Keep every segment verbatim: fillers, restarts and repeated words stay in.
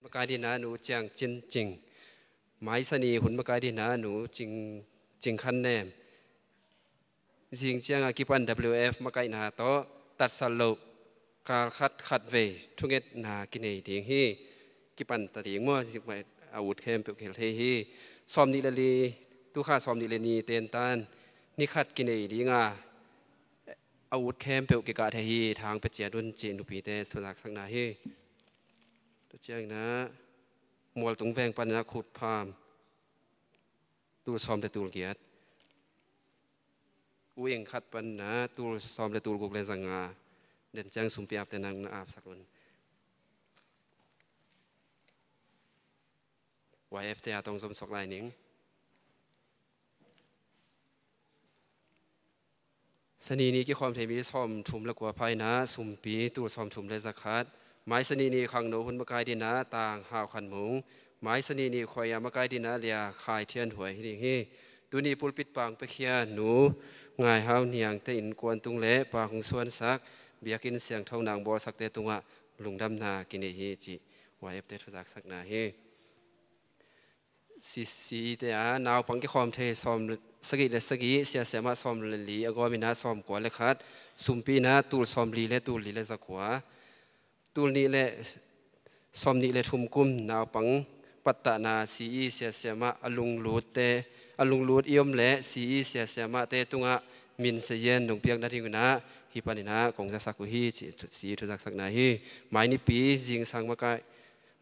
Makai dina Nu Ciang Cin Cing. Mai Sani hun makai dina Nu Cing, Cing Khan Nem. Zing cianga kipan W F makaihna tawh tatsat loh kal khat khat vei thungetna kinei ding hi. Kipan ta ding maw, zing mai a ut khempeuh kihel thei hi. Sawm nih le li, tukha sawm nih le li tentan ni khat kinei dinga a ut khempeuh kikah thei hi. Thang pia ciat un cih nupite thuzaksakna hi. Tua ciangina Mualtung veng panina Khut Pham tul sawm le tul giat. U Eng khat panina tul sawm le tul guk le zanga. Den ciang sumpi apte nang na apsak un. Y F te a tong zom suak lai ning. Sani ni kikhawm thei mi sawm thum le kua phaina sumpi tul sawm thum le zakhat. Mai Sani ni khangno hun makai dina Tang Hau Khan Mung. Mai Sani ni khuaia makai dina Lia Khai Thian Huai hi ding hi. Tuni pulpit pang piakhia Nu Ngai Hau Niang te innkuan tung le Pa Hung Suan Sak, biakinn siangtho nang bawlsakte tungah lungdamna kinei hi cih Y F te thuzaksakna hi. C C te a naupang kikhawm thei sawm sagih le sagih, sia siamah sawm le li a gawmina sawm kua le khat, sumpina tul sawm li le tul li le zakua, tul nih le sawm nih le thum kum naupang pattahna C E sia siamah a lunglutte, a lunglut i om le C E sia siamahte tungah min sayen nong piakna dingunah hi paninah kong zasak uh hi, ci, ci thuzaksakna hi. Mai nipi zingsang makai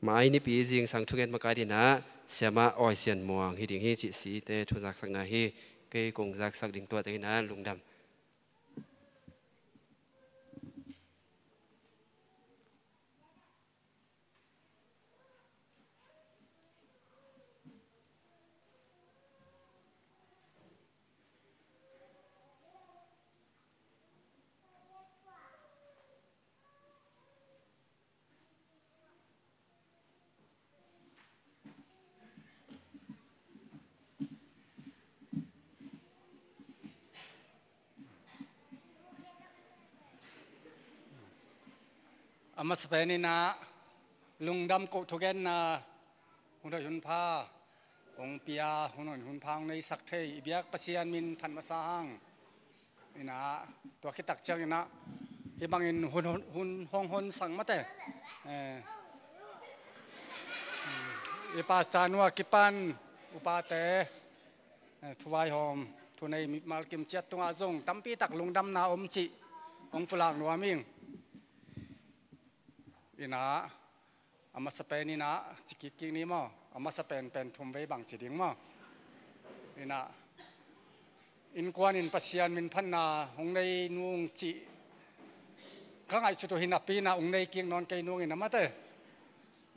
Mai nipi zingsang thunget makai dinah siamah Awi Sian Muang hi ding hi cih C E te thuzaksakna hi. Kei kong zaksak ding tuah tengina lungdam. A masa peninah lungdam koh thugenna hun hoih hun pha hong pia, hun hoih hun pha hong neisak thei i biak Pasian min phat masa hang. Inah tua khit tak cianginah hih bangin hun, hun, hun hong honsang mate. Eh, i pastor nu a kipan upate, eh, thuvaihawm, thunei mimal kimciat tungah zong tampitak lungdamna om cih hong pulak nuam ing. Inah a masa peninah ci kikkik ni maw, a masa penpen thum vei bang ci ding maw. Inah innkuanin Pasian min phatna hong nei nung cih ka ngaihsut uh hi napi inah hong nei kik nawn kei nungin a mate.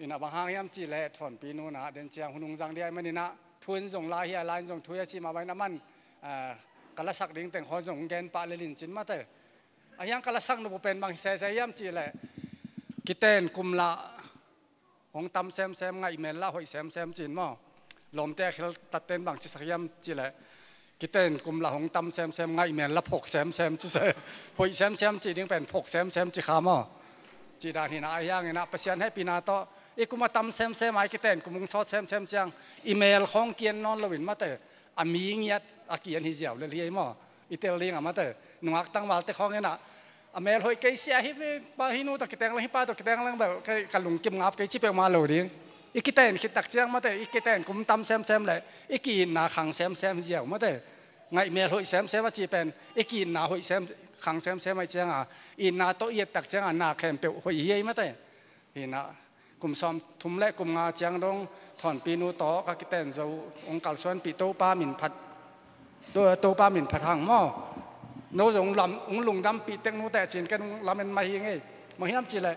Inah bang hang hiam cihleh thawnpi nunah den ciang hun hong zang dih ahih maninah thu in zong lai hi a, lai in zong thu hi a cih mah bangin a man, ah, ka lasak ding teng khaw zong hong gen pah lel in cin mate. Ahiang ka lasak nop uh pen bang sese hiam cihleh kiten kum lah hong tam semsem, ngaihmel lah hoih semsem cin maw. Lawmte a khel tatten bang cisak hiam cihleh kiten kum lah hong tam semsem, ngaihmel lah phok semsem cise. Hoih semsem cih ding pen phok semsem ci kha maw. Cih dan hinah ahianginah Pasian hehpihna tawh i kum a tam semsem a i kiten kum hong sawt semsem ciang i mel khawng kian nawn loin mate, a mi ngiat a kian hi ziau lel hi ei maw. I tel ding a mate, nungak tangvalte khawng inah a mel hoih kei sia hi, hi nu tawh kiteng leng, hi pa tawh kiteng leng bel kei ka lungkim ngap kei ci peuhmah lo ding. I kiten khit tak ciang mate, i kiten kum tam semsem le i ki-itna khang semsem ziau mate. Ngaih mel hoih semsem a cih pen i ki-itna hoih sem, khang semsem ahih cianga itna tawh i et tak cianga na khempeuh hoih hi ei mate. Hinah kum sawm thum le kum nga ciang dong thawnpi nu tawh ka kiten zo hong kalsuanpih Topa min phat, To-, Topa min phat hang maw. No zong lam, hong lungdampih tek nu teh cin ken hong lamen mah hi ngei. Bang hiam cihleh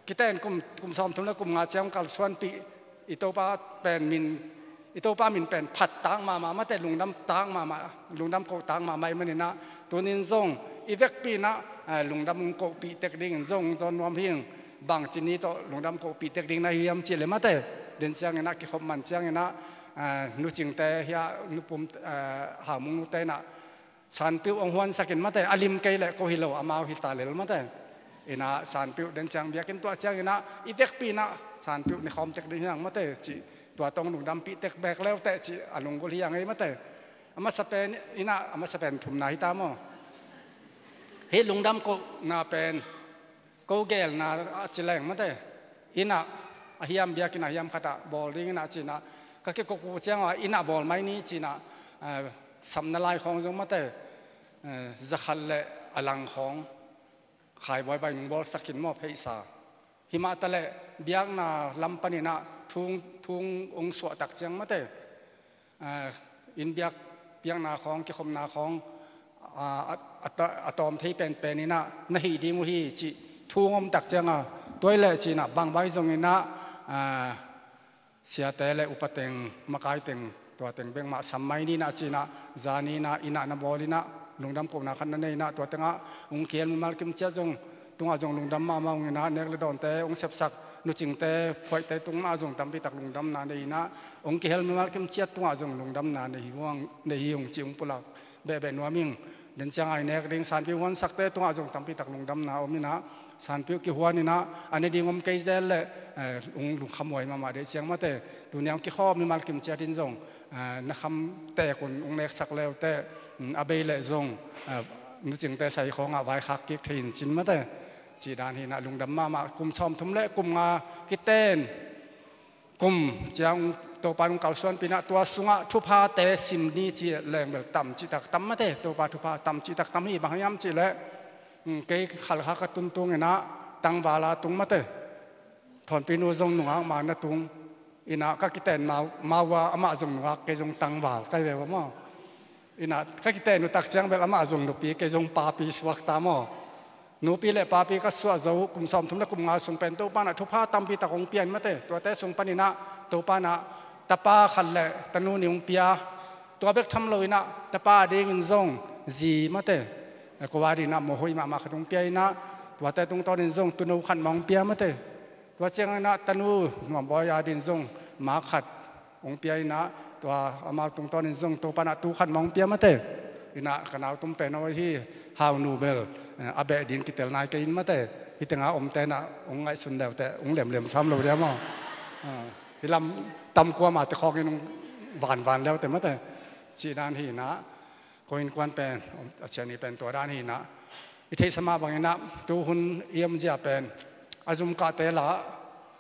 kiten kum, kum sawm thum le kum nga ciang hong kalsuanpih i Topa pen min, i Topa min pen phat tak mahmah mate, lungdam tak mahmah, lungdam koh tak mahmah i maninah tunin zong i vekpi inah, eh, lungdam hong kohpih tek dingin zong zawn nuam hing. Bangci ni tawh lungdam kohpih tek ding na hi hiam cihleh mate, den cianginah kikhop man cianginah, eh, Nu Cingte hiah, Nu Pum, eh, Haumung nute inah sanpiuh hong huansakin mate, a lim kei leh ko hi lo, amau hi ta lel mate. Inah sanpiuh den ciang biakinn tuah cianginah i vekpi inah Sanpiuh ne khawm tek ding hiang mate ci, tua tawh lungdampih tek bek leuteh ci a lunggulh hiang ei mate. A masa pen inah, a masa pen thumna hita maw? Hih lungdam kohna pen ko gelna a ci leng mate, inah a hiam biakinn a hiam khatah bawl ding inah cinah ka kikok uh ciangah inah bawl mai ni cinah, eh, samna lai khawng zong mate, eh, zakhat le a lang khawng khaibuai bai nung bawlsak in maw pheisa. Himah taleh biakna lam paninah thung, thung ung suahtak ciang mate, ah, inn biak, biakna khawng, kikhopna khawng, ah, a, a, a tawm thei penpen inah na hih ding uh hi cih thung omtak cianga tuai leh cinah bangbai zonginah, ah, siate le upateng, makaiteng, tuateng bekmah sam mai ninah cinah, zaninah inah na bawl inah lungdam kohna khat na nei inah tua tengah ung kihel mimal kimciat zong tungah zong lungdam mahmah ung inah nek le dawnte ung sepsak, nucingte phuaihte tungah zong tampitak lungdamna nei inah ung kihel mimal kimciat tungah zong lungdamna nei hi ung, nei hi ung ci ung pulak behbeh nuam ing. Den ciang ai nek ding sanpi huansakte tungah zong tampitak lungdamna om inah sanpi uh kihuan inah a ne ding om kei zel le, eh, ung lungkhamhuai mahmah deh ciang mate. Tuniang kikhawm mimal kimciat in zong, eh, na khamtek un ung neksak leuteh, mm, a bei leh zong, eh, nucingte sai khawngah vaikhak kik thei in cin mate. Cih dan hinah lungdam mahmah kum sawmthum le kum nga kiten kum ciang Topa nung kalsuanpih inah tua sungah thuphate sim ni ci lengbel tam cihtak tam mate. Topa thupha tam cihtak tam hi bang hiam cihleh, mm, kei Khalkha ka tuntung inah tangval a tung mate. Thawnpi nu zong nungak ma na tung inah ka kiten mau, mau a amah zong nungak kei zong tangval kai ve maw? Inah ka kiten uh tak ciang bel amah zong nupi kei zong papi suakta maw? Nupi le papi ka suah zo uh kum sawmthum le kum nga sung pen Topa inah thupha tampitak hong pia in mate. Tuate sung paninah Topa inah tapa khat le tanu nih hong pia. Tua bek tham lo inah tapa dingin zong zi mate, eh, kua dinah mawhhoih mahmah khat hong pia inah tuate tungtawnin zong tuno khat mah hong pia mate. Tua cianginah tanu nuambawi a din zong ma khat hong pia inah tua amau tungtawnin zong Topa inah tu khat mah hong pia mate. Inah ka nau tum pen aw hi, Haunu bel, eh, a beh ding kitel nai kei in mate. Hih tengah omte inah hong ngaihsun leuteh hong lemlem sam lo dia maw? Ah, hih lam tam kuamah te khawngin hong vanvan leuteh mate. Cih dan hinah ko innkuan pen, a ciani pen tua dan hinah i theihsa mah banginah tuhun i omzia pen a zum kahte lah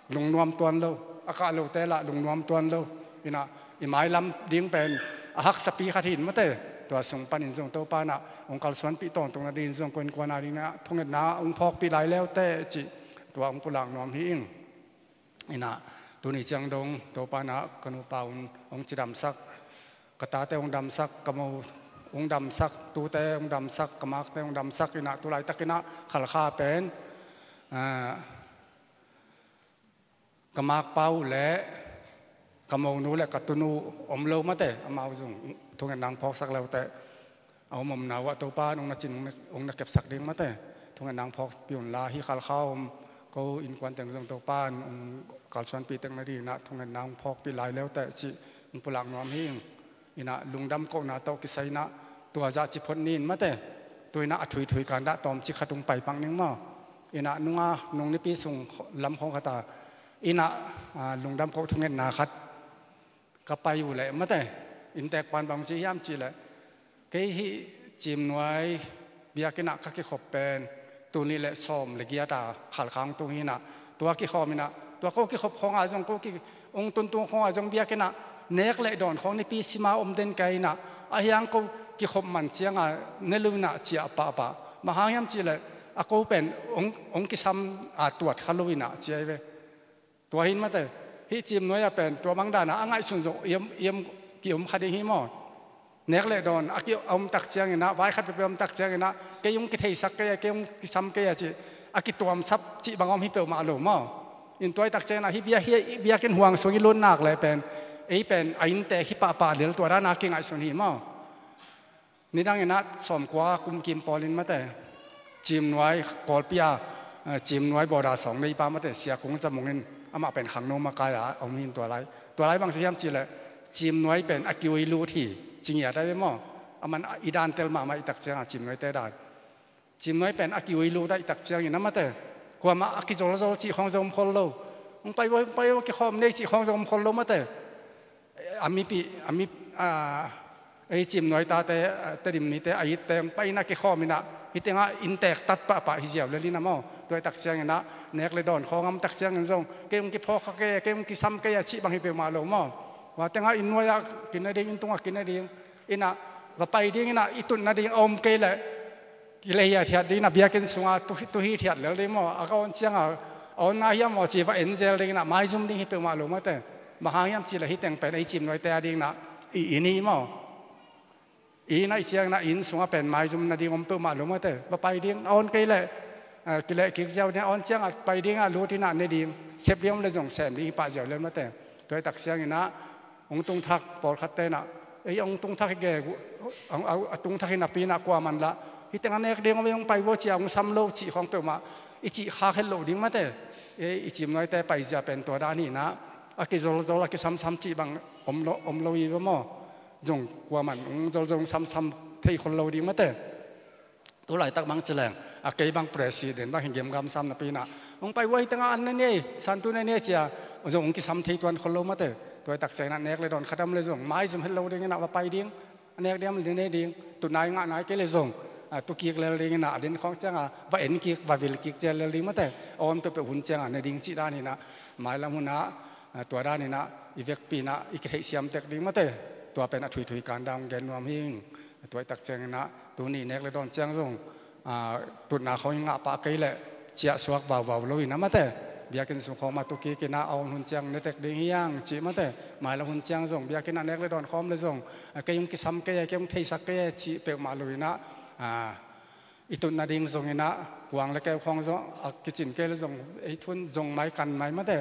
lungnuam tuan lo, a kah lote lah lungnuam tuan lo. Inah i mailam ding pen a haksapi khat hin mate. Tua sung panin zong Topa inah hong kalsuanpih tawntung nadingin zong ko innkuan a dinginah thungetna hong phawkpih lai leuteh cih tua hong pulak nuam hi ing. Inah tuni ciang dong Topa inah ka nupa un hong cidamsak, ka tate hong damsak, ka mo hong damsak, tute hong damsak, ka makte hong damsak inah tulaitakinah Khalkha pen, ah, ka makpa uh le ka monu le ka tunu om lo mate. Amau zong thungetna hong phawksak leuteh a om omna uh ah Topa in hong na cin, hong na, hong na kepsak ding mate. Thungetna hong phawkpih unla hih Khalkha om ko innkuan teng zong Topa in hong kalsuanpih tek nadinginah thungetna hong phawkpih lai leuteh cih hong pulak nuam hi ing. Inah lungdam kohna tawh kisai inah tua zah ci phot ni in mate. Tu inah a thuithui kandah tawmcik khat hong paipak ning maw? Inah nunga nung nipi sung lam khawng khata inah, ah, lungdam koh thungetna khat ka pai uh leh mate, inntek pan bang ci hiam cihleh, kei hih Cimnuai biakinnah ka kikhop pen tul nih le sawm le giata Khalkha hong tung hinah, tua kikhawm inah tua ko kikhop khawngah zong ko ki hong tuntung khawngah zong biakinnah nek le dawn khawng nipi sima om den kai inah, a hiang ko kikhop man cianga ne lo inah ciah pahpah. Bang hang hiam cihleh a ko pen hong, hong kisam a tuat kha lo inah ciai ve. Tua hin mate, hih Cimnuai ah pen tua bang dana a ngaihsun zawh iam, iam ki-om kha ding hi maw? Nek le dawn a ki-om tak cianginah, vai khat peuhpeuh om tak cianginah kei hong kitheisak kei a, kei hong kisam kei a cih a kituamsap cih bang om hi peuhmah lo maw? In tuai tak cianginah hih biak, hih biakinn huang sung i lut nak le pen ei pen a inntek hi pahpah lel tua dana kingaihsun hi maw? Nidanginah sawmkua kum kim pawlin mate, Cimnuai Kawlpi a, eh, Cimnuai bawda sawng neipa mate Sia Kung Za Mung in, amah pen khangno makai a om hin tua lai. Tua lai bang ci hiam cihleh Cimnuai pen a kiui lut hi, ci ngiat a ve maw? Aman i dan tel mahmah i tak cianga Cimnuaite dan. Cimnuai pen a kiui lut a i tak ciangin a mate, kuamah a kizolzol cih khawng zong om khol lo. Hong pai ua, hong pai ua, kikhawm ni ei cih khawng zong om khol lo mate. A mipi, a mi, a, ei Cimnuai tate, a, Tedim mite a itte hong pai in ah kikhawm in ah, hih tengah innteek tat pahpah hi ziau lel in ah maw. Tua ahih tak ciangin ah nek le dawn khawng a om tak ciangin zong, kei hong kiphawk kha kei, kei hong kisam kei a cih bang hi peuhmah lo maw. Hua tengah inn nuai-ah kine ding, inn tungah kine ding in ah, va pai ding in ah, i tut nading a om kei leh kilei hithiat ding in ah, biakinn sungah tu, tu hithiat lel ding maw. A ka awn ciangah, a awnna hiam maw ci va en zel ding in ah, maizum ding hi peuhmah lo mate. Bang hang hiam cih leh hih teng pen ei Cimnuaite a ding in ah i inn hi maw. I inn ahih ciangin ah inn sungah pen maizum nading om peuhmah lo mate. Va pai ding, a awn kei leh, eh, kileh kik ziau ding, a awn ciangah pai ding ah lut in ah ne ding, sep ding om leh zong sem ding hi pah ziau lel mate. Tua ahih tak ciangin ah hong tungthak pawlkhatte in ah, ei, hong tungthak hi gige, a, a, a tungthak hi napi in ah kuaman lah, hih teng a nek ding om ei, hong pai ua ci-a hong sam lo cih khawng peuhmah i cih khak het loh ding mate. Ei, i Cimnuaite paizia pen tua dan hi in ah, a kizolzol, a kisamsam cih bang om lo, om lo hi ve maw. Zong kuaman hong zolzol, hong samsam thei khol lo ding mate. Tu laitak bang ci leng, a, kei bang president bang hi gemgam sam napi in ah, hong pai ua hih tengah an na nei, santu na nei ci-a zong hong kisam thei tuan khol lo mate. Tua ahih tak ciangin ah nek le dawn khat om leh zong maizum het lo ding in ah va pai ding, a nek ding om leh ne ding, tu nai ngah nai kei leh zong, a, tu kik lel ding in ah, a den khawng ciangah va en kik, va vil kik zel lel ding mate. A awn peuhpeuh hun ciangah ne ding cih dan hi in ah, mailam hun ah, a, tua dan in ah i vekpi in ah i kitheihsiam tek ding mate. Tua pen a thuithui kan dan hong gen nuam hi ing. Tua ahih tak ciangin ah tuni nek le dawn ciang zong, a, tutna khawng i ngah pah kei leh ciahsuak vauvau lo in ah mate. Biakinn sung khawng mah tu kik in ah, a awn hun ciang ne tek ding hi hang cih mate. Mailam hun ciang zong biakinn ah nek le dawn khawm leh zong, a, kei hong kisam kei a, kei hong theisak kei a cih peuhmah lo in ah, a, i tut nading zong in ah, kuang le keu khawng zong a kicin kei leh zong, ei thu in zong mai kan mai mate.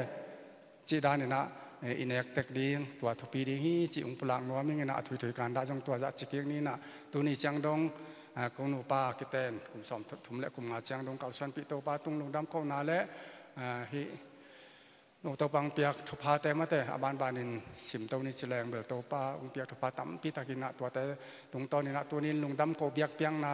Cih dan in ah, eh, i nek tek ding, tua thupi ding hi cih hong pulak nuam ing in ah, a thuithui kan dah zong tua zah ci kik ni in ah, tuni ciang dong, ah, ko nupa kiten kum sawmthum le kum nga ciang dong kalsuanpih Topa tung lungdam kohna le, ah, hih no Topa hong piak thuphate mate, a banbanin simto ni ci leng bel Topa hong piak thupha tampi tak in ah, tuate tungtawn in ah tuni in lungdam koh biakpiakna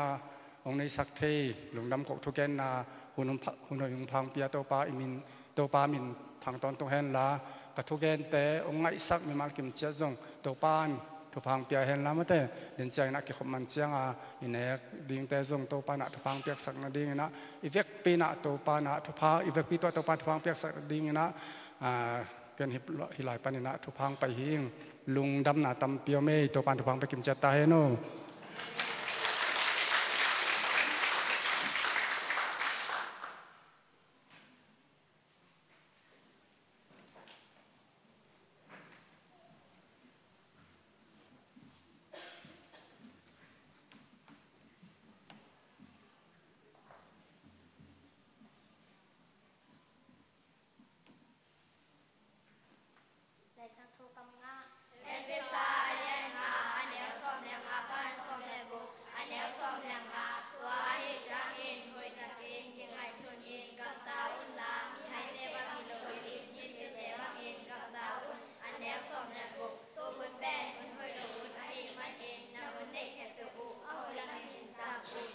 hong neisak thei, lungdam koh thugenna hun hong pha, hun hoih hong pha hong pia Topa i min, Topa min thang tawntung hen la, ka thugente hong ngaihsak mimal kim ciat zong Topa in thupha hong pia hen la mate. Den ciang in ah kikhop man ciang a i nek dingte zong Topa in ah thupha hong piaksak nading in ah, i vekpi in ah Topa in ah thupha, i vekpi tawh Topa in thupha hong piaksak nading in ah, ah, ken hih, hih lai pan in ah thupha hong pai hi ing. Lungdamna tampi om ei, Topa in thupha hong pia kim ciat ta hen aw. Laisiangtho kam ngah. Efesa a lian nga, a neu sawm le nga pan sawm le guk, a neu sawm le nga. Tua ahih ciangin hoihtakin kingaihsun in gamta unla, mihaite bang hi loin mipilte bangin gamta un. A neu sawm le guk. Tu hun pen hun hoih lo hun ahih manin na hun neih khempeuh uh a hoih lamin zak un.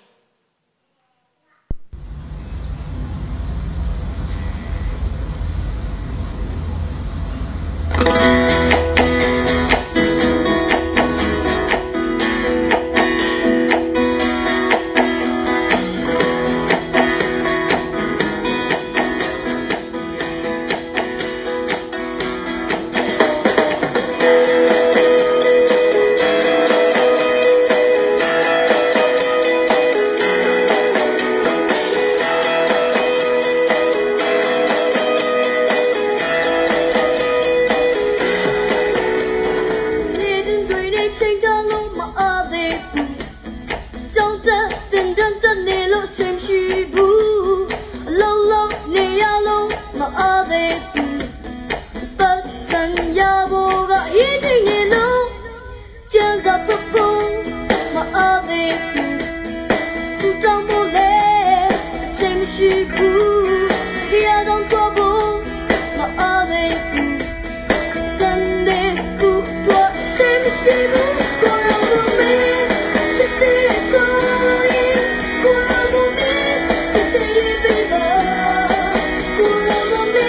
Sunday school, tua sem semu, kora mo me, sete soi, kora mo me, sete beba, kora mo me,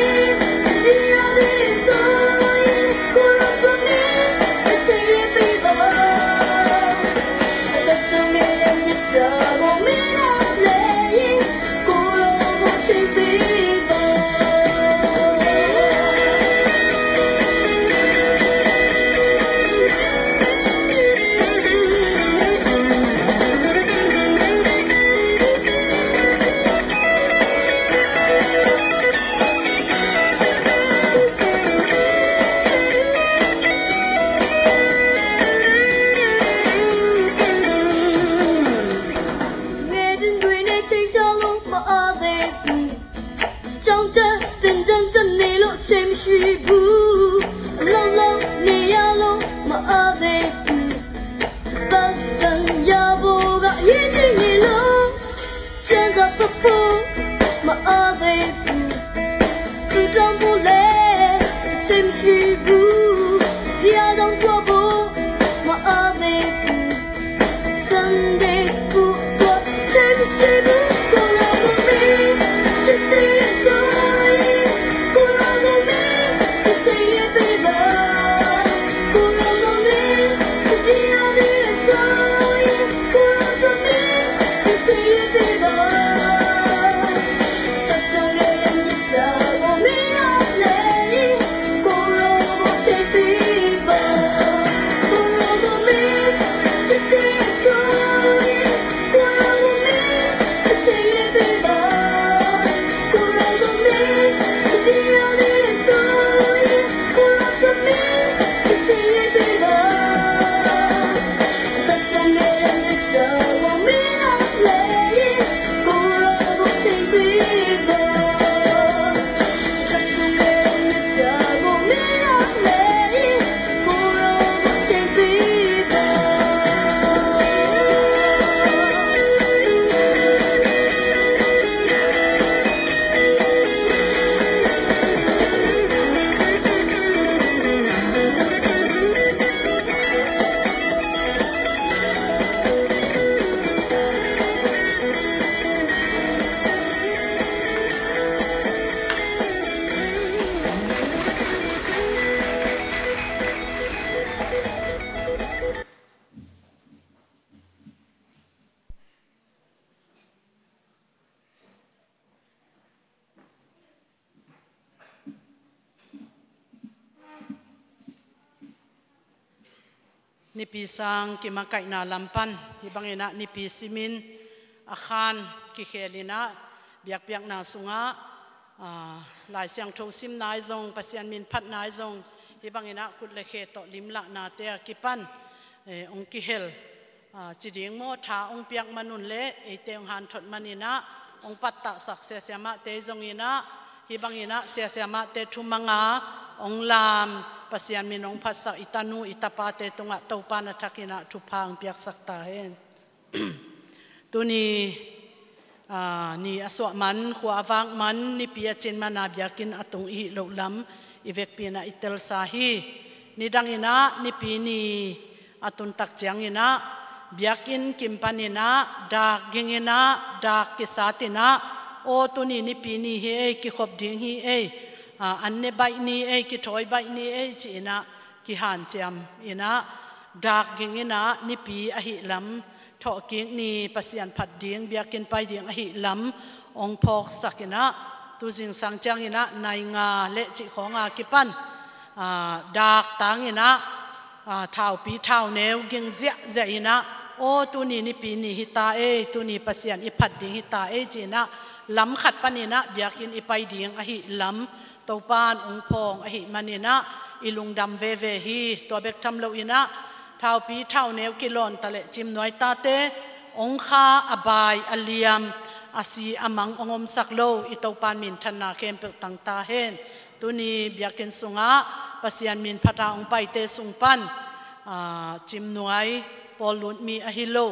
Nipi sang kimakaihna lam pan hih bangin ah nipi simin a khan kikhel in ah biakpiakna sungah, aa, Lai Siangtho simna ahi zong, Pasian min phatna ahi zong, hih bangin ah khut le khe tawh limlahnate a kipan, eh, hong kihel, aa, ci ding maw, tha hong piak man un le eite hong hanthot man in ah hong pattahsak siasiamahte ahi zongin ah, hih bangin ah siasiamahte thumang a hong lam, Pasian min hong phatsak i tanu i tapate tungah Topa na thakin ah thupha hong piaksak ta hen. Tuni, aa, ni a suah man, khua a vak man, nipi a cin man a biakinn a tung i hih loh lam i vekpi in ah i telsa hi. Nidang in ah nipi ni a tun tak ciangin ah biakinn kim panin ah dak ging in ah, dak kisat in ah, aw, tuni nipi ni hi ei, kikhop ding hi ei, aa, an ne baih ni ei, kithawi baih ni ei, ci in ah kihanciam in ah, dak ging in ah nipi ahih lam, thawhkik ni Pasian phat ding, biakinn pai ding ahih lam hong phawksak in ah, tu zingsang ciangin ah nai nga le cih khawng a kipan, aa, dak tang in ah, aa, thaupi thauneu ging ziahziah in ah, aw, tuni nipi ni hi ta ei, tuni Pasian i phat ding hi ta ei, ci in ah lam khat panin ah biakinn i pai ding ahih lam Topa in hong phawng ahih manin ah i lungdam veve hi. Tua bek tham loin ah thaupi thauneu kilawn ta le Cimnuai tate hong kha, a bai, a liam, a si, a mang hong omsak lo i Topa in minthanna khempeuh tang ta hen. Tuni biakinn sungah Pasian min phat a hong paite sung pan, aa, Cimnuai, Paul Lut mi ahi lo,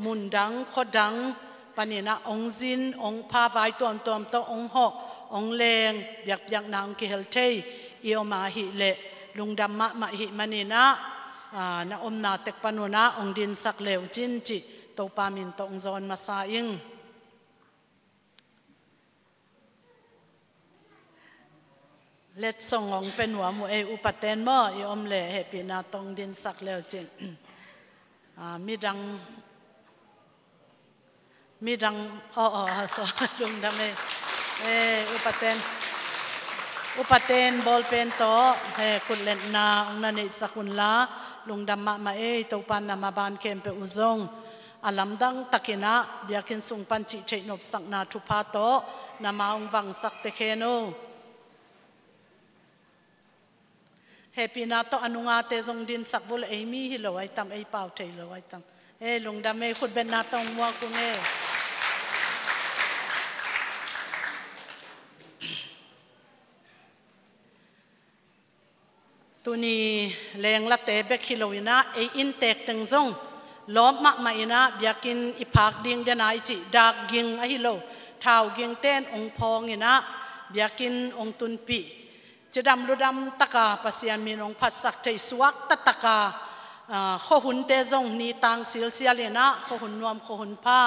mundang khuadang panin ah hong zin, hong pha, vai tuamtuam tawh hong hawh, hong leng, biakpiakna hong kihel thei i om ahih leh lungdam mahmah i hih manin ah, aa, na omna tek pan un ah hong dinsak le uh cin, cih Topa min tawh hong zawn masa ing. Letsong hong pia nuam uh ei, upaten maw, i om le hehpihna tawh hong dinsak le uh cin. Aa, midang, midang, aw, aw, so, lungdam ei. Eh, upaten, upaten bawlpen tawh, eh, khutletna hong na neihsak un la, lungdam mahmah ei, Topa in na maban khempeuh uh zong a lamdang takin ah biakinn sung pan cih theih nopsakna thupha tawh na ma hong vangsak tek hen aw. Hehpihna tawh a nungate zong dinsak vul, ei mi hi lo ahi tam, ei pau thei lo ahi tam. Eh, lungdam ei, khutbetna tawh hong muak ung ei. Tuni lenglate bek hi loin ah, ei inntek teng zong lawp mahmah in ah, biakinn i phak ding den a i cih dak ging ahi lo, thau gingte in hong phawng in ah biakinn hong tunpih. cidam ludam taka Pasian min hong phatsak thei suak tataka, ah, khuahunte zong ni tang silsial inah khuahun nuam khuahun pha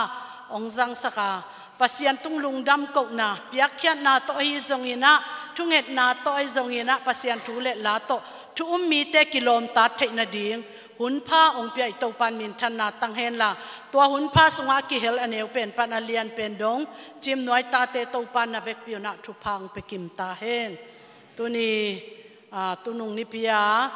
hong zangsak a, Pasian tung lungdam kohna, piakkhiatna tawh ahi zonginah, thungetna tawh ahi zonginah, Pasian thu le la tawh thu um mite kilawmtat theih nading hun pha hong pia i Topan minthanna tang henla, tua hun pha sungah a kihel a neu pen pan a lian pen dong Cim Nuai tate Topan na vekpi unah thupha hong pia kim ta hen. Tuni, ah, tunung nipi a,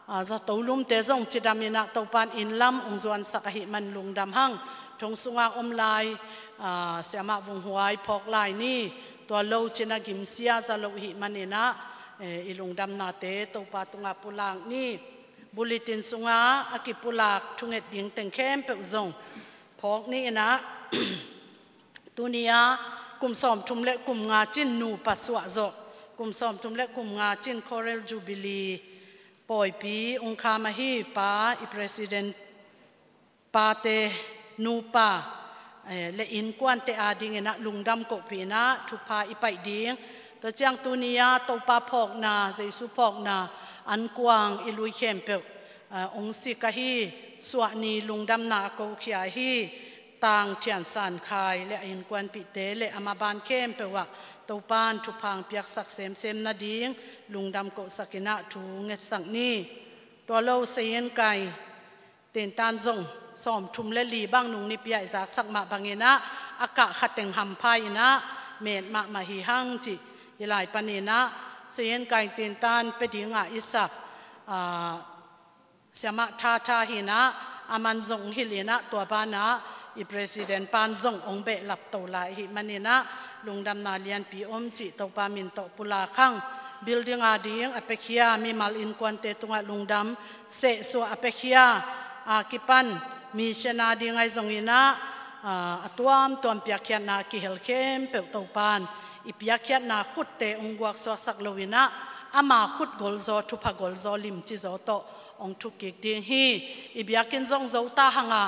ah, zato lumte zong cidam inah Topan inn lam hong zuansak ahih man lungdam hang. Thong sunga om lai, ah, Siamah Vung Huai phawk lai ni, tua lo cina gimsia za lo ahih man inah, eh, i lungdamnate Topa tungah pulak ni. Bulletin sungah a kipulak thunget ding teng khempeuh zong phawk ni inah, tuni a kum sawmthum le kum nga cin nupa suah zawh, kum sawmthum le kum nga cin Coral Jubilee pawipi hong kham ahi pa i President pate nupa, eh, le innkuante adinginah lungdam kohpih inah thupha i paih ding. Tua ciang tuni a Topa phawkna, Jesu phawkna ankuang i lui khempeuh, eh, hong sik ahi suahni lungdamna a kokhia ahi Tang Thian San Khai le a innkuanpihte le a maban khempeuh ah Topan thupha hong piaksak semsem nading lungdam kohsak inah thu ngetsak ni. Tua lo Sayan Kai tintan zong sawmthum le li bang nung nipi ah i zaksak mah banginah a kah khateng hampha inah met mahmah hi hang cih i lai paninah Sayan Kai tintan pia dinga i sap, ah, Siamah Tha Tha hinah, a man zong hong hilh inah tua banah i President pan zong hong behlap to lai ahih maninah lungdamna lianpi om cih Topa min tawh pulak hang. Building ading a piakhia mimal innkuante tungah lungdam sehsuah a piakhia a kipan mission ading ahi zonginah, ah, a tuamtuam piakkhiatna a kihel khempeuh Topan i piakkhiatna khutte hong guaksuaksak lo inah ama khut golzaw, thupha golzaw, limci zaw tawh hong thukik ding hi. I biakinn zong zo ta hanga,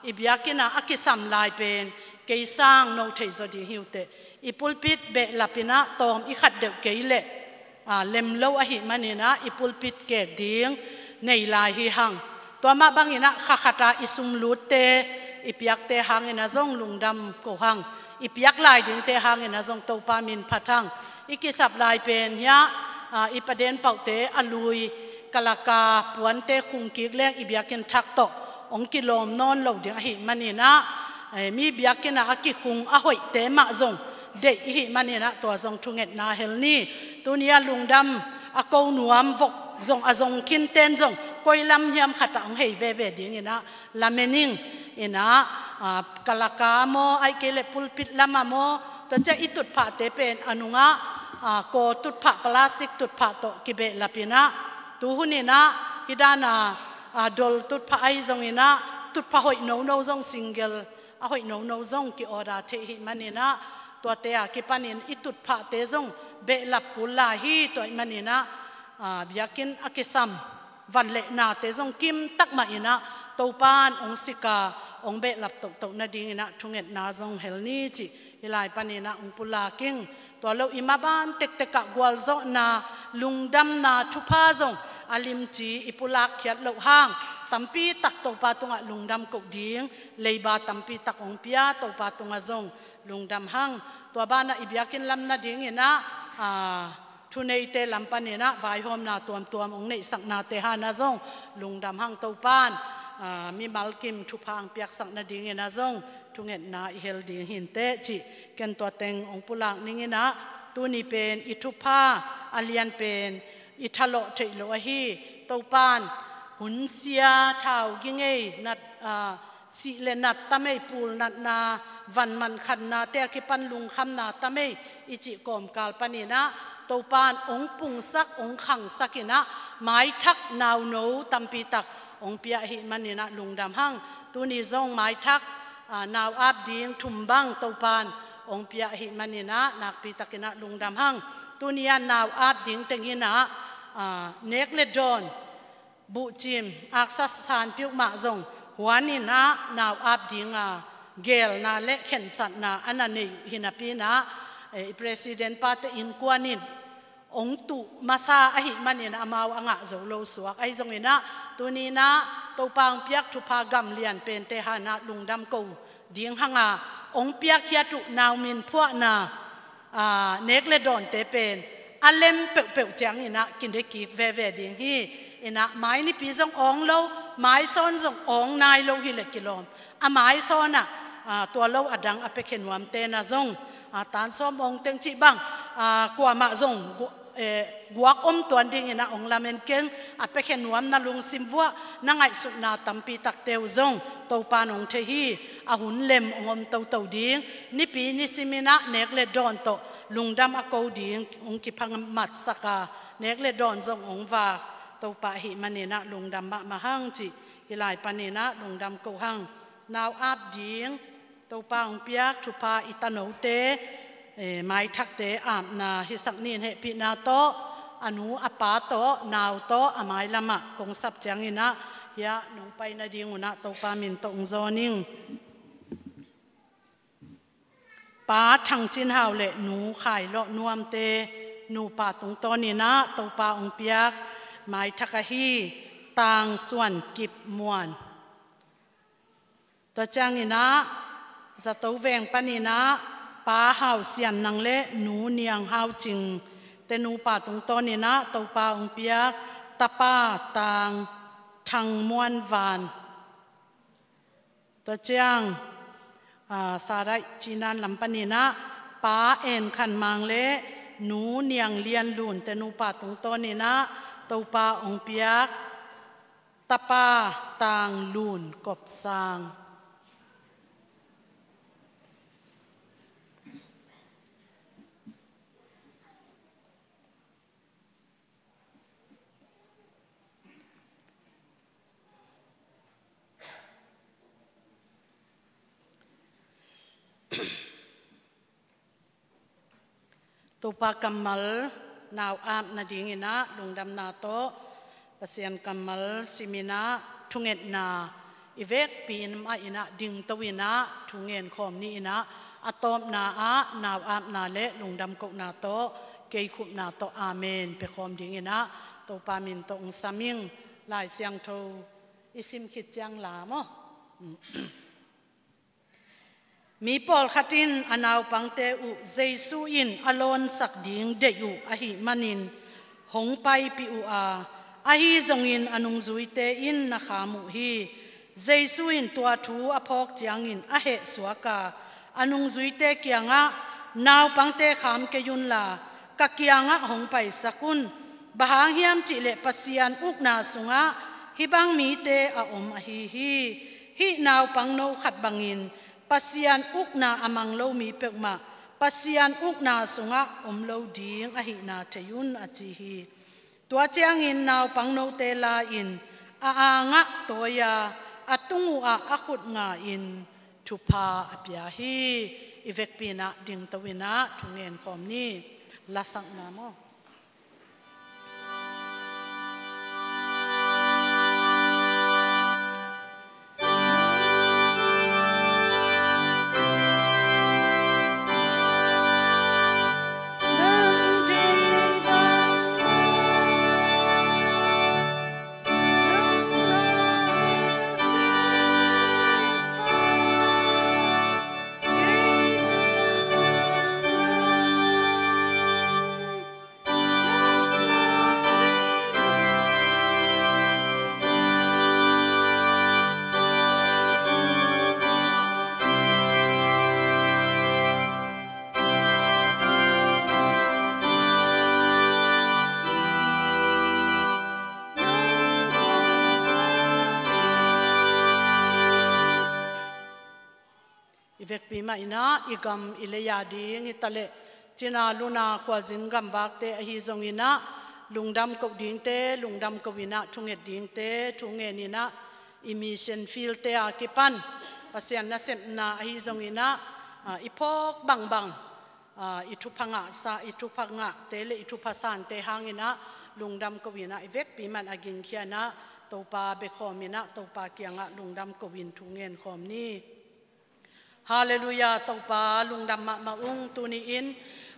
i biakinn ah a kisam lai pen kei sang no thei zaw ding hi uh teh. I pulpit behlap inah tawm i khat deuh kei leh, ah, lem lo ahih maninah i pulpit kek ding nei lai hi hang. Tua mah banginah kha khata i sumlutte i piakte hanginah zong lungdam ko hang. I piak lai dingte hanginah zong Topa min phat hang. I kisap lai pen hiah, ah, i paden pauhte a lui kalaka puante khungkik leng i biakinn thak tawh hong kilawm nawn lo ding ahih maninah, eh, mi biakinn ah a kikhung a hoihte mah zong deih ihih maninah tua zong thungetna hel ni. Tuni a lungdam a ko nuam vok zong a zong khinten zong koi lam hiam khatah hong hei veve dinginah lamen ing inah, ah, kalaka maw, ahih kei leh pulpit lamah maw, tua ciah i tutphahte pen a nungah, ah, kaw tutphah, plastic tutphah tawh kibehlap inah, tu hun inah hih dana, ah, dol tutphah ahi zonginah tutphah hoih nono zong single a hoih nono zong ki-order thei ahih maninah tuate a kipanin i tutphahte zong behlap kul lai hi. Tua ahih maninah, ah, biakinn a kisam van le nate zong kimtak mah inah Topan hong sika hong behlap tohtoh nadinginah thungetna zong hel ni cih i lai paninah hong pulak ing. Tua lo i maban tektekah gualzawhna, lungdamna thupha zong a limci i pulak khiat loh hang tampi tak Topa tungah lungdam koh ding leiba tampi tak hong pia Topa tungah zong lungdam hang. Tua banah i biakinn lam nadinginah, ah, thuneite lam paninah vaihawmna tuamtuam hong neihsaknate hanah zong lungdam hang. Topan, ah, mimal kim thupha hong piaksak nadinginah zong thungetna i hel ding hinteh cih ken tua teng hong pulak ninginah, tuni pen i thupha a lian pen i thalawh theih loh ahi. Topan hunsia, thau gingei nat, ah, sih le nat tamei, pul natna, van man khatnate a kipan lungkhamna tamei i cih kawmkal paninah Topan hong pungsak, hong khangsak inah maithak nauno tampi tak hong pia ahih maninah lungdam hang. Tuni zong maithak, ah, nau ap ding thum bang Topan hong pia ahih maninah nakpi takinah lungdam hang. Tuni a nau ap ding tenginah, ah, nek le dawn, buhcim, aksa sanpiuh mah zong huaninah nau ap dinga gelna le khensatna a na nei uh hi napi inah, eh, i President pate innkuan in ong tuh masa ahih manin amau a ngah zo lo suak. Ahi zongin ah tuni-in ah Topa ong piak thupha gam lian pente hangin ah lungdam ko ding hang a, ong piakkhiat uh nau min phuahna, aa, nek le dawnte pen a lem peuhpeuh ciangin ah kine kik veve ding hi. In ah mai nipi zong awng lo, mai sawn zong awng nai lo hi leh kilawm. A mai sawn ah, aa, tua lo a dang a piakhia nuamte na zong, aa, tan sawm awng teng cih bang, aa, kuamah zong gu-, eh, guak om tuan dingin ah ong lamen keng. A piakhia nuam na lungsim vuah, na ngaihsutna tampi takte uh zong Topa in ong thei hi. A hun lem ong om toto ding, nipi nisimin ah nek le dawn tawh lungdam a ko ding ong kiphamatsak a, nek le dawn zong ong vak Topa ahih manin ah lungdam mahmah hang cih hih lai panin ah lungdam ko hang. Nau ap ding, Topa ong piak thupha i tanote, eh, maithakte apna hisak ni in hehpihna tawh, a nu a pa tawh, nau tawh a mailamah kong sap ciangin ah, hiah nong pai nadingun ah Topa min tawh ong zawn ing. Pa Thang Cin Hau le Nu Khai Lawh Nuamte nupa tungtawnin ah Topa ong piak maithak ahi Tang Suan Kip Muan. Tua ciangin ah, Zato veng panin ah, Pa Hau Sian Nang le Nu Niang Hau Cing te nupa tungtawnin ah, Topa ong piak, Tapa Tang Thang Muan Van. Tua ciang, aa, Sarai Cinan lam panin ah, Pa En Khan Mang le Nu Niang Lian Lun te nupa tungtawnin ah, Topa ong piak, Tapa Tang Lun Kop Sang. Topa kammal nau ap nadingin ah lungdamna tawh, Pasian kammal simin ah thungetna i vekpi in mah in ah dingto in ah thungen khawm ni in ah, a tawpna ah nau apna le lungdam kohna tawh, kei khupna tawh amen pia khawm dingin ah Topa min tawh ong sam ing. Lai Siangtho i sim khit ciang la maw. Mi pawlkhat in a naupangte uh Jesu in a lawnsak ding deih uh ahih manin hong paipih uh a, ahi zongin a nungzuite in na kham uh hi. Jesu in tua thu a phawk ciangin a hehsuak a, a nungzuite kiangah, naupangte kham kei unla, ka kiangah hong paisak un. Bang hang hiam cih leh Pasian ukna sungah hih bang mite a om ahi hi. Hih naupangno khat bangin Pasian ukna a mang lo mi peuhmah Pasian ukna sungah om lo ding ahihna thei un, a ci hi. Tua ciangin naupangnote la-in a angah tawi a, a tung uhah a khut nga-in thupha a pia hi. I vekpi in ah dingto in ah thungen khawm ni. Lasakna maw. I vekpi mah in ah i gam i lei a ding hi ta leh, cina luna khualzin gamvakte ahi zongin ah lungdam koh dingte, lungdam ko in ah thunget dingte, thungen in ah i mission field-te a kipan Pasian nasepna ahi zongin ah, ah, i phawk bangbang, ah, i thupha ngahsa, i thupha ngahte le i thupha sante hangin ah lungdam ko in ah i vekpi mah in a gingkhia in ah Topa bekhawm in ah Topa kiangah lungdam ko in thungen khawm ni. Halleluiah, Topa lungdam mahmah ung. Tuni-in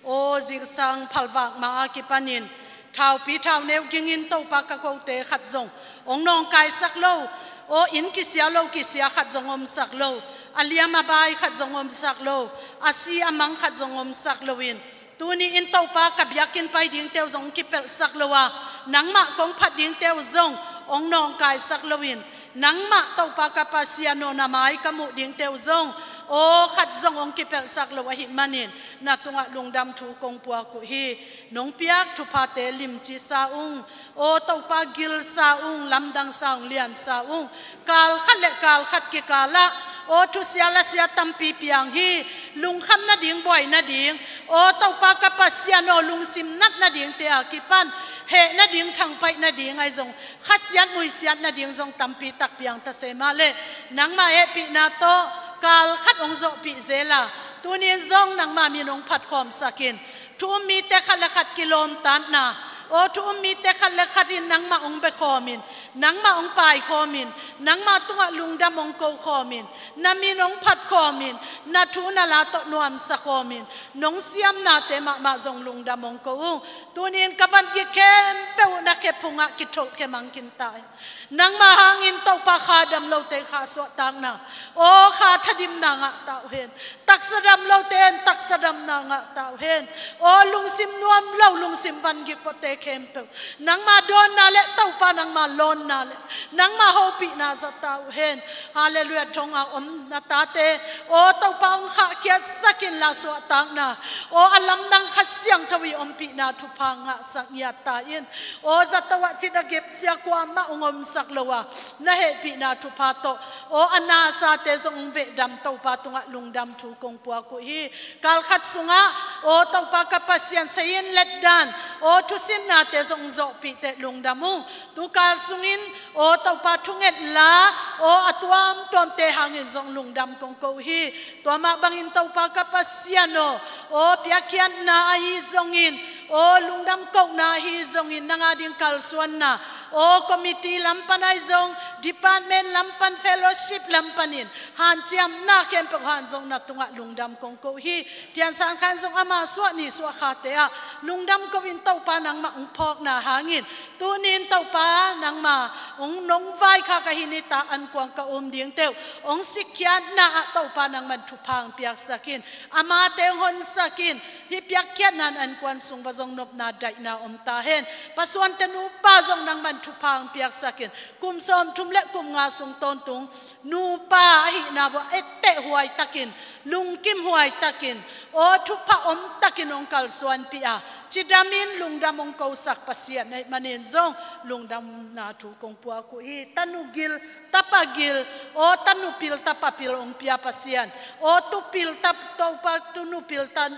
Aw zingsang phalvak ma a kipanin thaupi thauneu gingin Topa ka kote khat zong hong nawngkaisak lo. Aw inn kisia lo kisia khat zong omsak lo. A liam a bai khat zong omsak lo. A si a mang khat zong omsak loin tuni in Topa ka biakinn pai dingteu zong kipelhsak lo a, nangmah kong phat dingteu zong hong nawngkaisak loin, nangmah Topa ka Pasian aw na mai ka muh dingteu zong aw khat zong hong kipelhsak lo ahih manin na tungah lungdam thu kong puak uh hi. Nong piak thuphate limci sa ung. Aw Topa gil sa ung, lamdang sa ung, lian sa ung. Kal khat le kal khat kikalah aw thusia lasia tampi piang hi. Lungkham nading buai nading, aw Topa ka Pasian aw lungsim nat nadingte a kipan heh nading thangpaih nading ahi zong khasiat muisiat nading zong tampi tak piang ta se mah leh nangmah hehpihna tawh kal khat hong zawhpih zel a, tuni in zong nangmah min hong phatkhawmsak in. Thu um mite khat le khat kilawmtatna, aw thu um mite khat le khat in nangmah hong bekhawm in, nangmah hong paikhawm in, nangmah tungah lungdam hong kokhawm in, na min hong phatkhawm in, na thu na la tawh nuamsa khawm in, nong siamnate mahmah zong lungdam hong ko ung. Tuni in ka van gik khempeuh uh na khe phungah kitholh khe mang khin ta hi. Nangmah hangin Topa kha dam lote kha suahtakna, aw kha thadimna ngah ta uh hen. Taksa dam lote in taksa damna ngah ta uh hen. Aw lungsim nuam lo, lungsim van gik pawhte khempeuh nangmah dawnna le Topa nangmah lawnna le nangmah hopihna za ta uh hen. Halleluiah. Thong a om na tate aw Topa hong khahkhiatsak in la suahtakna, aw a lamdang Kha Siangtho i ompihna thupha ngahsak ngiat ta in. Aw zato ah cit a gep sia kuamah hong omsak lo a, na hehpihna thupha tawh aw a nasate zong hong vehdam Topa tungah lungdam thu kong puak uh hi. Kal khat sungah aw Topa ka Pasian, sei in letdan, aw thusinnate zong zawhpih teh lungdam ung. Tukal sungin aw Topa thunget la, aw a tuamtuamte hangin zong lungdam kong ko uh hi. Tua mah bangin Topa ka Pasian aw, aw piakkhiatna ahi zongin, aw lungdam kohna ahi zongin, nang a ding kalsuanna, aw committee lam pan ahi zong, department lam pan, fellowship lam panin hanciamna khempeuh hang zong na tungah lungdam kong ko uh hi. Tiansan Khan zong ama suah ni suah khate ah lungdam ko in Topa nangmah hong phawkna hangin, tuni in Topa nangmah hong nong vaikhak ahi nitak ankuang ka um dingteuh hong sikkhiatna ah Topa nangman thupha hong piaksak in, amate hong honsak in. Hih piakkhiatna in ankuang sung va zong nopna daihna om ta hen. Pasuante nupa zong nangman thupha hong piaksak in, kum sawmthum le kum nga sung tawntung nupa ahihna vuah etteh huaitakin, lungkim huaitakin, aw thupha omtakin hong kalsuanpih a, cidamin lungdam hong kosak Pasian ahih manin zong lungdamna thu kong puak uh hi. Tanu gil, tapa gil, aw tanu pil, tapa pil hong pia Pasian, aw tu pil, tap, Topa, tunu pil, tan,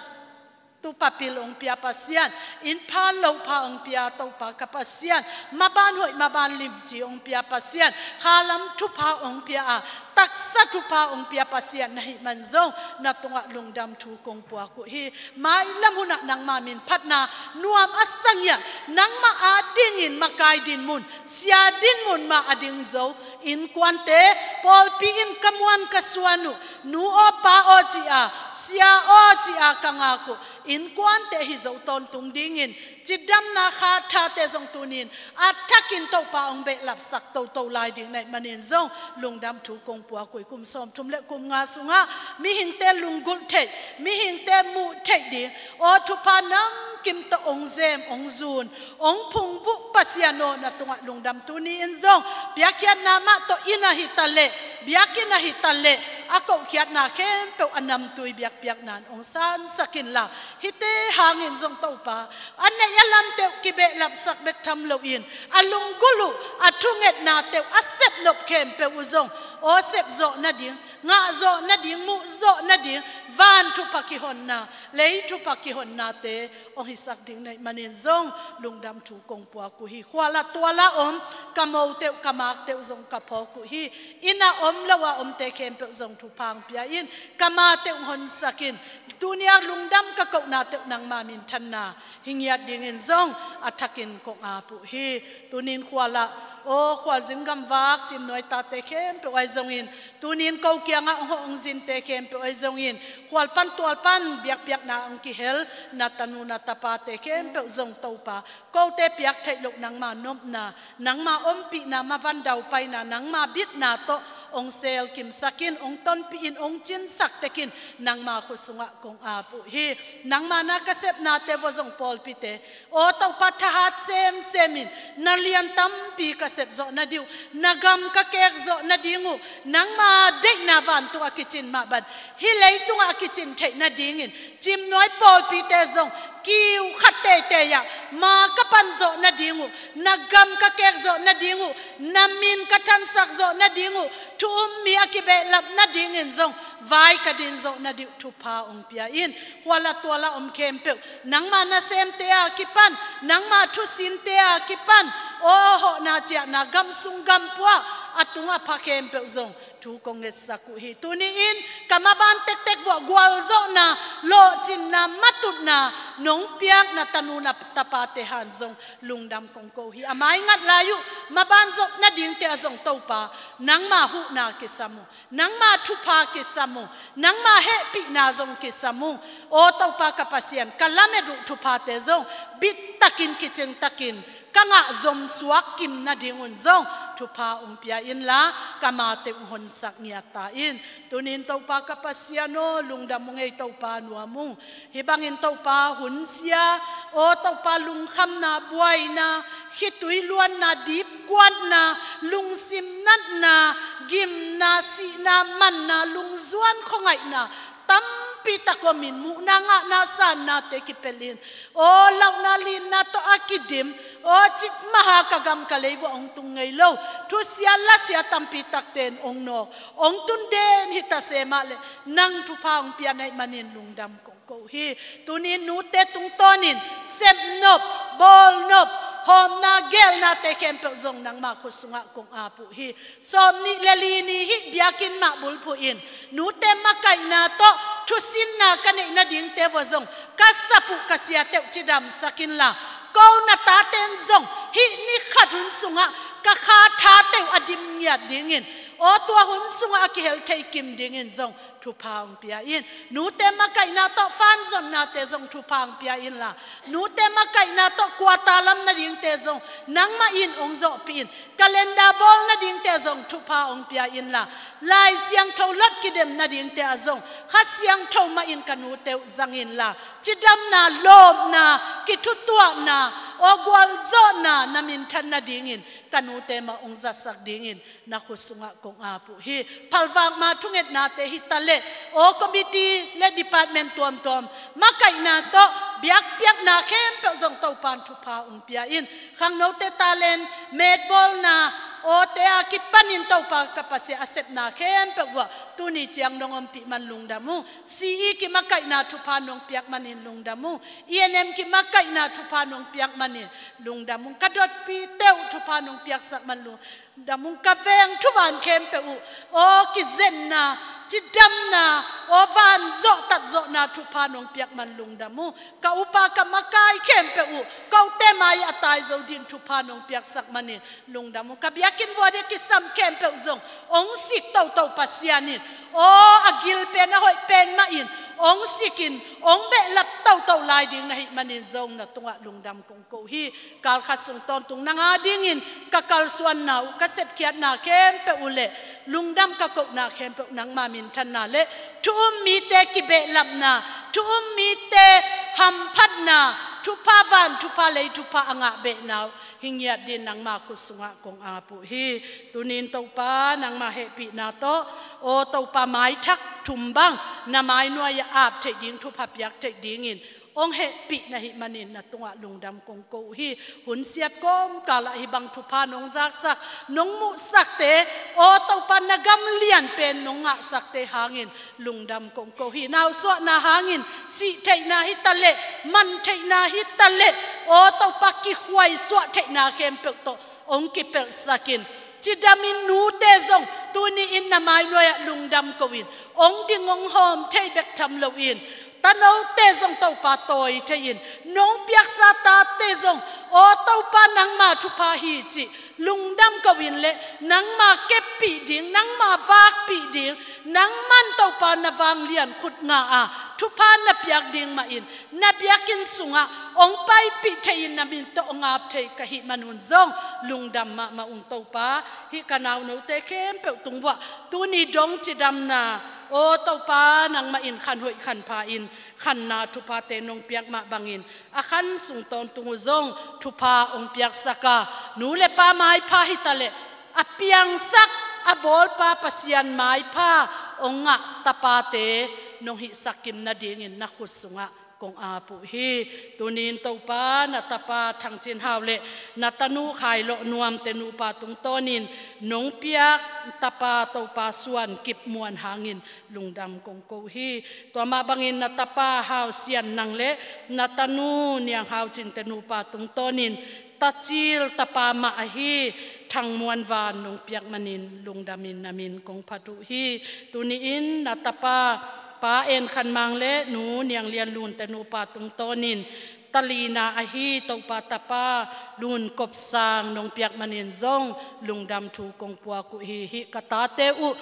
tupa pil hong pia Pasian, inn pha lo pha hong pia Topa ka Pasian, maban hoih maban limci hong pia Pasian, khalam thupha hong pia a, taksa thupha hong pia Pasian na hih man zong na tungah lungdam thu kong puak uh hi. Mailam hunah nangma min phatna nuam a sa ngiat, nangmah a dingin makai dinmun, sia dinmun mah a ding zo innkuante, pawlpi in ka muan ka suan uh, nu aw pa aw ci a, sia aw ci a ka ngak uh innkuante hi zo tawntung dingin, cidamna kha thate zong tuni in a thakin Topa hong behlapsak toto lai ding na hih manin zong lungdam thu kong puak uh hi. Kum sawmthum le kum nga sungah mihingte lunggulh theih, mihingte muh theih ding, aw thupha namkim tawh hong zem, hong zun, hong phungvuh Pasian aw na tungah lungdam. Tuni in zong piakkhiatna mah tawh inn ahi ta leh, biakinn ahi ta leh, a kohkhiatna khempeuh a namtui biakpiakna in hong sansak inla, hihte hangin zong Topa a neih a lamte uh kibehlapsak bek tham loin, a lunggulh uh a thungetnate uh a sepnop khempeuh uh zong aw sep zawh nading, ngah zawh nading, muh zawh nading, van thupha kihonna, lei thupha kihonnate hong hisak ding na hih manin zong lungdam thu kong puak uh hi. Khualah tualah om ka mote uh, ka makte uh zong ka phawk uh hi. Inn ah om lo a omte khempeuh zong thupha hong pia in, ka mate uh hong honsak in. Tuni a lungdam ka kohnate uh nangma minthanna hi ngiat dingin zong a thakin kong ap uh hi. Tuni in khualah Aw khualzin gamvak cimnuai tate khempeuh ahi zongin, tunin ko kiangah hong hawh hong zinte khempeuh ahi zongin, khual pan tual pan biakpiakna hong kihel na tanu na tapate khempeuh zong Topa, kote piak theih loh nangma nopna, nangma ompihna, mavan daupaina, nangma bitna tawh hong selkimsak in, hong tonpih in, hong cinsak tekin nangma khut sungah kong ap uh hi. Nangma na ka sepnate vua zong pawlpite, aw Topa, thahat semsem in, na lian tampi ka sep zawh nading uh, na gam ka kek zawh nading uh, nangma deihna vantung a kicin mah bang hih leitungah a kicin theih nadingin, cimnuai pawlpite zong kiu khat teitei ah ma ka pan zawh nading uh, na gam ka kek zawh nading uh, na min ka thansak zawh nading uh, thu um mi a kibehlap nadingin zong vai ka din zawh nading uh thupha hong pia in. Khual a tual a om khempeuh, nangma nasemte a kipan, nangma thusinte a kipan, aw hawhna ciahna, gam sung gam pua a tung a pha khempeuh zong thu kong ngetsak uh hi. Tuni-in ka maban tektek vuah gualzawhna, lawhcinna, matutna nong piak na tanu na tapate hang zong lungdam kong ko hi. A maingat lai uh maban zop nadingte ah zong Topa, nangma huhna kisam uh, nangma thupha kisam uh, nangma hehpihna zong kisam uh. Aw Topa ka Pasian, ka lamet uh thuphate zong bittakin kicingtakin ka ngah zomsuak kim nadingun zong thupha hong pia inla, ka mate hong honsak ngiat ta in. Tunin Topa ka Pasian aw, lungdam ung ei Topa, nuam ung. Hih bangin Topa, hunsia, aw Topa, lungkhamna, buaina, khitui luanna, dipkuatna, lungsim natna, gimna, sihna, manna, lungzuan khuangaihna tampi tak omin, muhna ngahna sannate kipelhin, aw lauhna linna tawh a kidim, aw cikmah a ka gam ka lei vuah hong tung ngei lo thusia lasia tampi takte in hong nawk, hong tun den hi ta se mah leh, nang thupha hong pia na hih manin lungdam kong ko hi. Tunin nute tungtawnin sepnop, bawlnop, hawmna, gelnate khempeuh zong nangma khut sungah kong ap uh hi. Sawmnih le li ni hih biakinn mah bulphuh in nute makaihna tawh thusinna ka neih nadingte vua zong ka sap uh ka siate uh cidamsak inla, ko na tate in zong hih ni khat hun sungah ka kha thate uh a dim ngiat dingin, aw tua hun sungah a kihel thei kim dingin zong thupha hong pia in. Nute makaihna tawh fanzonnate zong thupha hong pia inla, nute makaihna tawh quarter lam nadingte zong nangmah in hong zawhpih in. Calendar bawl nadingte zong thupha hong pia inla, Lai Siangtho lot kidem nadingte ah zong Kha Siangtho mah in ka nute uh zang inla, cidamna, lawpna, kithutuahna, aw gualzawhna na minthan nadingin ka nute mah hong zatsak dingin na khut sungah kong ap uh hi. Phalvak ma thungetnate hi ta leh, aw committee le department tuamtuam makaihna tawh biakpiakna khempeuh zong Topa in thupha hong pia in. Khangnote talent, metbawlna, awte a kipanin Topa ka Pasian a sepna khempeuh vuah tuni ciang nong ompih man lungdam ung. C E kimakaihna thupha nong piak manin lungdam ung. E N M kimakaihna thupha nong piak manin lungdam ung. Ka dotpite uh thupha nong piaksak man lungdam ung. Ka veng thuvan khempeuh uh, aw kizenna, cidamna, aw vanzawh tatzawhna thupha nong piak man lungdam ung. Ka upa ka makai khempeuh uh, kote mai a tai zo din thupha nong piaksak manin lungdam ung. Ka biakinn vua dia kisam khempeuh zong hong sik toto Pasian in, aw a gil pen a hoih pen mah in hong sikin hong behlap toto lai ding na hih manin zong na tungah lungdam kong ko hi. Kal khat sung tawntung nang a dingin ka kalsuanna uh, ka sepkhiatna khempeuh uh le lungdam ka kohna khempeuh nangma minthanna le thu um mite kibehlapna, thu um mite hamphatna, thupha van, thupha lei, thupha a ngah behna uh hi ngiat din nangma khut sungah kong ap uh hi. Tunin Topa nangma hehpihna tawh, aw Topa, maithak thum bang na mainuai ah ap theih ding, thupha piak theih dingin hong hehpih na hih manin na tungah lungdam kong ko uh hi. Hunsiat kawmkal ah hih bang thupha nong zaksakte, aw Topa, na gam lian pen nong ngahsakte hangin lungdam kong ko uh hi. Nausuahna hangin sih theihna hi ta leh, man theihna hi ta leh, aw Topa, kikhuaisuah theihna khempeuh tawh hong kipelhsakin, cidamin nute zong tuni-in na mainuai ah lungdam ko-in hong ding hong hawm thei bek tham loin, Tanote zong Topa tawi thei-in, nong piaksa tate zong, aw Topa, nangma thupha hi cih lungdam ko in le, nangma keppih ding, nangma vakpih ding, nangman Topa na vanglian khut nga a thupha na piak ding mahin, na biakinn sungah hong paipih thei-in na min tawh hong ap thei ka hih manun zong lungdam mahmah ung Topa. Hih ka naunote khempeuh tung vuah tuni dong cidamna, aw Topa, nangmah in khanhoih khanpha in khanna thuphate nong piak mah bangin, a khan sung tawntung uh zong thupha hong piaksak a, nu le pa maipha hi ta leh, a piangsak, a bawlpa Pasian maipha hong ngah tapate nong hihsak kim nadingin na khut sungah kong ap uh hi. Tuni-in Topa, na tapa Thang Cin Hau le na tanu Khai Lawh Nuam te nupa tungtawnin nong piak tapa Topa Suan Kip Muan hangin lungdam kong ko hi. Tua mah bangin na tapa Hau Sian Nang le na tanu Niang Hau Cin te nupa tungtawnin tacil tapa mah ahi Thang Muan Van nong piak manin lungdamin na min kong phat uh hi. Tuni-in na tapa Pa En Khan Mang le nu Niang Lian Lun te nupa tungtawnin talina ahi Topa tapa Lun Kop Sang nong piak manin zong lungdam thu kong puak uh hi. Hih ka tate uh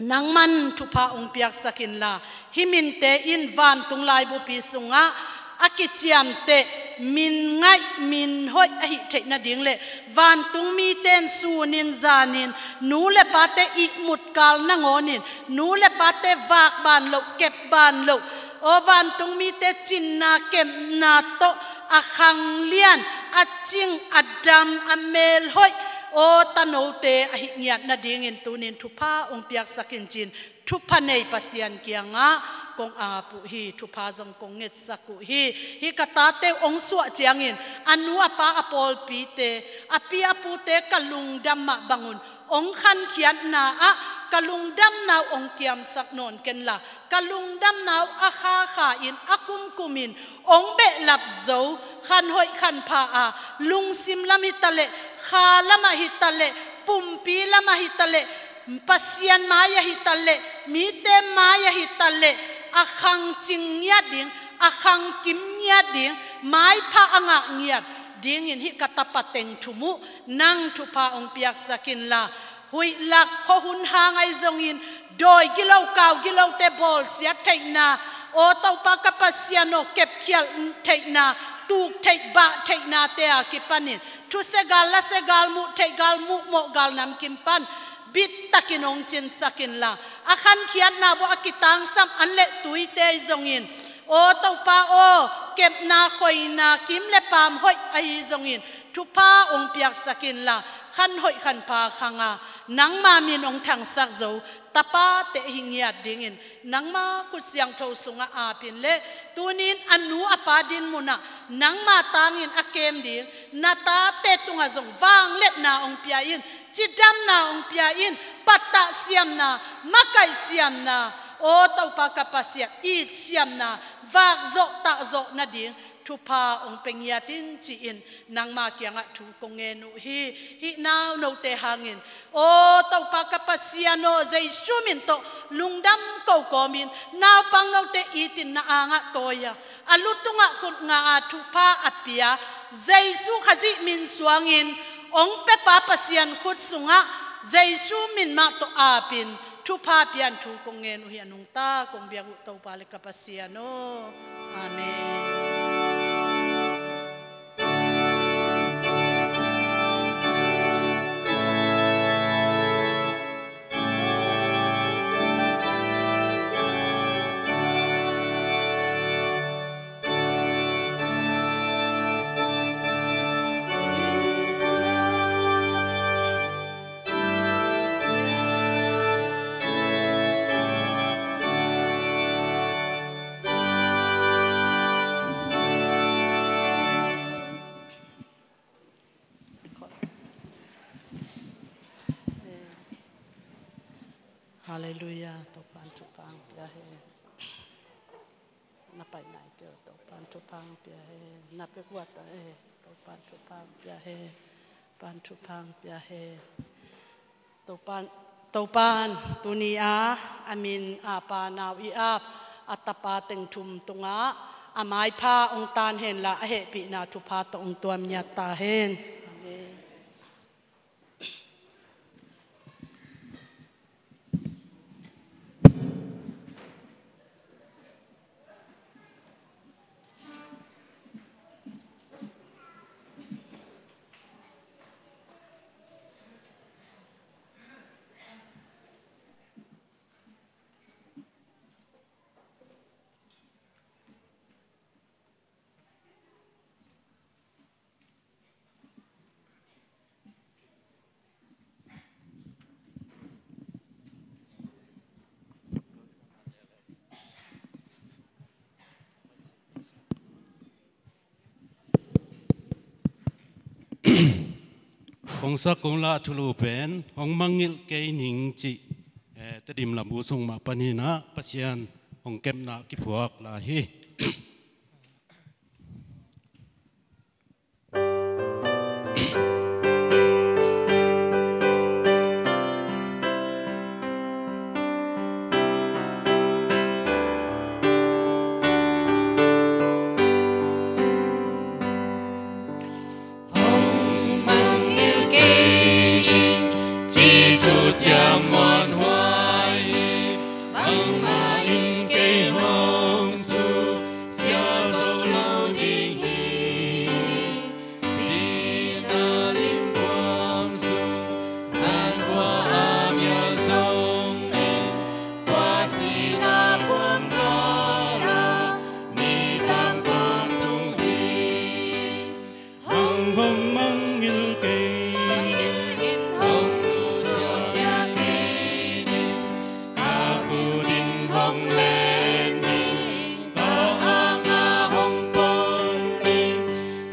nangman thupha hong piaksak inla, hih minte in vantung laibupi sungah a kiciamteh, min ngaih, min hoih ahih theih nading le vantung mite in sunin zanin nu le pate ihmut kal nangawnin nu le pate vak ban loh, kep ban loh, aw vantung mite cinna kepna tawh a khanglian, a cing, a dam, a melhoih, aw tanote ahih ngiat nadingin tunin thupha hong piaksak in ci-in thupha nei Pasian kiangah kong ap uh hi. Thupha zong kong ngetsak uh hi. Hih ka tate hong suah ciangin a nu a pa a pawlpite, a pi a pute ka lungdam mah bangun hong khankhiatna ah ka lungdamna uh hong kiamsak nawn kenla, ka lungdamna uh a khakha in, a kumkum in hong behlap zo, khanhoih khanpha a, lungsim lam hi ta leh, kha lamah hi ta leh, pumpi lamah hi ta leh, Pasian mai ahi ta leh, mite mai ahi ta leh, a khang cing ngiat ding, a khang kim ngiat ding, maipha a ngah ngiat dingin hih ka tapa teng thum uh nang thupha hong piaksak inla, huih lak khuahun hang ahi zongin, dawi gilo, kau gilote bawlsiat theihna, aw Topa ka Pasian aw, kepkhialh theihna, tuk theih, bah theihnate a kipanin, thusia gal, lasia gal, muh theih gal, muh mawh gal namkim pan bittakin hong cinsak inla, a khankhiatna vuah a kitangsam an le tuite ahi zongin, aw Topa aw, kepna, khoina, kim le paam hoih ahi zongin thupha hong piaksak inla, khanhoih khanpha khanga nangma min hong thangsak zo tapate hi ngiat dingin nangma khut siangtho sungah apin le, tunin a nu a pa din munah nangma tangin a kem ding, na tate tungah zong vangliatna hong pia in, cidamna hong pia in, pattah siamna, makaih siamna, aw Topa ka Pasian, it siamna, vak zawh, tah zawh nading thupha hong pia ngiat in ci-in nangma kiangah thu kong ngen uh hi. Hih naunote hangin, aw Topa ka Pasian aw, Jesu min tawh lungdam ko kawmin naupang note itin na angah tawi a, a lu tungah khut nga a thupha a pia Jesu Khazih min suangin hong piapa Pasian khut sungah Jesu min mah tawh apin thupha pian thu kong ngen uh hi. A nungta kong biak uh Topa le ka Pasian aw. Amen. Halleluiah. Topa'n thupha hong pia hen. Na pai nai kei, Topa'n thupha hong pia hen. Na pia guat a, eh, Topa'n thupha hong pia hen. Topa'n thupha hong pia hen. Topa'n, Topa'n tuni a, a min a pa nau i ap a tapa teng thum tungah a maipha hong taan henla, a hehpihna thupha tawh hong tuam ngiat ta hen. Amen. Kong sak kong lah thulu pen hong mangngilh kei ning cih, eh, Tedim lam u sung mah panin ah Pasian hong kepna kiphuak lai hi. Hong mangngilh kei ning, cih thu ciam muanhuai hi. Bangmah in kei hong susia zo lo ding hi. Sihna limguam sung, sankhua a mial zongin, tua sihna guam kal ah nidang kong tung hi. Nang hong mangngilh kei, hong nusia kei ning, ka khut in hong len ning, ka angah hong pom ning.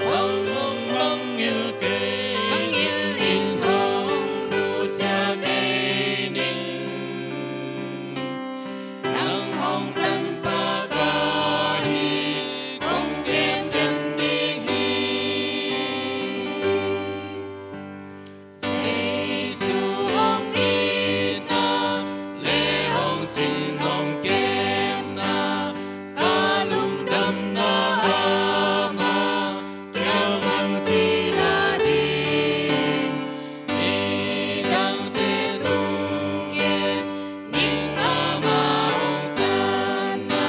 Nang hong mangngilh kei, hong nusia kei ning. Nang hong tanpa ka hi, kong kem den ding hi. Jesu hong itna le hong cing hong kemna, ka lungdamna amah kiang man cina ding. Nidangte tung kei ning, amah hong tanna,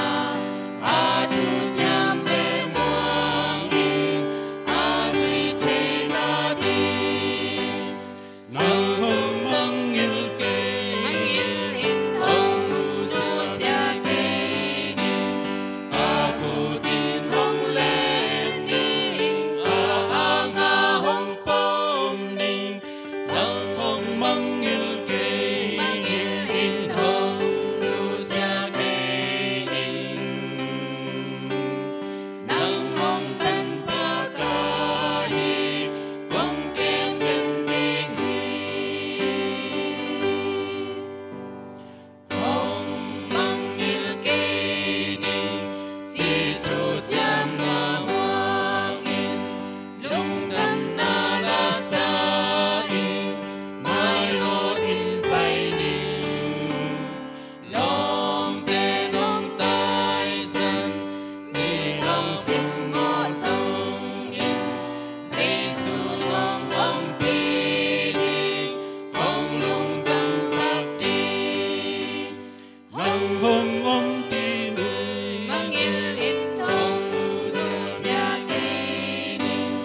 a thuciamte muang in, a zui theihna ding. Nang hong mangngilh kei, mangngilh in hong nusia kei ning, ka khut in hong len ning, ka angah hong pom ning. Nang hong mangngilh kei, mangngilh in hong nusia kei ning. Nang hong tanpa ka hi, kong kem den ding hi. Hong mangngilh kei ning, cih thuciamna muang in, lungdamna la sa in, mailawt in pai ning. Lawmte nong taisan, mi nong simmawh zongin, Jesu nong ompih ding, hong lungzang sak ding. Nang hong ompih ning, mangngilh in hong nusia kei ning,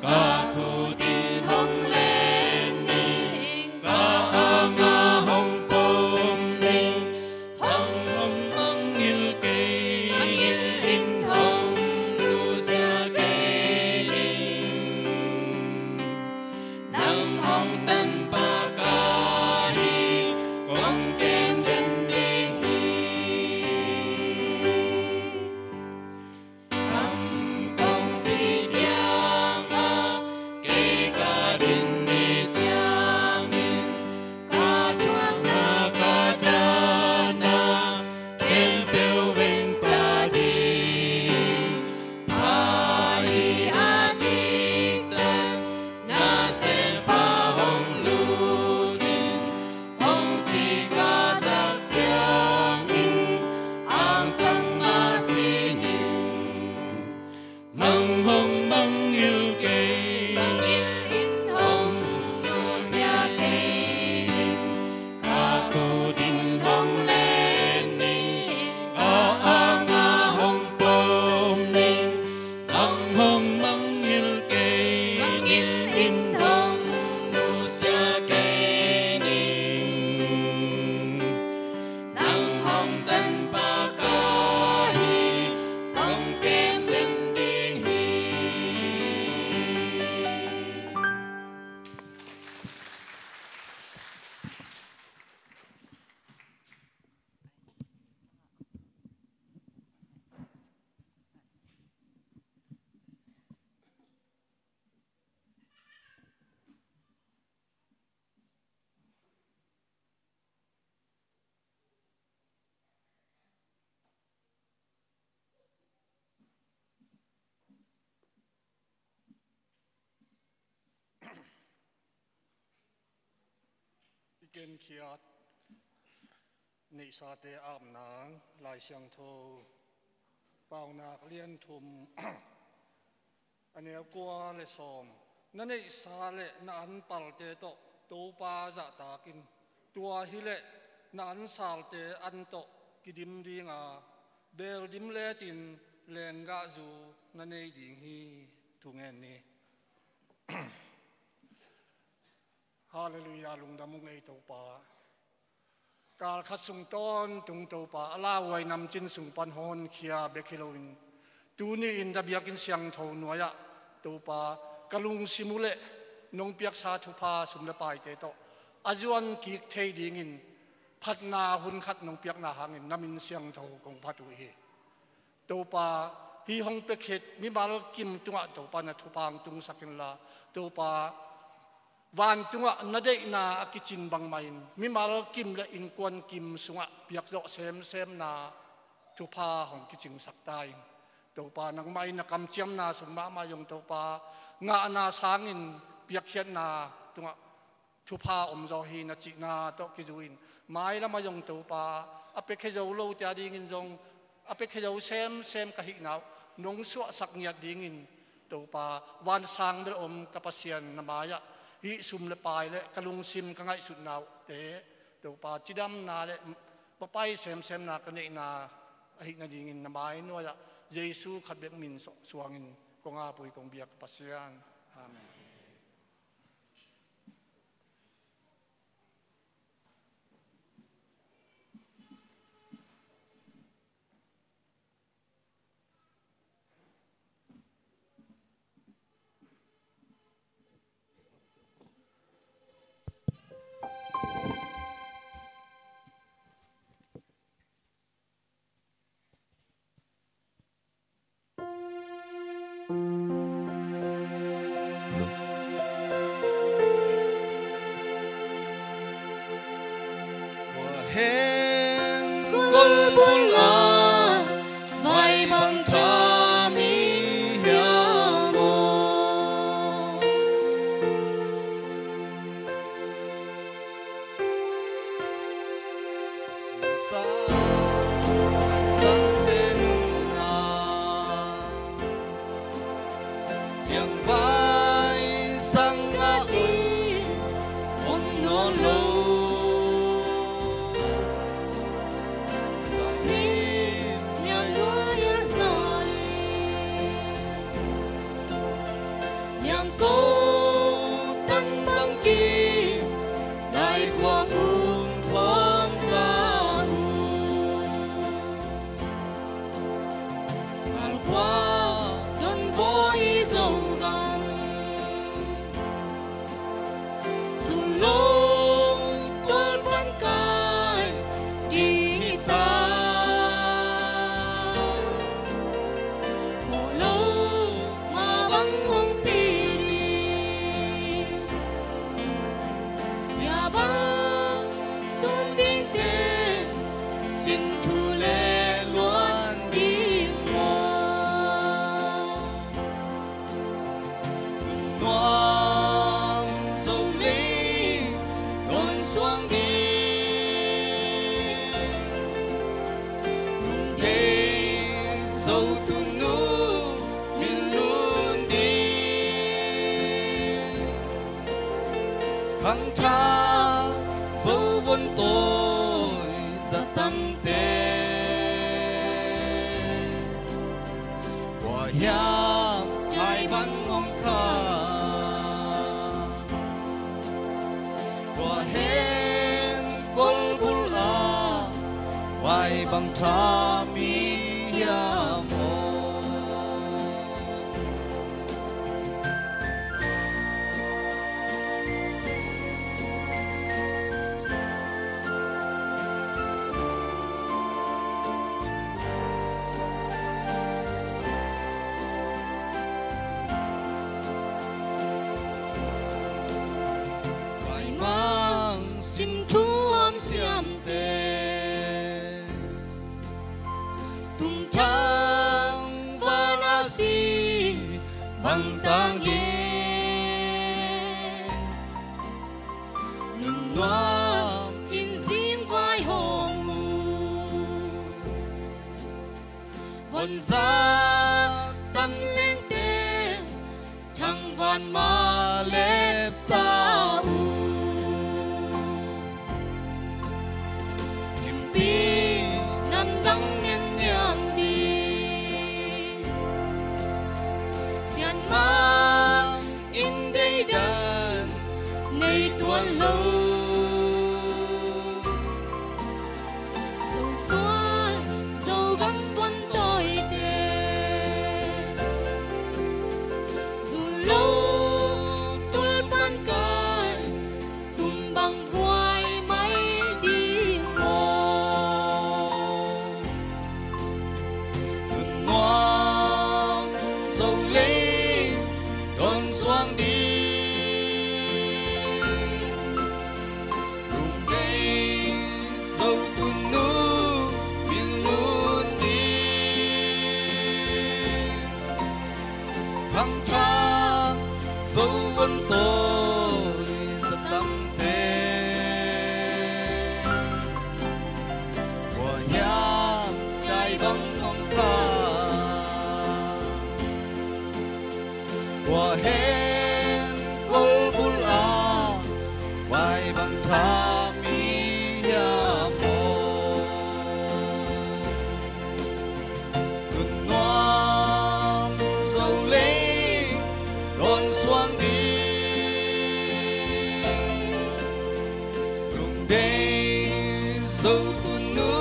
ka khut in hong len ning, ka angah hong pom ning. Nang hong mangngilh kei, mangngilh in hong nusia kei ning. Nang hong tanpa ka hi, kong kem den ding hi. Piankhiat neihsate apnang Lai Siangtho Paunak lian thum, a neu kua le sawm. Na neihsa le na anpalte tawh Topa zahtak in. Tua hileh na ansalte an tawh kidim dinga, beldim letin lenggahzu na nei ding hi. Thungen ni. Halleluiah, lungdam ung ei Topa. Kalkhat sung tawntung Topa, a lauhuai namcin sung pan honkhia bek hi loin, tuni-in na biakinn siangtho nuai-ah Topa, ka lungsim uh leh nong piaksa thupha sum le paite tawh a zuan kik thei dingin phatna hun khat nong piakna hangin na min siangtho kong phat uh hi. Topa, hih hong piakhit mimal kim tungah Topa na thupha hong tungsak inla, Topa, vantungah na deihna a kicin bangmah in mimal kim le innkuan kim sungah piakzawh semsemna thupha hong kicingsak ta in. Topa, nangmah in na kamciamna sung mahmah zong Topa, ngahna sangin piakkhiatna tungah thupha omzaw hi na cihna tawh kizui-in, mailam ah zong Topa, a piakhia zo lote a dingin zong, a piakhia zo semsem ka hihna uh nong suahsak ngiat dingin Topa, vansang bel om ka Pasian na mai-ah hih sum le pai le ka lungsim ka ngaihsutna uhte Topa, cidamna le mapai semsemna ka neihna ahih nadingin na mai nuai-ah Jesu khat bek min suangin kong ap uh hi kong biak ka Pasian. Amen. Heng kolbul ah vai bang tha mi hiam aw? Tangte nunga liangvai sang mah om nawn lo. Zani liangvai a zali liangko tan bangkim laikuak um khawm ta uh. Alkua don vawi Zogam zun lo tual pan kai ding hi ta. Lo ma bang hong pi ding. Bia bang sung dingte sin thu le luan ding maw? Nuam zo lei dawn suang ding. Lungdei zo tunu min lun ding. Khangthak zo vun tawi za tamte. Kua hiam ngai bang om kha. Kua heng kolbul ah vai bang tha mi hiam aw? Maimang sim thuam siamte tungtang van a si bang tang hi. Nunnuam Honza tam tengteng thangvan mah lep ta uh. Himpi namdang ngen niam ding. Sianmang in deidan nei tuan lo. Zosuan, Zogam puan tawite. Zu lo, tul pan kai, tum bang vuai mai ding maw. Nunnuam Zo lei dawn suang ding. Lungdei Zo tunu min lun ding. Khangthak Zo vuan tawi sa tamte. Kua hiam dai bang hong kha? Kua hen kolbul ah vai bang tha mi hiam maw? Nunnuam Zo lei dawn suang ding. Lungdei Zo tunu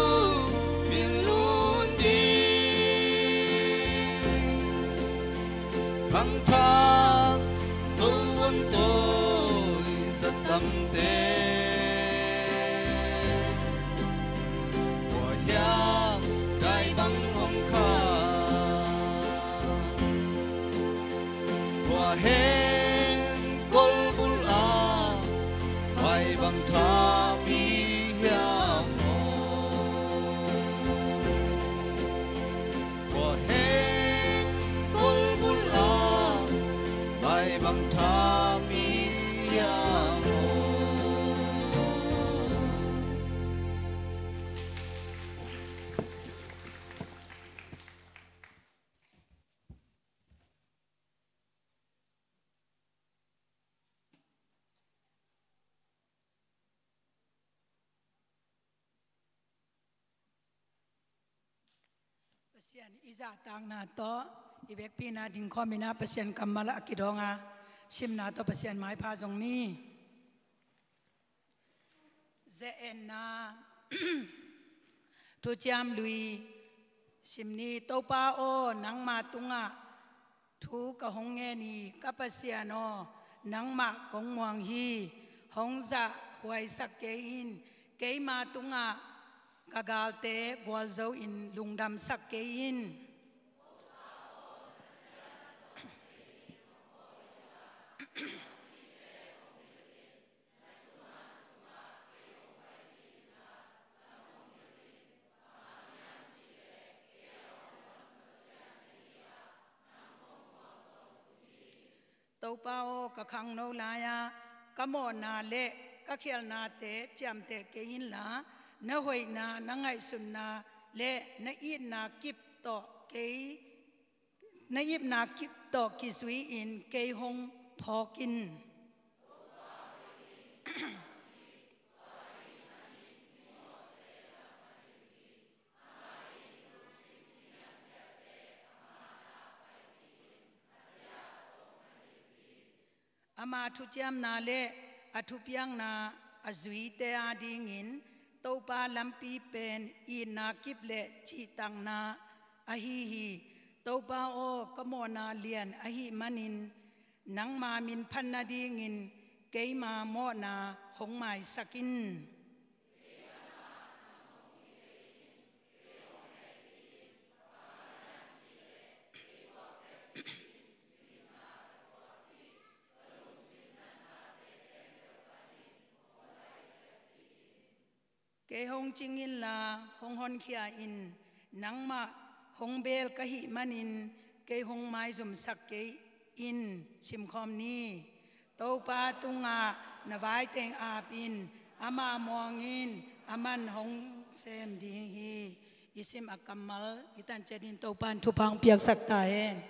min lun ding. Khangthak Zo vuan tawi sa tamte. Kua hiam dai bang hong kha? Kua hen kolbul ah vai bang tha mi hiam maw? Kua hen kolbul ah vai bang tha mi hiam maw? Pasian i zahtakna tawh i vekpi-in ah dingkhawm in ah Pasian kammal a kidawng a simna tawh Pasian maipha zong ni. Ze-etna Thuciam Lui sim ni. Topa aw, nangma tungah thu ka hong ngen hi. Ka Pasian aw, nangmah kong muang hi. Hong zahhuaisak kei in. Keima tungah ka galte gualzo in lungdamsak kei in. Topa aw, ka khangno lai-ah ka mawhna le ka khialhnate ciamteh kei inla, na hoihna, na ngaihsutna le na itna kip tawh kei, na itna kip tawh kizui-in kei hong phawk in. Ama thuciamna le a thupiakna a zuite adingin Topa lampi pen itna kip le cihtakna ahi hi. Topa aw, ka mawhna lian ahih manin nangma min phat nadingin keima mawhna hong maisak in. Kei hong cing inla hong honkhia in. Nangmah hong beel ka hih manin kei hong maizumsak kei in. Simkhawm ni. Topa tungah na vaiteng ap in. Amah muang in, aman hong sem ding hi. I sim a kammal i tan ciatin Topa'n thupha hong piaksak ta hen.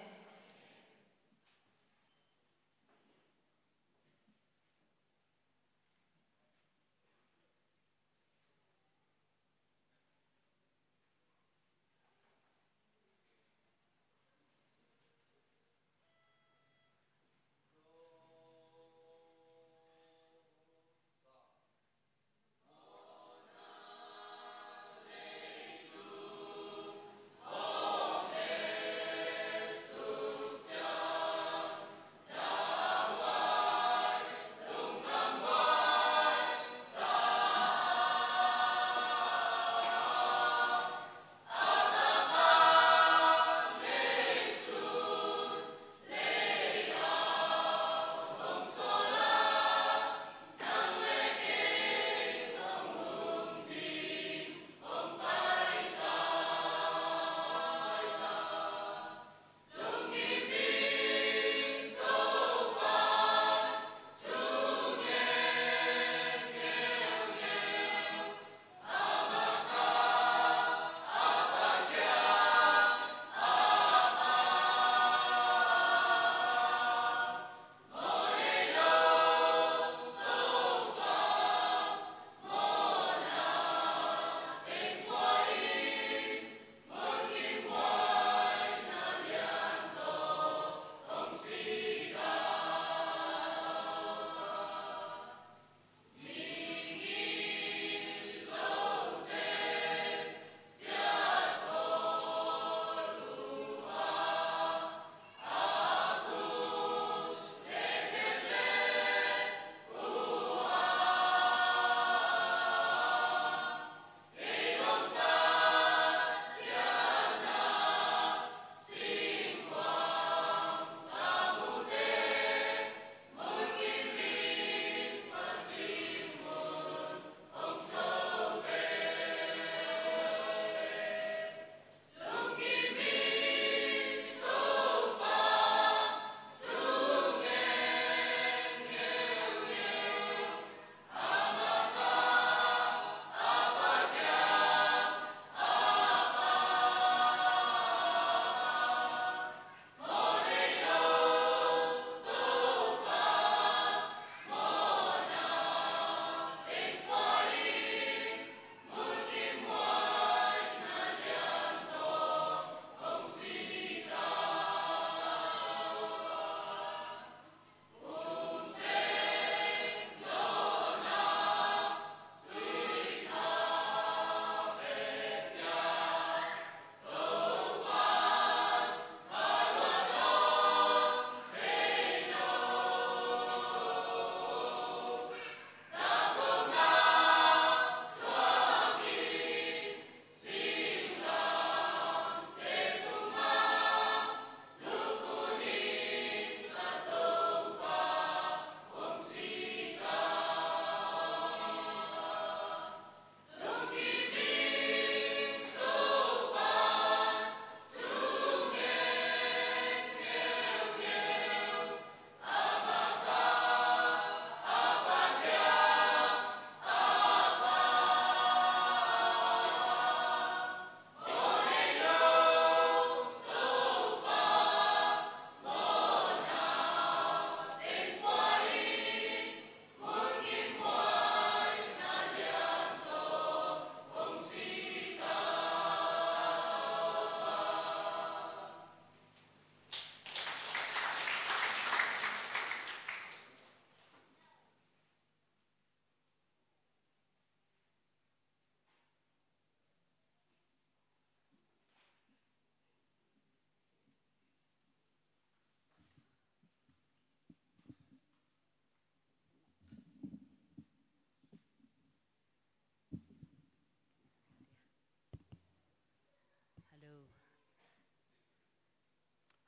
Hallo.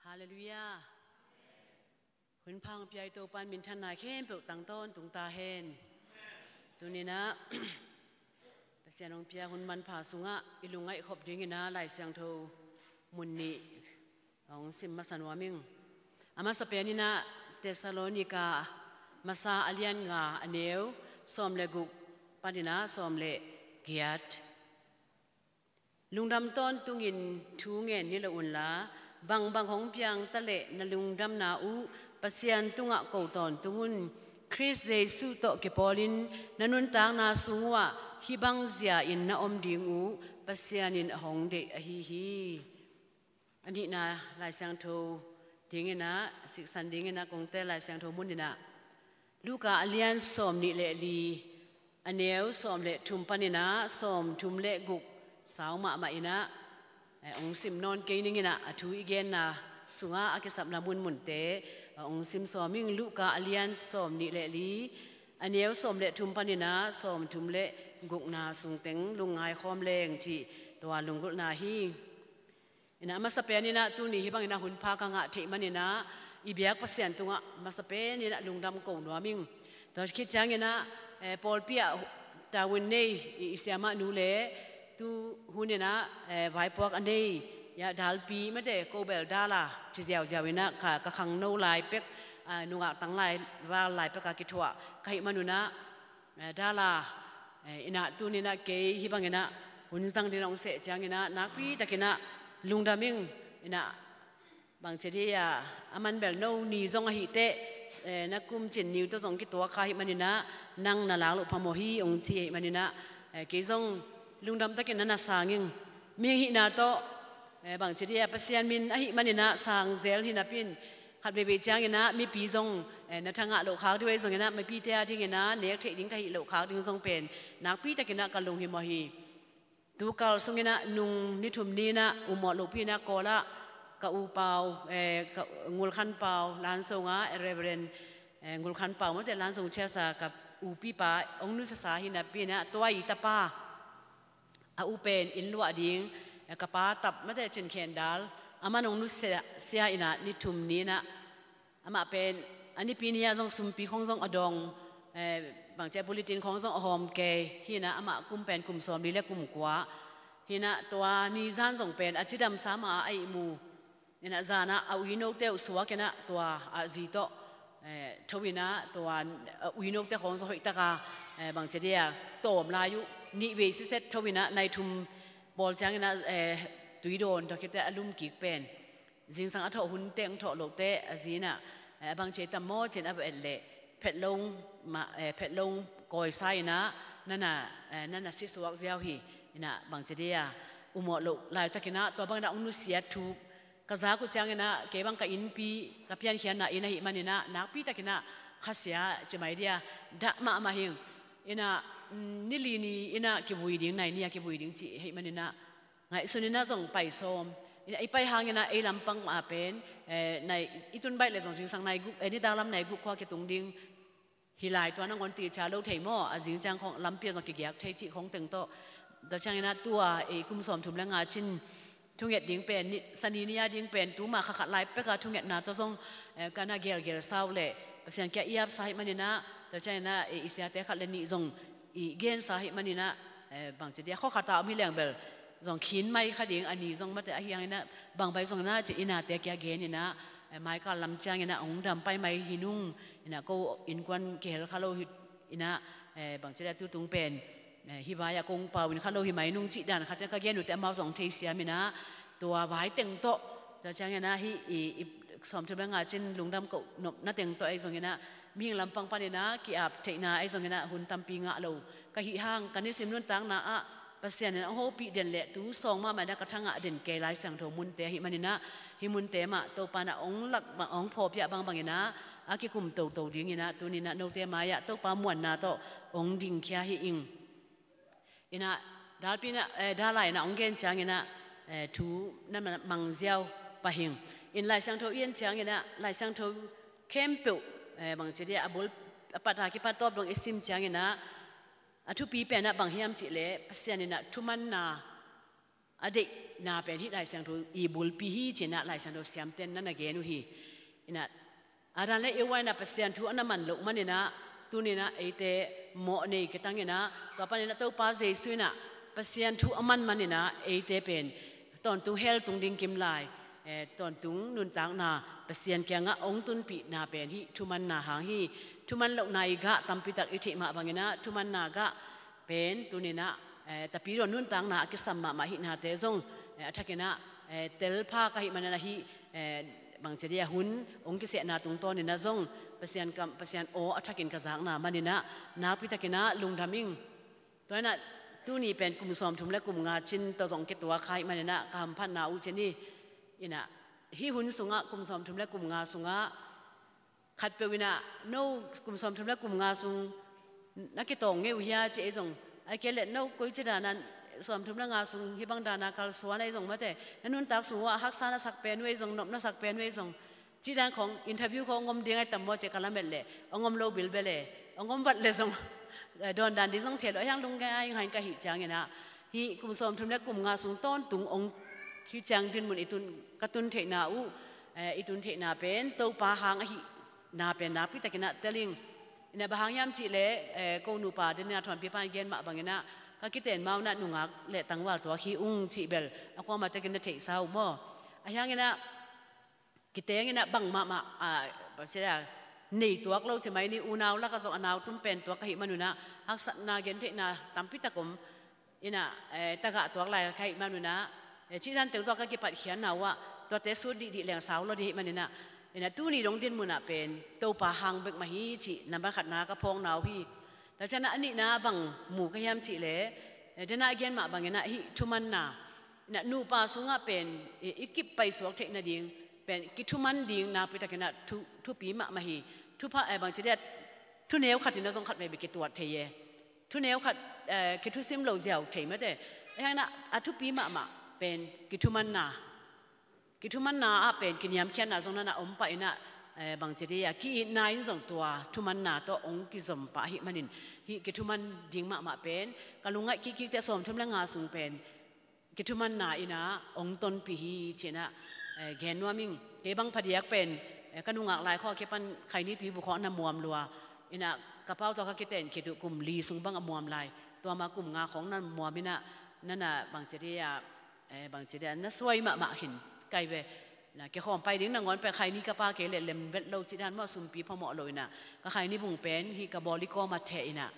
Halleluiah. Hun pha hong pia i Topa'n minthanna khempeuh tang tawntung ta hen. Tuni-in ah Pasian hong pia hun manpha sungah i lungngaih khop dingin ah Lai Siangtho mun nih hong sim masa nuam ing. A masa pen in ah Thessalonika masa a lian nga, a neu sawm le guk panin ah sawm le giat. Lungdam tawntungin thu ngen ni lo unla, bangbang hong piang ta leh na lungdamna uh Pasian tungah ko tawntung un. Khrist Jesuh tawh kipawlin na nuntakna sung uhah hih bang zia-in na om ding uh Pasian in a hong deih ahi hi. A nihna Lai Siangtho dinginah, siksan dinginah kongte Lai Siangtho muninah Luka a lian sawm nih le li, a neu sawm le thum paninah sawm thum le guk sau mahmah inah, eh, hong sim nawn kei ninginah a thu i genna sungah a kisapna munmunte, eh, hong sim sawm ing. Luka a lian sawm nih le li, a neu sawm le thum paninah sawm thum le gukna sungteng lungngai khawm leng cih tua lunggulhna hi. Inah a masa peninah tuni hih banginah hunpha ka ngah theih maninah i biak Pasian tungah masa peninah lungdam ko nuam ing. Tua khit cianginah, eh, pawlpi ah tavuan nei i, i siamah nu le tu huninah, eh, vaipuak a nei, ya, dalpi mate, kobel dala ci ziauziau inah ka, ka khangno lai pek, ah, nungak tang lai val lai pek a kithuah ka hih manunah, eh, dala, eh, inah tuninah kei hih banginah hun zang ding hong seh cianginah nakpi takinah lungdam ing. Inah bangci dih a, a man bel no ni zong ahih teh, eh, na kum cin niu tawh zong kituak kha hih maninah nang na lak loh phamawh hi hong ci hih maninah, eh, kei zong lungdam takin na na sang ing. Mihing hihna tawh, eh, bangci dih a, Pasian min ahih maninah sang zel hi napi-in khat veivei cianginah mipi zong, eh, na thangah loh khak dih uh ahi zonginah mipite a dinginah nek theih ding ka hih loh khak ding zong pen nakpi takinah ka lunghimawh hi. Tukal sunginah nung ni thum ni-inah umawh lohpi-inah Kawlah ka u Pau, eh, ka Ngulkhan Pau Lansong ah, eh, Reverend, eh, Ngulkhan Pau mate Lansong Church ah ka upipa hong nusiasa hi napi-inah tua i tapa a u pen inn luah ding, eh, ka pa tap mate Cin Khen Dal, aman hong nusia, sia inah ni thum ni-inah amah pen a nipi ni-ah zong sumpi khong zong a dong, eh, bangci a bulletin khong zong a hawm kei hinah amah kum pen kum sawmli le kum kua hinah tua ni zan zong pen a cidamsa mah a ihmu. Inah zanah a uinote uh suak inah tua a zi tawh, eh, tho inah tua a uinote khong zong hoihtaka, eh, bangci dih a tawm lai uh nih vei siset tho inah nai thum pawl cianginah, eh, tuidawn tawh khit teh a lum kik pen zingsang a thawh hun teng thawh lote a zi inah, eh, a bangci tam maw ci-in a va et leh phetlong mah, eh, phetlong kawisa inah nana, eh, nana sisuak ziau hi. Inah bangci dih a umawh loh laitakinah tua banginah hong nusiat thu ka zak uh cianginah kei bang ka innpi ka piankhiatna inn ahih maninah nakpi takinah khasia ci mai dih a dah mahmah hing. Inah, mm, ni li ni inah kivui ding, nai ni-ah kivui ding cih ahih maninah ngaihsun inah zong pai sawm. Inah i pai hanginah ei lampang mah pen, eh, nai i tun baih le zong zingsang nai guk, eh, nidang lam nai guk khua kitung ding hi lai tua nangawn ticia lo thei maw, a zing ciang khong lampi ah zong kigiak thei cih khong teng tawh. Tua cianginah tua ei kum sawm thum le nga cin thunget ding pen ni, sani ni-a ding pen tuma kha khat lai peka thungetna tawh zong, eh, ka na gelgel sau leh Pasian kia i apsa ahih maninah, tua cianginah ei i siate khat le nih zong i gensa ahih maninah, eh, bangci dih a khua khat a om hi leng bel zong khin mai kha ding a ni zong mate ahi hanginah bangbai zong inah ci i nate kia gen inah, eh, maikal lam cianginah hong dam pai mai hi nung inah ko innkuan kihel kha lo hi inah, eh, bangci dih a tutung pen, eh, hih vai-ah kong pau in kha lo hi mai nung cih dan khat ciang ka gen uh teh amau zong thei siam inah tua vai teng tawh tua cianginah hih i, i sawm thum le nga cin lungdam koh nopna teng tawh ahi zonginah mihing lampang paninah ki-ap theihna ahi zonginah hun tampi ngah lo ka hih hang ka nisim nuntakna ah Pasian in a hopih den le tu sawng mahmah inah ka thangah den kei Lai Siangtho munte ahih maninah hih munte mah Topa inah hong lak bang, hong phawkpiah bangbanginah a kikum toto dinginah tuninah note mai-ah Topa muanna tawh hong dingkhia hi ing. Inah dalpi inah, eh, dalai inah hong gen cianginah, eh, thu na mang ziau pah ing. In Lai Siangtho i en cianginah Lai Siangtho khempeuh, eh, bangci dih a bul a pat a kipat tawp dong i sim cianginah a thupi penah bang hiam cihleh Pasian inah thumanna a deihna pen hih Lai Siangtho i bulpi hi ci-inah Lai Siangtho siamten na na gen uh hi. Inah Adam le Eva inah Pasian thu a na man loh maninah tuninah eite mawh nei kitanginah tua paninah Topa Jesuh inah Pasian thu a man maninah eite pen tawntung hell tung ding kim lai, eh, tawntung nuntakna Pasian kiangah hong tunpihna pen hih thumanna hang hi. Thuman lohna i gah tampitak i theih mah banginah thumanna gah pen tuninah eh, tapidaw nuntakna a kisam mahmah ahihnate zong, eh, a thakin ah, eh, telpha ka hih manin ah hih, eh, bangci dia hun hong kisehna tungtawnin ah zong Pasian kam, Pasian aw a thakin ka zakna manin ah nakpi takin ah lungdam ing. Tua in ah tuni pen kum sawmthum le kum nga cin tawh zong kituak kha ahih manin ah ka hamphatna uh ci ni. In ah hih hun sungah kum sawmthum le kum nga sungah khatpeuh in ah no kum sawmthum le kum nga sung na kitawng ngei uh hia ci ei zong, ahih kei leh no koici dan a sawmthum le nga sung hih bang dan a kalsuan ei zong mate, na nuntak sung uh ah haksa na sak pen uh ei zong, nop na sak pen uh ei zong, cih dan khawng interview khawng hong om ding ahi tam maw ci ka lamet leh hong om lo bilbel e, hong om vat leh zong, eh, dawndan ding zong thei lo, ahi hang lungngai ngai in ka hih ciangin ah hih kum sawmthum le kum nga sung tawntung hong hih ciang dinmun i tun, ka tun theihna uh, eh, i tun theihna pen Topa hang ahihna pen nakpi takin ah tel ing. In ah bang hang hiam cih leh, eh, ko nupa den in ah Thawnpipa in gen mah bangin ah ka kiten ma un ah nungak le tangval tuak hi ung cih bel a kuamah takin na theihsa uh maw? Ahi hangin ah kiteng in ah bang mahmah, ah, bangci dia, nei tuak lo ci mai ni, unau lakah zong a nau tum pen tuak ka hih man un ah haksatna gentheihna tampi tak om. In ah, eh, tagah tuak lai ka hih man un ah, eh, cih dan teng tawh ka kipatkhiatna uh ah tuate sut dihdih leng sau lo ding ahih manin ah, in ah tuni dong dinmun ah pen Topa hang bek mah hi cih nambat khatna ka phawkna uh hi. Tua ciang ah a nihna bang mu ka hiam cih leh, eh, den ah a gen mah bangin ah hih thumanna, in ah nupa sungah pen, eh, i kip paisuak theih nading pen kithuman ding nakpi takin ah thu, thupi mahmah hi. Thupha, eh, bangci dia, thuneu khat in ah zong khat vei bek kituat thei e. Thuneu khat, eh, kithusim lo ziau thei mate. Ahi hangin ah a thupi mahmah pen kithumanna. Kithumanna ah pen kiniamkhiatna zong na na om pah in ah, eh, bangci dia, ki-itna in zong tua thumanna tawh hong kizom pah ahih manin hih kithuman ding mahmah pen ka lungngaih kikkik teh sawmthum le nga sung pen kithumanna in ah hong tonpih hi ci-in ah, eh, gen nuam ing. Kei bang phadiak pen, eh, ka nungak lai khawng a kipan khaini tui bu khawng a na muam lua. In ah ka pau tawh ka kiten khit uh kum li sung bang a muam lai. Tua ma kum nga khawng na muam in ah na na bangci dia, eh, bangci dia, na suai mahmah khin kai ve. Na kikhawm pai ding nangawn pen khaini ka pa kei leh lem vet lo cih dan maw, sumpi phamawh lo in ah ka khaini bung pen hih ka bawl i kawm ah theh in ah,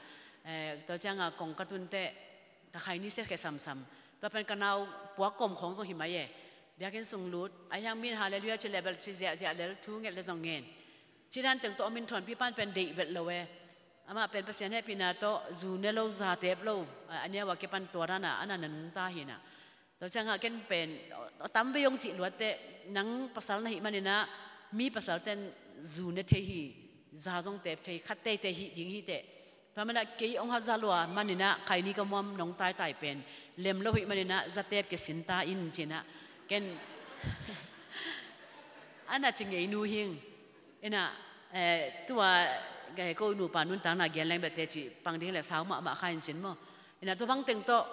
eh, tua ciang ah kong ka tun teh ka khaini sia khia samsam. Tua pen ka nau puak kawm khawng zong hi mai e. Biakinn sung lut, ahi hang min Halleluiah ci leh bel ci ziahziah lel, thu nget leh zong ngen. Cih dan teng tawh om in Thawnpipa in pen deih vet lo e. Amah pen Pasian hehpihna tawh zu ne lo, za tep lo, a, a neu a kipan tua dan a, a na na nungta hi in ah. Tua ciang ah ken pen, a tam vei hong cih luat teh, nang pasal na hih manin ah mi pasalte'n zu ne thei hi, za zong tep thei, khat teitei hih ding hi teh. Tua manin ah kei hong haza lua manin ah khaini ka muam nong taitai pen lem lo hih manin ah za tep kisin ta in ci-in ah ken a na ci ngei nu hi ing. In ah, eh, tua, eh, ko nupa nuntakna gen leng bel teci pang ding hi leh sau mahmah kha in cin maw. In ah tua bang teng tawh,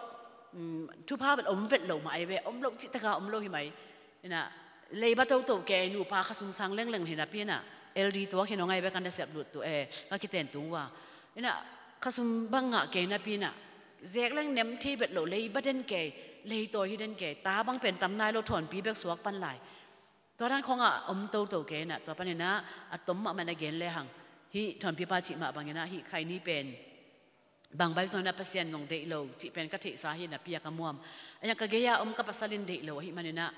um, thupha bel om vet lo mah ei ve, om lo cih tak a om lo hi mai. In ah, leiba toto kei, nupa khasum sang lengleng hi napi in ah, L D tuak hi nawn ngai ve, ka nasep lut tu, eh, ka kiten tung uh a. In ah, khasum bang ngah kei napi in ah, zek leng nem thei vet lo, leiba den kei, leitawi hi den kei, ta bang pen tam nai lo, Thawnpi bek suak pan lai. Tua dan khawng ah om toto kei in ah, tua panin ah a tom mahmah in ah gen lehang, hih Thawnpipa cih mah bangin ah hih khaini pen bang bai zong in ah Pasian zong deih lo cih pen ka theihsa hi napi a ka muam. Ahi hang ka gei a om ka pasal in deih lo ahih manin ah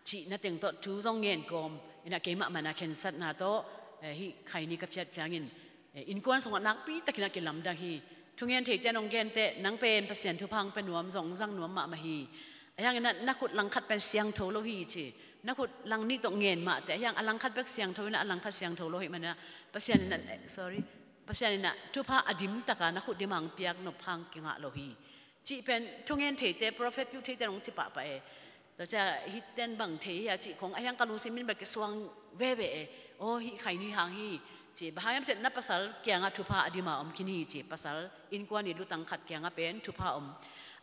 cihna teng tawh thu zong ngen kawm in ah, keimah man a khensatna tawh, eh, hih khaini ka phiat ciangin, eh, innkuan sungah nakpi takin ah kilamdang hi. Thungen theite nong gen teh, nang pen Pasian thupha hong pia nuam, zong zang nuam mahmah hi. Ahi hangin ah na khut langkhat pen siangtho lo hi ci. Na khut lang nih tawh ngen mah teh, ahi hang a langkhat bek siangtho in ah a langkhat siangtho lo ahih manin ah Pasian in ah, eh, sorry, Pasian in ah thupha a dim tak a na khut dim a hong piak nop hang kingah lo hi. Cih pen thungen theite, prophet piu theite nong ci pahpah e. Tua ciang hih ten bang thei hia cih khawng, ahi hang ka lungsim in bel kisuang veve e. Aw, hih khaini hang hi ci, bang hang hiam cih leh na pasal kiangah thupha a dim a om khin hi ci, pasal innkuan i lutang khat kiangah pen thupha om.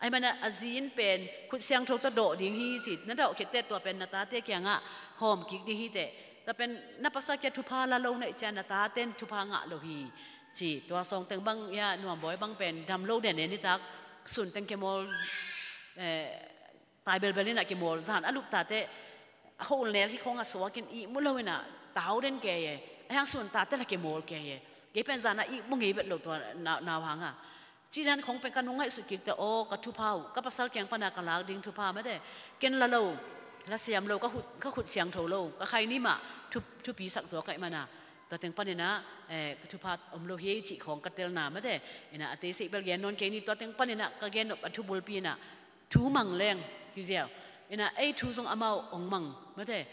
Ahih manin ah a zi in pen khut siangtho tawh dawh ding hi ci, na dawh khit teh tua pen na tate kiangah hawm kik ding hi teh. Tua pen na pasal kiang thupha la lo na hih ciang na tate'n thupha ngah lo hi ci, tua sawng teng bang, ya, nuambawi bang pen dam lo den e, nitak sun teng kimawl, eh, tai belbel in ah kimawl, zan a lup ta teh a hol nel hi khawng a suak in ihmu lo in ah tau den kei e, ahi hang sun ta teh la kimawl kei e. Kei pen zan a ihmu ngei vet lo tua nau, nau hang a. Cih dan khawng pen ka nung ngaihsut kik teh, aw, ka thupha uh, ka pasal kiang pana ka lak ding thupha mate, ken la lo, la siam lo, ka khut, ka khut siangtho lo, ka khaini mah thu, thupi sak zaw ka hih mana, tua teng paninah, eh, ka thupha om lo hi cih khawng ka telna mate, inah a tei seih bel gen nawn kei ni, tua teng paninah ka gen nop a thubulpi inah, thu mang leng hi ziau. Inah ei thu zong amau ong mang mate,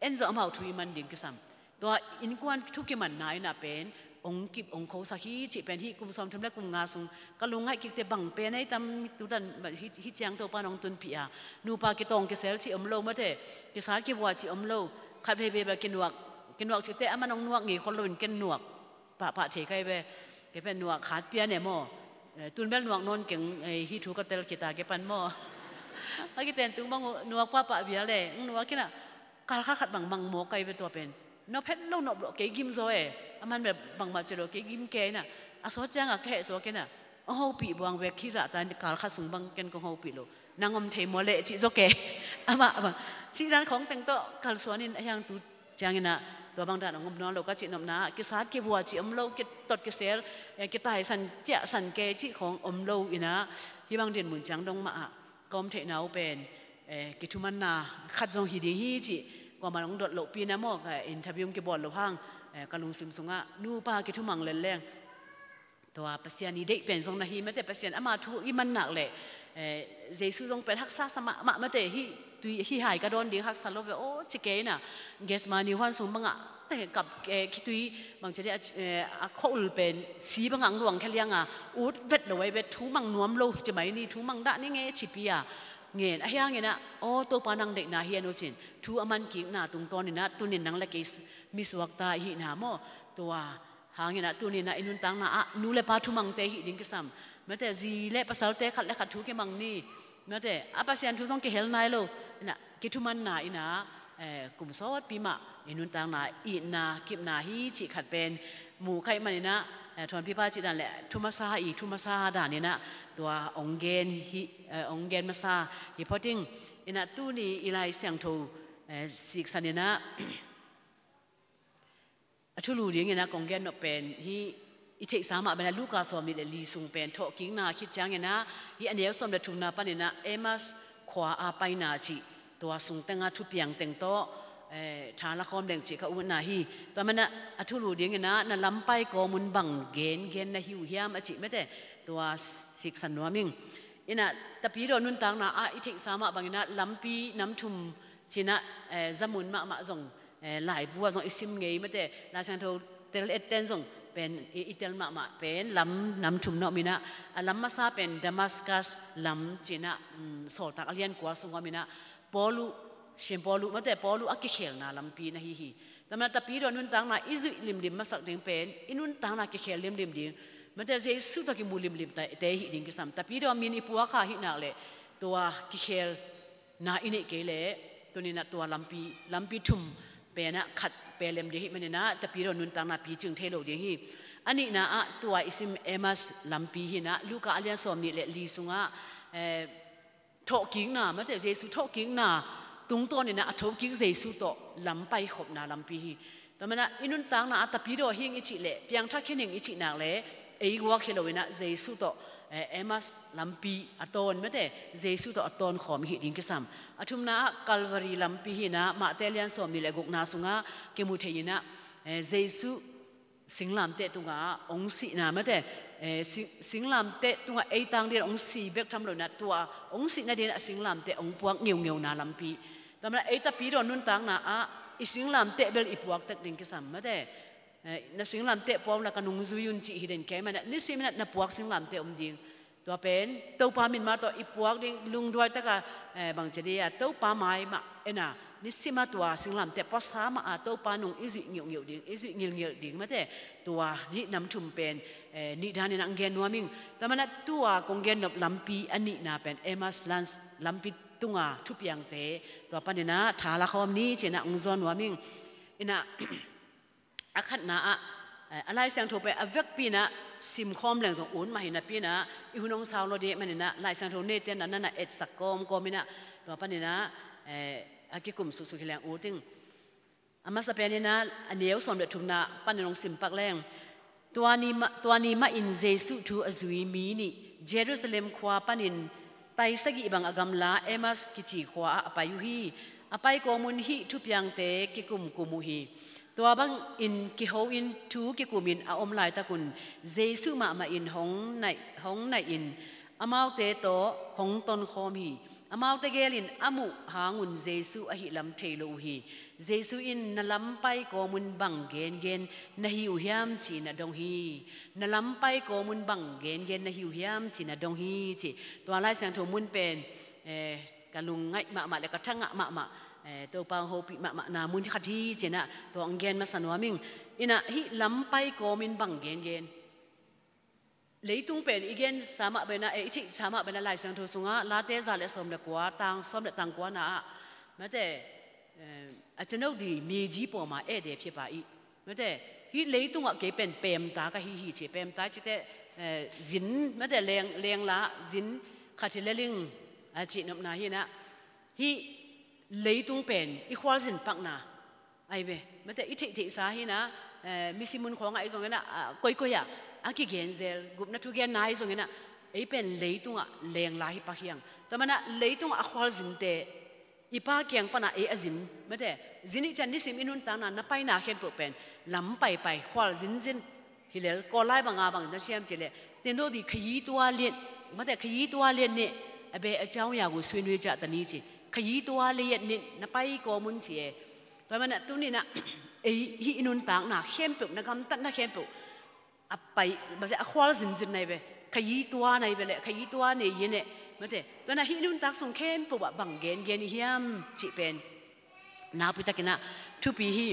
en zong amau thu i man ding kisam. Tua innkuan thu kimanna inah pen ong kip ong khosak hi cih pen hih kum sawmthum le kum nga sung ka lungngaih kikte bang pen ei tam tutan hih, hih ciang Topa nong tunpih a, nupa kitawng kisel cih om lo mate, kisat kivua cih om lo, khat veivei bel kinuak, kinuak cihte amah nong nuak ngei khol loin ken nuak pahpah thei kai ve. Kei pen nuak khat pia ne maw? Eh, tun bel nuak nawn keng, eh, hih thu ka tel khita kei pan maw? A kiten tung bang uh nuak pahpah vial le, nuak kinah, kal khat khat bang mang maw kai ve tua pen. Nop het lo nop lo kei gim zaw e. Aman bel bangmah ci lo kei gim kei inah. A sawt ciangah ka heh zaw kei inah. Ong hopih buang vek khi zahta kal khat sung bang ken kong hopih lo. Nang om thei maw leh cih zaw kei. Amah bang. Cih dan khawng teng tawh kalsuan in a hiang tu cianginah tua bang dan ong om nawn lo ka cih nopna ah, kisat kivua cih om lo, kitot kisel, eh, kitaisan ciahsan kei cih khawng om lo inah, hih bang dinmun ciang dong mah ah ka om theihna uh pen, eh, kithumanna khat zong hi ding hi cih, kuamah ong dot lohpi na maw, ka interview ong kibawl lo hang, eh, ka lungsim sungah nupa kithumang lelleng. Tua Pasian i deih pen zong na hi mate, Pasian ama thu i man nak leh, eh, Jesu zong pen haksa sa mahmah mate, hih tui, hih hai ka dawn ding haksa lo ve aw ci kei inah, Gethsemane huan sung bangah, te kap, eh, khitui bang ci dih, eh, a khua-ul pen si bangah ang luang khia lianga, ut vet lo ai vet, thu mang nuam lo ci mai ni, thu mang dah ni nge cipi a ngen a hianginah, aw Topa nang deihna hi a nu cin, thu a man kikna tungtawninah tunin nang le kei misuakta i hihna maw? Tua hanginah tuninah i nuntakna ah nu le pa thumangte hih ding kisam. Mate, zi le pasalte khat le khat thu kimang ni. Mate, a Pasian thu zong kihel nai lo. Inah kithumanna inah, eh, kum sawtpi mah i nuntakna itna kipna hi cih khat pen mu kha ih maninah, eh, thuanpipa cih dan le thu masa i thu masa daninah tua ong gen hi, eh, ong gen masa hi phot ing. Inah tuni i Lai Siangtho, eh, siksaninah a thulu dinginah kong gen nop pen hih i theihsa mah bena Luka sawmnih le li sung pen thawhkikna khit cianginah hih a neu sawm le thumna paninah Emmaus khua a paina cih tua sung tenga thupiang teng tawh, eh, tha lakhawm leng cih ka utna hi. Tua manah a thulu dinginah na lampai kawmun bang gengen na hi uh hiam a cih mate, tua siksan nuam ing. Inah Tapidaw nuntakna ah i theihsa mah banginah lampi nam thum cinah, eh, zamun mahmah zong, eh, laibu ah zong i sim ngei mate, Lai Siangtho tel etten zong pen i, i tel mahmah pen lam nam thum na om inah, a lam masa pen Damascus lam cinah, um, Sawltak a lian kua sung om inah, Paul uh, Sian Paul uh mate, Paul uh a kikhelna lampi na hi hi. Tua manah Tapidaw nuntakna i zuih limlim masak ding pen i nuntakna kikhel limlim ding mate, Jesu tawh kimu limlim te, te hih ding kisam. Tapidaw min i puak kha hih nak leh tua kikhel na i neih kei leh tuninah tua lampi, lampi thum penah khat pelem ding hih maninah Tapidaw nuntakna picing thei lo ding hi. A nihna ah tua i sim Emmaus lampi hinah Luka a lian sawmnih le li sungah, eh, thawhkikna mate, Jesu thawhkikna tungtawninah a thokik Jesu tawh lam paikhopna lampi hi. Tua manah i nuntakna ah Tapidaw hing i cih leh, piangthak khin hing i cih nak leh, ei guak hi loinah Jesu tawh, eh, Emmaus lampi a tawn mate, Jesu tawh a tawnkhawm hih ding kisam. A thumna ah Calvary lampi hinah Mate lian sawmnih le gukna sungah kimu thei inah, eh, Jesu singlamteh tungah ong sihna mate, eh, sing, singlamteh tungah ei tang dinah ong si bek tham loinah tua ong sih nadinah singlamteh ong puak ngeungeuna lampi. Tua manah ei Tapidaw nuntakna ah i singlamteh bel i puak tek ding kisam mate. Eh, na singlamteh puak unla ka nungzui un cih hi den kei manah nisiminah na puak singlamteh om ding. Tua pen Topa min mah tawh i puak ding lungduai taka, eh, bangci dih a Topa mai mah ena, nisim a tua singlamteh puaksa mah a Topa nung i zuih ngiuhngiuh ding, i zuih ngilngilh ding mate. Tua hih nam thum pen, eh, nih danin ang gen nuam ing. Tua manah tua kong gen nop lampi a nihna pen Emmaus lam, lampi tunga thupiangte, tua paninah tha lakhawm ni cinah ang zawn nuam ing. Inah a khatna ah, eh, a Lai Siangtho pen a vekpi inah simkhawm leng zong ut mah hi napi inah i hun hong sau lo dih maninah Lai Siangtho neite nanah etsak kawmkawm inah tua paninah, eh, a kikum suksuk hi leng ut ing. A masa peninah a neu sawm le thumna panin hong simpak leng Tua ni mah, tua ni mahin Jesuh thu a zui mi nih Jerusalem khua panin tai sagih bang a gamla Emmaus kici khua ah a pai uh hi. A pai kawmun hih thupiangte kikumkum uh hi. Tua bangin kiho in thu kikumin a om laitakun Jesuh mahmah in hong naih, hong naih in amaute tawh hong tonkhawm hi. Amaute gelin a muh hangun Jesuh ahih lam thei lo uh hi. Jesuh in, "Na lam pai kawmun bang gengen na hi uh hiam?" ci-in a dong hi. "Na lam pai kawmun bang gengen na hi uh hiam?" ci-in a dong hi, ci. Tua Lai Siangtho mun pen, eh, ka lungngaih mahmah le ka thangah mahmah, eh, Topa hong hopih mahmahna mun khat hi, ci-in ah tua hong gen masa nuam ing. Inah hih lam pai kawmin bang gengen. Leitung pen i gensa mah bena, eh, i theihsa mah bena Lai Siangtho sungah Late za le sawm le kua, tang sawm le tang kuana ah, mate, eh, a ceno di meji pawma eh de phiapa i, mate, hih leitungah kei pen pemta ka hi hi ci, pemta cite, eh, zin, mate, leng, lengla zin khat hi leling a cihnopna hi inah, hih leitung pen i khualzin pakna ahi ve. Mate, i theihtheihsa hi inah, eh, misi mun khawngah ahi zongin ah, ah, koikoi ah a kigenzel, gupna thugenna ahi zongin ah, ei pen leitungah lengla hi pak hi hang. Tua manah leitungah a khualzinte i Pa kiang panah ei a zin, mate, zin ih ciang nisim i nuntakna na paina khempeuh pen lam paipai, khualzinzin hi lel, Kawl lai banga bang na siam cih leh, tendo di khayi tua lian, mate, khayi tua lian nih, a beh a ciau ya gu sui nui ciah ta ni ci, khayi tua lian nih na pai kawmun ci e. Tua manah tuni inah ei hih i nuntakna khempeuh, na gamtatna khempeuh a pai, mate, a khualzinzin nai ve, khayi tua nai ve le, khayi tua nei hi ne, mate. Tua inah hih i nuntak sung khempeuh ah bang gengen i hiam cih pen nakpi takin ah thupi hi.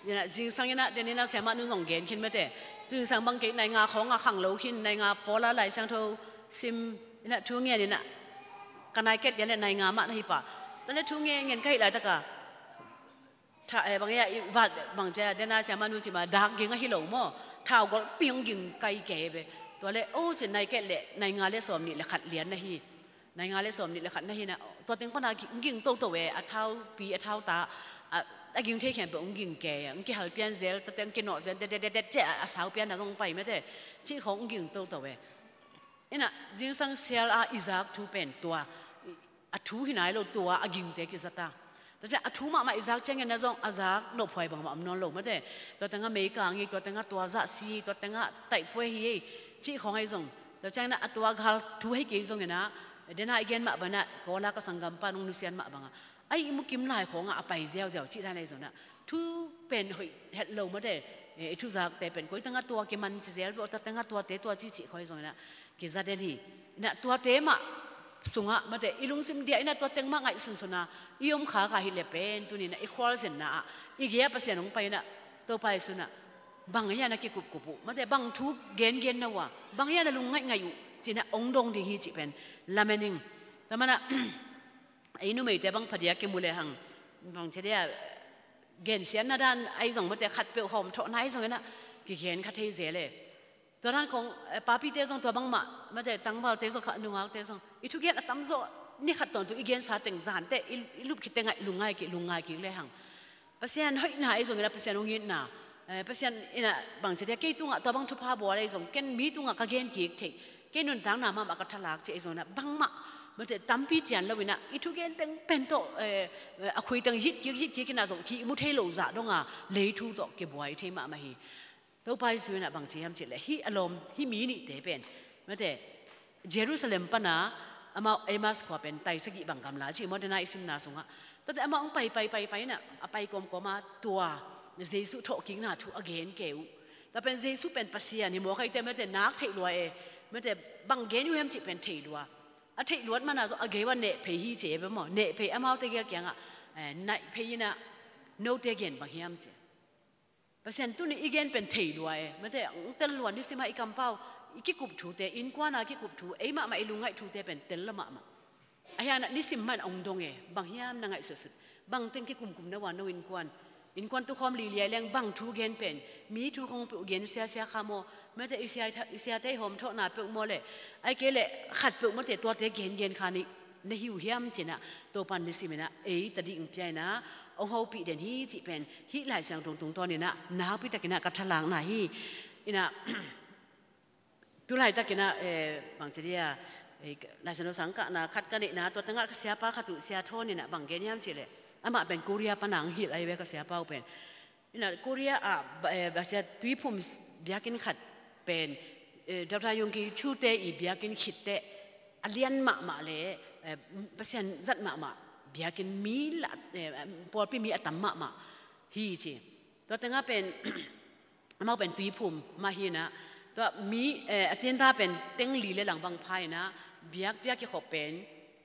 Inah zingsang inah, den inah siamah nu zong gen khin, mate. Tu zingsang bang kei nai nga khawngah khang lo khin, nai nga pawla Lai Siangtho sim inah thu ngen inah ka nai ket lian le nai nga mah na hi pah. Tua le thu ngen ngen ka hih laitaka tha, eh, bang ya, i vat bang cia, den a siamah nu ci ma, dak ging ahi lo maw. Thau golh ping ging kai kei ve. Tua le, o ci, nai ket le nai nga le sawm nih le khat lian na hi. Nai nga le sawm nih le khat na hi na, tua teng pana ki-, hong ging toto e, a thau pi, a thau ta, a, a ging thei khempeuh hong ging kei, hong kihal pian zel, tua teng kinawh zel, det, det, det, det, cia, a sau pian na zong pai mate, cih khawng hong ging toto e. Inah, zingsang sial a i zak thu pen tua, a thu hi nai lo tua, a gingte kizat a. Tua ciang a thu mahmah i zak ciangin na zong a zak nophuai bangmah om nawn lo mate. Tua tengah meikang hi, tua tengah tua zah si hi, tua tengah taihpuai hi ei, cih khawng ahi zong. Tua ciangin a tua gal thu hei kei zongin a, dena i gen mah banah, Kawla ka sanggampa nong nusian mah bangah, a ihmu kim lai khawngah a pai ziauziau cih dan ahi zongin a, thu pen hoih het lo mate. Eh, i thuzakte pen koi tengah tua kiman ci zel, tua tengah tuate tua ci cih khawng ahi zongin a, kiza den hi. Inah tuate mah sungah mate, i lungsim dia inah tua teng mah ngaihsunsun a i om khak a hi le pen, tuni inah i khualzinna ah i gei ah Pasian hong pai inah, Topa Jesuh inah bang hia na kikupkup uh, mate, bang thu gengen na uh a, bang hia na lungngaih ngaih uh, ci inah hong dong ding hi cih pen lamen ing. Tua manah ei numeite bang phadia kimu le hang, bang cia dia gensiatna dan ahi zong mate, khatpeuh hawmthawhna ahi zong inah kigen kha thei zel e. Tua dan khawng, eh, papite zong tua bangmah, mate, tangvalte zong kha, nungakte zong i thugen a tamzaw ni khat tawntung i gensa teng zante i, i lup khit tengah lungngai kik, lungngai kik le hang. Pasian hoihna ahi zongin a, Pasian hong itna, eh, Pasian inah bang cia dia kei tungah tua bang thupha bawl ahi zong, ken mi tungah ka gen kik theih, kei nuntakna mahmah ka thalak cih ahi zongin a, bangmah, mate, tampi cian lo inah i thugen teng pen tawh, eh, eh, a khui teng zit kik, zit kik inah zong ki mu thei lo zah donga lei thu tawh kibuai thei mahmah hi. Topa Jesuh inah bang ci hiam cih leh, hih a lawm, hih mi nihte pen, mate, Jerusalem pana amau Emmaus khua pen tai sagih bang gamla ci maw, dena i simna sungah. Tate amau hong pai, pai, pai, pai inah, a pai kawmkawma tua Jesuh thawhkikna thu a gen kei uh. Tua pen Jesuh pen Pasian hi mawk ahih teh mate, nak theih lua e, mate, bang gen uh hiam cih pen thei lua. A theih luat mana zong a gei uh a neh phei hi ci e ve maw, neh phei, amaute gel kiangah, eh, naih phei inah, note gen bang hiam ci. Pasian tuni i gen pen thei lua e, mate, hong tel lua, nisimah i kampau, i kikup thute, innkuana kikup thu, ei mahmah i lungngaih thute pen tel lua mahmah. Ahi hangin ah nisim mah in hong dong e, bang hiam na ngaihsutsut, bang teng kikumkum na uh a no innkuan, innkuan tukhawm liliai leng bang thu gen pen, mi thu khong peuh gen siasia kha maw, mate, i sia, i siate i hawmthawhna peuh maw le, ahih kei leh khatpeuh mate, tuate gengen kha nih na hi uh hiam ci inah, Topan nisim inah ei tadih hong pia inah hong hopih den hi cih pen hih Lai Siangtho tungtawn inah nakpi takin ah ka thalakna hi. Ina, tu laitakin ah, eh, bang ci dia, eh, Lai Siangtho sang kahna khat ka neihna, tua tengah ka siapa khat uh, Sia Thawn in ah bang gen hiam cih leh, amah pen Korea pan a hong hilh ahi ve ka siapa uh pen. Ina, Korea ah, ba-, eh, bang ci dia, Tuiphum biakinn khat pen, eh, Doctor Yonggi Cho te i biakinn khit teh a lian mahmah le, eh, Pasian zat mahmah biakinn, mi la, eh, pawlpi mi a tam mahmah hi ci. Tua tengah pen, amau pen Tuiphum mah hi in ah, tua mi, eh, a tienda pen teng li le lang bang pha in ah, biakpiak kikhop pen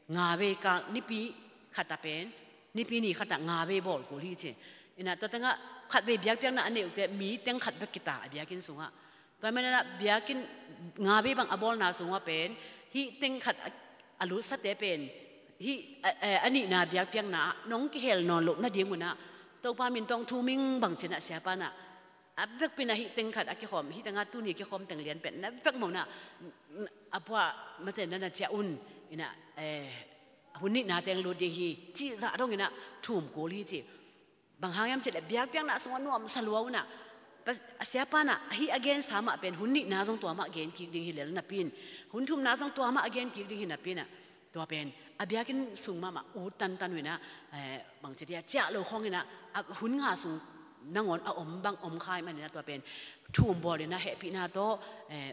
nga vei kal, nipi khat ah pen, nipi ni khat ah nga vei bawl kul hi ci. Ina, tua tengah khatvei biakpiakna a neih uh teh mi teng khat bek kita a biakinn sungah. Tua manin ah biakinn nga vei bang a bawlna sungah pen, hih teng khat a, a lutsate pen, hih a, a, a nihna biakpiakna ah nong kihel nawn loh nading un ah, Topa min tawh thum ing, bang ci in ah siapa in ah, a vekpi in ah hih teng khat a kikhawm, hih tengah tuni kikhawm teng lian pen na vekmawh in ah, a pua mate na na ciah un, ina, eh, hun nihna teng lut ding hi, cih zah dong in ah thum kul hi ci. Bang hang hiam cih leh biakpiakna sungah nuamsa lua un ah, a siapa in ah hih a gensa mah pen hun nihna zong tua mah gen kik ding hi lel napi in, hun thumna zong tua mah a gen kik ding hi napi in ah, tua pen a biakinn sung mahmah ut tantan uh in ah, eh, bang ci dia, ciah lo khawng in ah, a hun nga sung nangawn a om bang om kha ahih manin ah, tua pen thum bawl in ah hehpihna tawh, eh,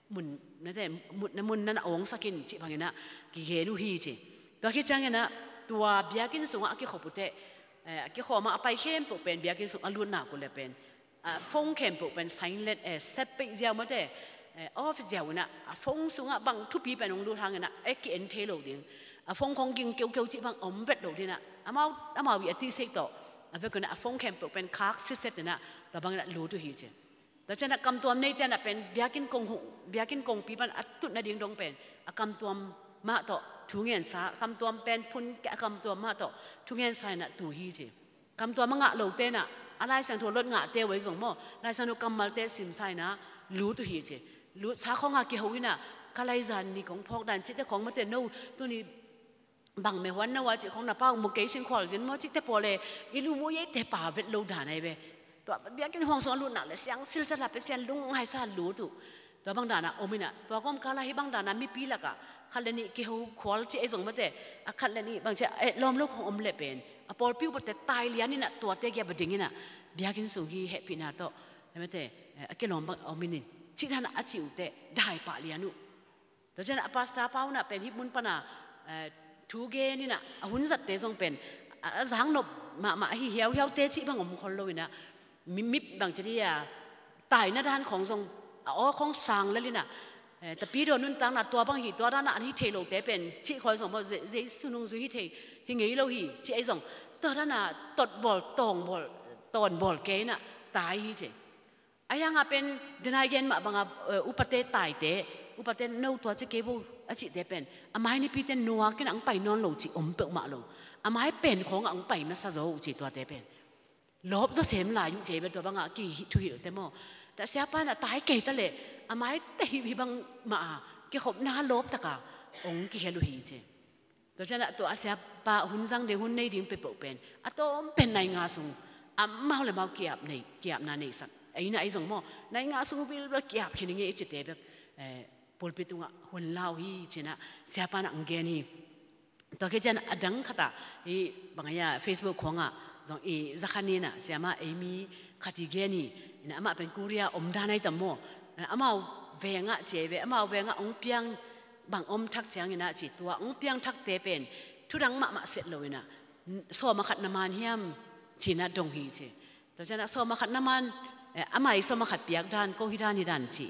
mun, na te, mun, na mun na na awngsak in cih bang in ah kigen uh hi ci. Tua khit ciangin ah tua biakinn sungah a kikhop uh teh, eh, a kikhawm ah a pai khempeuh pen, biakinn sung a lutna kul le pen, a phone khempeuh pen silent, eh, set peih ziau mate, eh, off ziau in ah, a phone sungah bang thupi pen hong lut hangin ah, eh, ki-en thei lo ding. A phone khawng ging keukeu cih bang om vet lo ding in ah, amau, amau i a tihsik tawh, a vekun ah a phone khempeuh pen khak sitset in ah, tua bangin ah lut uh hi ci. Tua ciangin ah kamtuam neite in ah pen biakinn kong hu, biakinn kongpi pan a tut nading dong pen a kamtuam mah tawh thungensa, kamtuam pen phun keh a kamtuam mah tawh thungensa in ah tu hi ci. Kamtuam a ngah lote in ah, a Lai Siangtho lot ngahte uh ahi zong maw, Lai Siangtho kammalte simsa in ah lut uh hi ci. Lutsa khawng a kiho in ah, ka laizan ni kong phawk dan cihte khawng mate, no tuni bang meh huan na uh a cih khawng na pa uh mu kei singkhual zin maw cihte pawl e, i lu mu i eite pa vet lo dan ahi ve. Tua biakinn huang sung a lut nak le siang silsel a Pasian lungngaisa lut uh. Tua bang dan a om in ah, tua kawmkal ah hih bang dan a mipi lakah khat le nih kiho khual cih ahi zong mate, a khat le nih bang ci a, eh, lawm lo khawng om leh pen, a pawlpi upate tai lian in ah, tuate kiang va ding in ah, biakinn sung hi hehpihna tawh, mate, eh, a kilawm bang om in in, cih dan a a cih uh teh dai pah lian uh. Tua ciangin ah a pastor pa un ah pen hih mun pan a, eh, thu gen in ah, a hun zatte zong pen a, a zangnop mahmah ahi, hiauhiaute cih bang om khol lo in ah, mi, mi bang ci dia, taina dan khawng zong a aw khawng sang lel in ah, eh, Tapidaw nuntakna tua bang hi, tua dan a an hi thei lote pen cih khawng zong maw, Je-, Jesu nungzui hi thei, hi ngei lo hi cih ahi zong, tua dan a totbawl, tawnbawl, tawnbawl kei in ah tai hi ci. Ahi hang a pen, denai gen mah bang a, eh, upate taite, upate no tua ci kei bo a cihte pen, a mai nipite nuak in ah hong pai nawn lo cih om peuhmah lo. A mai pen khawng ah hong pai masa zaw uh ci tuate pen. Lawp zaw sem lai uh ci ahi ve, tua bang a ki thuhilhte maw. Tua siapa in ah tai kei ta leh, a maite hih, hih bang mah a kikhopna lawp tak a hong kihel uh hi ci. Tua ciangin ah tua a siapa hun zang ding, hun nei ding peuhpeuh pen, a tawm pen nai nga sung, amau le amau ki-ap nei, ki-apna neihsak. Ei in ah ahi zong maw, nai nga sung vilvel ki-ap khin ing e i cite bek, eh, pulpit tungah hun la uh hi ci in ah siapa in ah hong gen hi. Tua khit ciangin a dang khat ah, i bang a, Facebook khawng ah zong i zakhan in ah, siamah ei mi khat i gen hi. In ah amah pen Korea om dan ahi tam maw. In ah amau veng ah ci ahi ve, amau veng ah hong piang bang om thak ciangin ah ci, tua hong piang thakte pen thu dang mahmah set lo in ah, sawm a khat na man hiam ci in ah dong hi ci. Tua ciangin ah sawm a khat na man, eh, amah i sawm a khat piak dan, ko hi dan hi dan ci.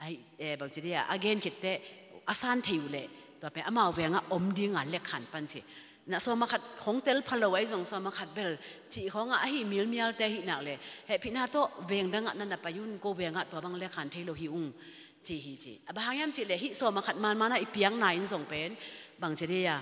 Ai, eh, bang ci dia, a gen khit teh a san thei uh leh, tua pen amau veng ah om ding a lekkhan pan ci. In ah sawm a khat hong tel pha lo ahi zong, sawm a khat bel cih khawng ah ahi milmialte ahih nak leh, hehpihna tawh veng dang ah na na pai un, ko veng ah tua bang lekkhan thei lo hi ung, ci hi ci. A bang hang hiam cih leh, hih sawm a khat man man ah i piakna in zong pen, bang ci dia,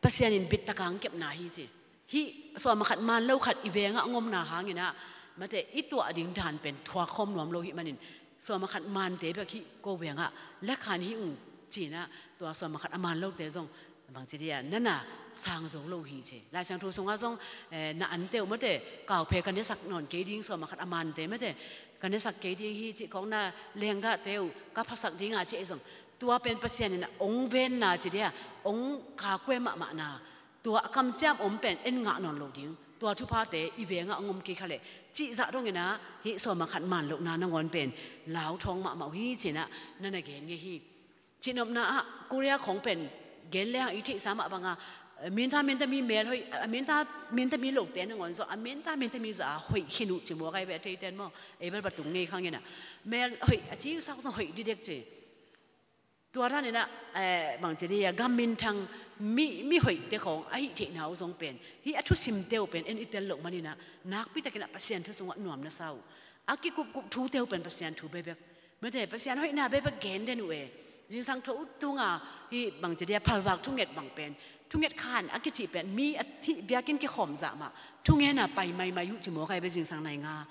Pasian in bit tak a hong kepna hi ci. Hih sawm a khat man lo khat i veng ah hong omna hangin ah, mate, i tuah ding dan pen thuak khawm nuam lo ahih manin, sawm a khat mante bek hih ko veng ah lekkhan hi ung ci in ah, tua sawm a khat a man lote zong, bang ci dia, na na sang zo lo hi ci. Lai Siangtho sungah zong, eh, na ante uh mate, kauphe ka nesak nawn kei ding, sawm a khat a mante mate, ka nesak kei ding hi ci khawng, na lenggahte uh ka phasak ding a ci ei zong, tua pen Pasian in a ong venna ci dia, ong kakue mahmahna, tua a kamciam om pen en ngah nawn lo ding, tua thuphate i vengah ong om kei kha leh cih zah dongin a, hih sawm a khat man lohna nangawn pen lauthawng mahmah uh hi ci-in a, na na gen ngei hi. Cihnopna ah Korea khawng pen gen lehang i theihsa mah banga, eh, minta minta mi mel hoih, eh, minta minta mi lote nangawn zawh, a minta minta mi zawh a hoih khin uh ci maw, kai ve a theiten maw, ei bel va tung ngei khang in a, mel hoih a ci sak zong hoih didek ci. Tua dan in a, eh, bangci dia gam minthang mi, mi hoihte khawng a hih theihna uh zong pen, hih a thusimte uh pen en i tel loh manin a, nakpi takin a Pasian thu sungah nuam na sa uh. A kikupkup thute uh pen Pasian thu bekbek. Mate, Pasian hoihna bekbek gen den uh e. Zingsang tho uh tunga hih bangci dia phalvak thunget bang pen, thunget khan a kicih pen mi a thih biakinn kikhawm zah mah thungena pai maimai uh ci maw, kai ve, zingsang nai nga.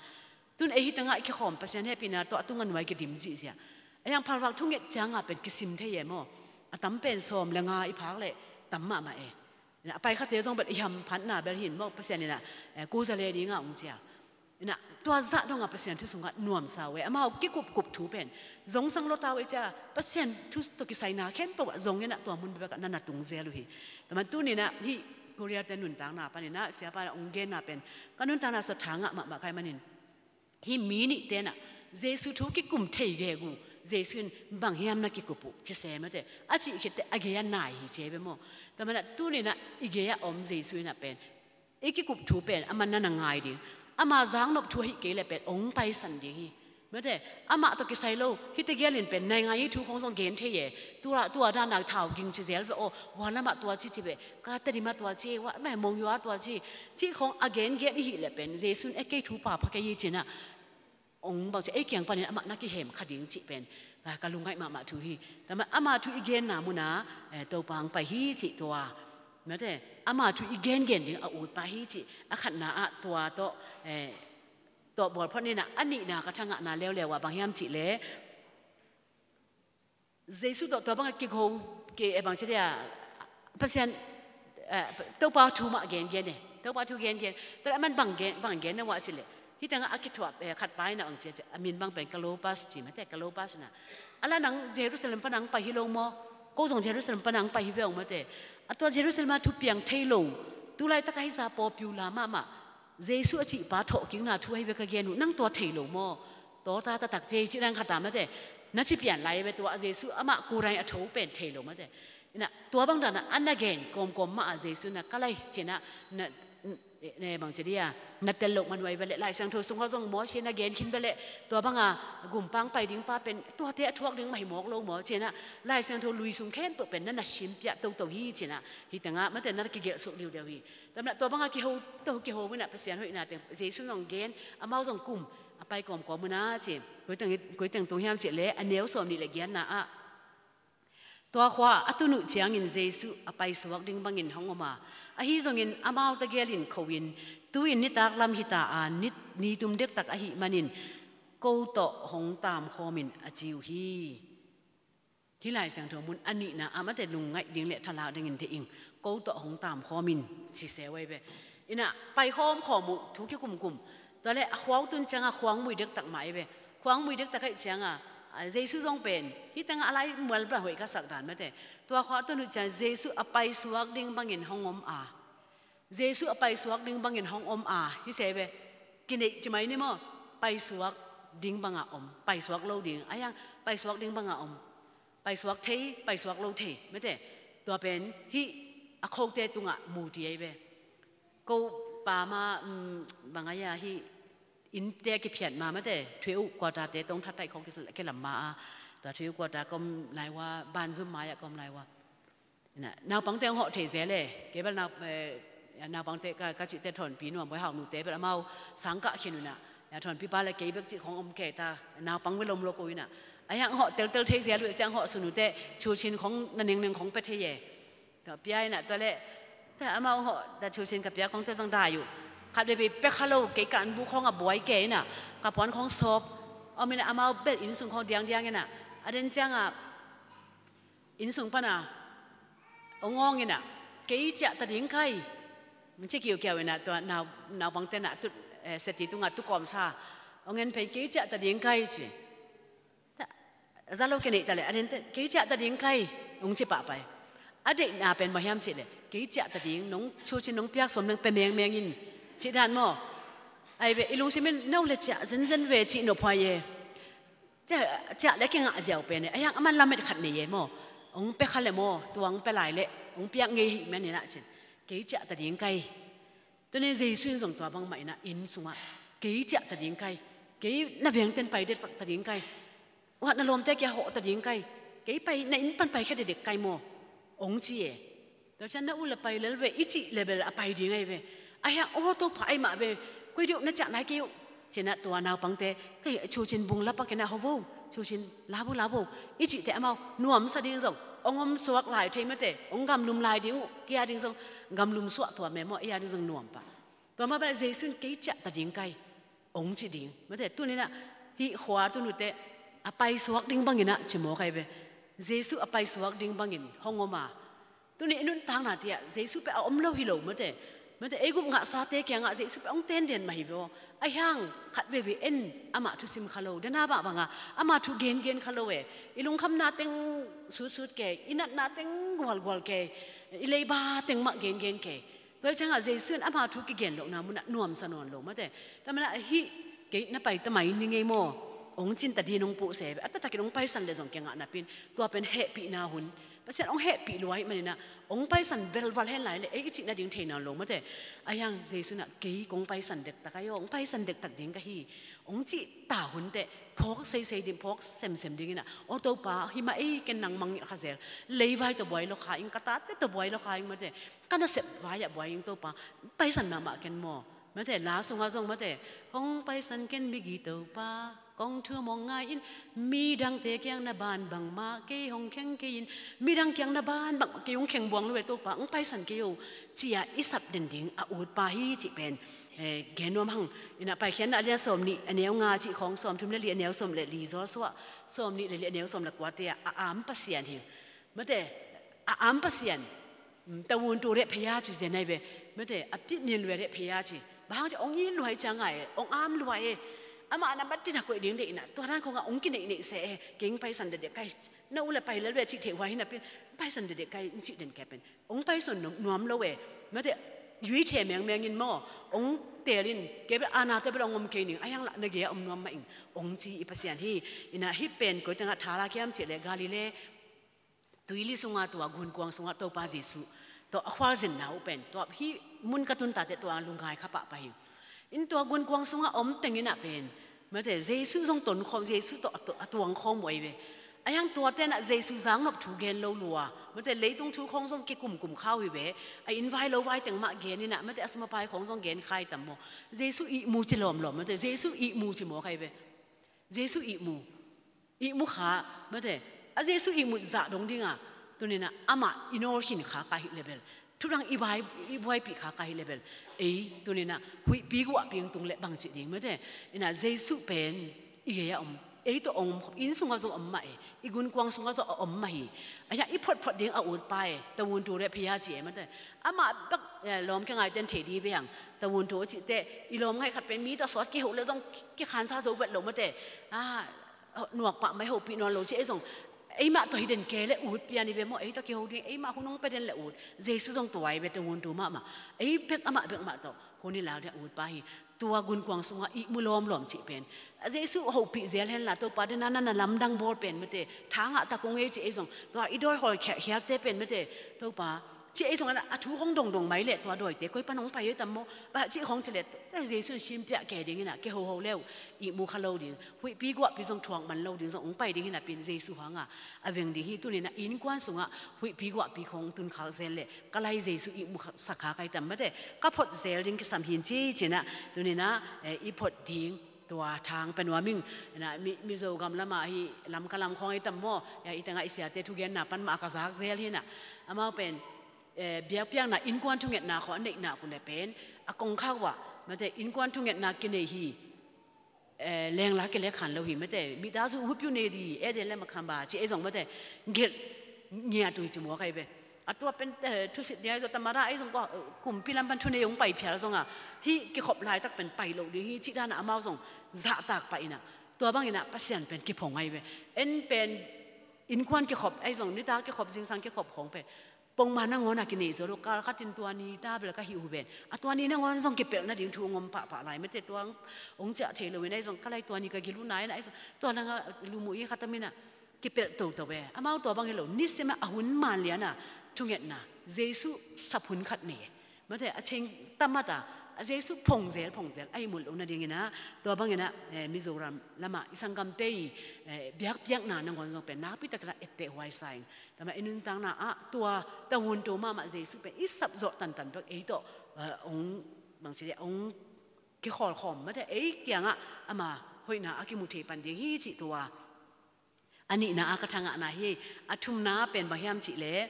Tun ei hi tangah i kikhawm, Pasian hehpihna tawh a tunga nuai kidim zihziah. A hiang phalvak thunget cianga pen kisim thei e maw. A tam pen sawm le nga i phak leh tam mahmah e. Ina, a pai khate zong bel i hamphatna bel hi in maw, Pasian ina, eh, kuzale dinga ong cia. Ina, tua zah donga Pasian thu sungah nuamsa uh e, amau kikupkup thu pen. Zongsang lotau e cia, Pasian thu tawh kisaina khempeuh ah zong ina tua mun bekbek ah na na tung zel uh hi. Tua man tuni ina hih Korea te nuntakna pan ina, siapa ina ong genna pen ka nuntakna sua tha ngah mahmah kai manin. Hih mi nihte na, Jesu thu kikum thei gegu, Jesu in bang hiam na kikup uh, ci se mate. A cih khitte a gei a nai hi ci ei ve maw. Tua mana tuni na i gei a om Jesu ina pen, i kikup thu pen, aman na na ngai ding. Ama zangnop thu ahih kei le pen, ong paisan ding hi. Mate, amah tawh kisai lo, hihte gialin pen, nai ngai hi thu khong zong gen thei e. Tua, tua dana thau ging ci zel ve aw, hua lamah tua ci ci ve. Ka Tedim ah tua ci, wa, mah Monywa tua ci, ci khong a gengen i hih leh pen, Jesu in e kei thu pha pha kei hi ci-in ah, ong bang ci ei kiang panin amah na kihem kha ding cih pen, ah, ka lungngaih mahmah thu hi. Tua mah ama thu i genna munah, eh, Topa ong pai hi cih tua. Mate, ama thu i gengen ding a ut pah hi cih, a khatna ah tua tawh, eh, tawh bawl phot ni-in ah, a nihna ka thangahna leuleu ah bang hiam cih leh, Jesu tawh tua bangah kiko, ki, eh, bang ci dia, Pasian, eh, Topa thu mah gengen e. Topa thu gengen. Tua leh aman bang gen, bang gen na wah ci leh, hih tangah a kithuah, eh, khat pa ina bang ci a, a min bang pen Klopas ci mate, Klopas na. A la nang Jerusalem pana ong pai hi lo maw? Ko zong Jerusalem pana ong pai hi ve ong mate. A tua Jerusalem ah thupiang thei lo, tu laitak a hih sa popular mahmah, Jesu a cihpa thawhkikna thu ahi ve ka gen uh, nang tua thei lo maw? Tua ta taktak ci, ci nang khat a mate. Na ci pian lai ve tua Jesu amah kul dai a tho pen thei lo mate. Ina, tua bang dana a na gen kawmkawm mah a Jesu na ka lai ci-in ah, na, ne bang ci dia, na tel loh man uh ahi ve leh, Lai Siangtho sungah zong Mose na gen khin ve leh, tua banga gumpang pai ding pa pen, tuate a thuak ding mah hi mawk lo maw ci-in ah, Lai Siangtho lui sung khempeuh pen na na sim piah toto hi ci-in ah, hih tangah mate na kigelh suk liuliau hi. Tua mah tua banga kiho, to kiho ina Pasian hoihna teng, Jesu in ong gen, amau zong kum, a pai kawmkawm ina ci. Koi teng, koi teng tung hiam cih leh, a neu sawmnih le giatna ah. Tua khua a tun uh ciangin Jesu a paisuak ding bangin hong om a. Ahi zongin amau tegel in kho in, tu-in nitak lam hi ta a, ni, ni tum dektak ahih manin, ko tawh hong taamkhawm in a ci uh hi. Hih Lai Siangtho mun a nihna ah mate lungngaih ding le thalak dingin deih ing, ko tawh hong taamkhawm in ci se uh ahi ve. Ina paikhawm khawm uh thu kikumkum. Tua leh a khua uh tun cianga khuang mui dektak mah ahi ve. Khuang mui dektak ahih cianga, a, Jesu zong pen, hih tangah a lai mual bang hoih ka sak dan mate. Tua khua a tun uh ciang Jesu a paisuak ding bangin hong om a. Jesu a paisuak ding bangin hong om a, hi se ve. Kineih ci mai ni maw, paisuak ding banga om, paisuak lo ding, a hiang paisuak ding banga om. Paisuak thei, paisuak lo thei, mate. Tua pen, hih a khote tungah mu ti ahi ve. Ko pa ma, um, bang ahi a hih innte a kiphiat ma, mate. Thuih uh kuatate tong thattaih khong kilam ma a. Tua thuih uh kuata kom lai ua, banzum mai ah kom lai ua. Ina, naupangte hong hawh thei zel e. Kei bel nau, eh, naupangte ka, ka cihte thawnpi nuam, boi hau nute bel amau sangkah khin uh ina. Ya thawnpi pa le kei bek cih khong om kei ta. Naupang bel om lo ko ina. A hiang hawh teltel thei zel uh e ciang hawh sun uh teh. Chuchin khong na nengneng khong pia thei e. Tua pia ina tua leh. Ta amau hawh ta chuchin ka pia khong tua zong dai uh. Khat veve pia kha lo kei ka anbu khong a buai kei ina. Ka puan khong sawp. Om ina amau bel inn sung khong diangdiang ina. A den cianga Inn sung pana hong awng ina, "Kei ciah ta ding kai," hong ci kiukiau inah, tua nau, naupangte na tu, eh, seti tungah tu kawmsa, hong en phei, "Kei ciah ta ding kai," ci. Za lo kei neih ta leh, a dente, "Kei ciah ta ding kai," hong ci pahpai. A deihna pen bang hiam cih leh, "Kei ciah ta ding, nong, thu cin nong piak sawm nong pia mengmeng in," cih dan maw. Ai ve, i lungsim in, "No le ciah zenzen ve," cih nop huai e. Ciah, ciah le kingah ziau pen e, a hiang aman lamet khat nei e maw. Hong pia kha le maw, tua hong pia lai leh hong piak ngei hi, mah inah cin, "Kei ciah ta ding kai." Tuni Jesu in zong tua bangmah inah inn sungah, "Kei ciah ta ding kai, kei na vengten pai dektak ta ding kai, uah na lawmte kia hawh ta ding kai, kei pai, na inn pan paikhia dekdek kai maw," hong ci e. Tua ciang, "Na u le pai lel ve," i cih le bel a pai ding ahi ve. A hiang, "Aw Topa, ahi mah ve, koi diuh na ciah nai kei uh," ci inah tua naupangte, "Kei thu cin bung la pak inah ho vo, thu cin la vo, la vo," i cih teh amau nuamsa ding zong hong om suak lai thei mate, hong gamlum lai ding uh, kei a ding zong gamlum suak tuam e maw, ei a ding zong nuam pah. Tua mah bang Jesu in, "Kei ciah ta ding kai," hong ci ding. Mate, tuni inah hih khua tun uh teh a paisuak ding bang inah ci mawk ahi ve. Jesu a paisuak ding bangin hong om a. Tuni i nuntakna te ah Jesu pen a om lo hi lo mate. Mate, ei gup ngahsate kiangah Jesu pen hong ten den mah hi ve aw. A hiang khat veivei en amah thusim kha lo, dena mah banga ama thu gengen kha lo e. I lungkhamna teng sutsut kei, i natna teng gualgual kei, i leiba teng mah gengen kei. Tua ciangah Jesu in ama thu kigen lohna munah nuamsa nawn lo mate. Tua manah, "Hih kei na pai ta mai ni ngei maw, hong cin ta ding hong puh se ve, a taktakin hong paisan le zong kei ngah napi in, tua pen hehpihna hun, Pasian hong hehpih lua ahih maninah hong paisan velval hen lai leh ei i cih nading thei nawn lo mate." A hiang Jesu inah, "Kei kong paisan dektak ahi aw, hong paisan dektak ding ka hi," hong cih ta hun teh phawk seisei ding, phawk semsem ding inah, "Aw Topa, hi mah ei, ken nang mangngilh kha zel, leivai tawh buai lo kha ing, ka tate tawh buai lo kha ing mate, ka nasep vai ah buai ing Topa, paisan mahmah ken maw." Mate, la sungah zong mate, "Hong paisan ken migi Topa, kong thu mong ngai in, midangte kiang na ban bangmah kei hong kheng kei in, midang kiang na ban bangmah kei hong kheng buang lo e Topa, hong paisan kei o," ci-a i sap den ding a utpa hi cih pen, eh, gen nuam hang. Inah Paikhiatna a lian sawm nih a neu nga cih khawng, sawm thum le li a neu sawm le li, Joshua sawm nih le li a neu sawm le kuate ah a am Pasian hi. Mate, a am Pasian, mm, tawun tu reh phei a ci zen ai ve. Mate, a pi min lua reh phei a ci. Bang hang ci, hong it lua hi ciang ngai e, hong am lua e. Amah na mat tin a koih ding deih inah, tua dan khawngah hong kineihneih seh e, kei hong paisan dekdek kai. Na u le pai lel ve cih theih huai hi napi in, paisan dekdek kai, hong cih den kei pen hong paisan nuam, nuam lo e. Mate, yuithe mengmeng in maw, hong teel in, kei bel a nate bel hong om kei ning, a hiang lah na gei-ah om nuam mah ing, hong ci i Pasian hi. Inah hih pen koi tengah thala kiam cih leh Galilee tuili sunga tua gunkuang sungah Topa Jesu tawh a khualzinna uh pen, tua hih mun ka tun ta teh tua lungngai kha pahpah hi. In tua gunkuang sungah a om teng inah pen, mate, Jesu zong tonkhawm, Jesu tawh a tu-, a tuangkhawm uh ahi ve. A hiang tuate inah Jesu zangnop thu gen lo lua. Mate, leitung thu khawng zong kikumkum kha uh hi ve. A inn vai lo vai teng mah gen inah, mate, a sum a pai khawng zong gen kha hi tam maw. Jesu ihmu ci lawmlawm, mate, Jesu ihmu ci mawk ahi ve. Jesu ihmu, ihmu kha, mate, a Jesu ihmu zah dong dinga, tuninah amah i nawl khin kha ka hih leh bel, thudang i buai, i buaipih kha ka hih leh bel, ei tuninah huihpi guahpi hong tung leh bangci ding, mate. Inah Jesu pen i gei-ah om, ei tawh hong om, inn sungah zong om mah e, i gunkuang sungah zong a om mah hi. A hiang i photphot ding a utpa e, tawun tu reh phei a ci e, mate. Amah bek, eh, lawm kia ngaiten thei dih beh hang, tawun tu a cih teh i lawm ngaih khat pen mi tawh sawt kiho leh zong kikhansa zo vet lo, mate. Ah, nuak pah mai, hopih nawn lo ci ei zong, eimah tawh hi den kei leh ut pian hi ve maw, ei tawh kiho ding, eimah hun hong pia den leh ut. Jesu zong tua hi ve, tawun tu mahmah. Ei bek, amah bek mah tawh hun i lak ding a utpa hi. Tua gunkuang sungah ihmu lawmlawm cih pen, a Jesu hopih zel henla, Topa dena na na lamdang bawl pen, mate, thangah tak ung ei ci ei zong, tua i dawi hawl khialkhialte pen, mate, Topa ci ei zong, a thu hong dongdong mai leh tua dawite koi pan hong pai ei tam maw, a cih hong ci leh, eh, Jesu in simpiah kei ding inah, kihoho leu ihmu kha lo ding, huihpi guahpi zong thuak man lo ding zong hong pai ding hi napi in Jesu hanga a veng ding hi. Tuninah innkuan sungah huihpi guahpi khawng tun khak zel leh ka lai Jesu ihmu kha, sak kha kai tam, mate, ka phot zel ding kisam hin ci cinah, tuninah, eh, i phot ding tua thang pia nuam ing. Inah Mi, Mizo gam lamah hi, Lamka lam khawng ei tam maw, ya, i tengah i siate thugenna pan mah a ka zak zel hinah. Amau pen, eh, biakpiakna innkuan thungetna khawng a neihna uh leh pen a kongkhak uh ah, mate, innkuan thungetna kinei hi. Eh, lengla kilek khan lo hi, mate, mita zu hupiu nei di, eh, de le makhamba ci ei zong, mate, gelh ngiat uh hi ci mawk ahi ve. a tua pen, eh, thusit ding ahi zong, tamada ahi zong, ko, eh, kumpi lam pan thunei hong pai phial zong a, hih kikhop laitak pen pai lo ding hi cih dan a amau zong zahtak pah in ah, tua bang in ah Pasian pen kiphong ahi ve. En pen innkuan kikhop ahi zong, nitak kikhop, zingsang kikhop khawng pen pongman nangawn a kinei zo lo, kal khat in tua ni ta bel ka hih uh pen, a tua ni nangawn zong kipelh nading thu hong om pahpah lai mate, tua hong ciah thei lo in ahi zong, ka lai tua ni ka gil uh na in ahi zong, tua lang a lum uh i khatam in ah kipelh toto ve. Amau tua bang hi lo, nisim a hun man lian a thungetna, Jesu sap hun khat nei e. Mate, a cheng tamat a, a Jesu phongzel phongzel a ihmut loh nading in ah, tua bang in ah, eh, Mizoram lam ah i sanggamte i, eh, biakpiakna nangawn zong pen nakpi takin ah etteh huai sa ing. Tua mah i nuntakna ah tua tawh hun to mahmah Jesu pen i sapzawh tantan bek, ei tawh, eh, hong, bangci dia, hong kikhawl khawm mate, ei kiangah ama hoihna a kimu thei pan ding hi cih tua a nihna ah ka thangahna hi. A thumna pen bang hiam cih leh,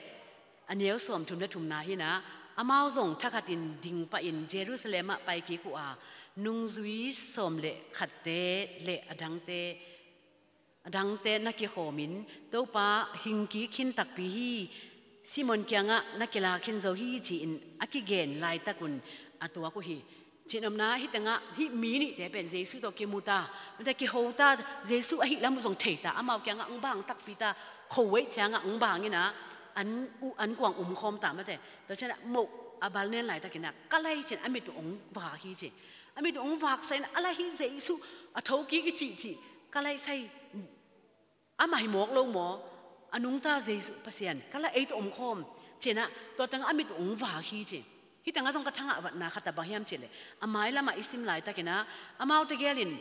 a neu sawmthum le thumna hi in ah, amau zong thakhat in ding pah in Jerusalem ah pai kik uh a, nungzui sawm le khatte le a dangte, a dangte na kikhawm in, Topa, hing kik khin takpi hi, Simon kiangah na kilak khin zo hi, ci-in a kigen laitak un a tuak uh hi. Cihnopna, hih tengah hih mi nihte pen Jesu tawh kimu ta, mate, kiho ta, Jesu ahih lam uh zong thei ta, amau kiangah hong bang takpi ta, khuaweih ciangah hong bang in ah, an uh, an kuang um khawm ta mate. Tua ciangah moh a bal nen laitak in ah, ka lai, ci-in a mit uh hong vak hi ci. A mit uh hong vaksak in ah, a lai hi Jesu a thokik i cihcih, ka lai sai, amah hi mawk lo maw? A nungta Jesu, Pasian, ka lai ei tawh om khawm, ci-in ah, tua tengah a mit uh hong vak hi ci. Hih tengah zong ka thangah vatna khat a bang hiam cih leh, a mailam ah i sim laitak in ah, amau tegel in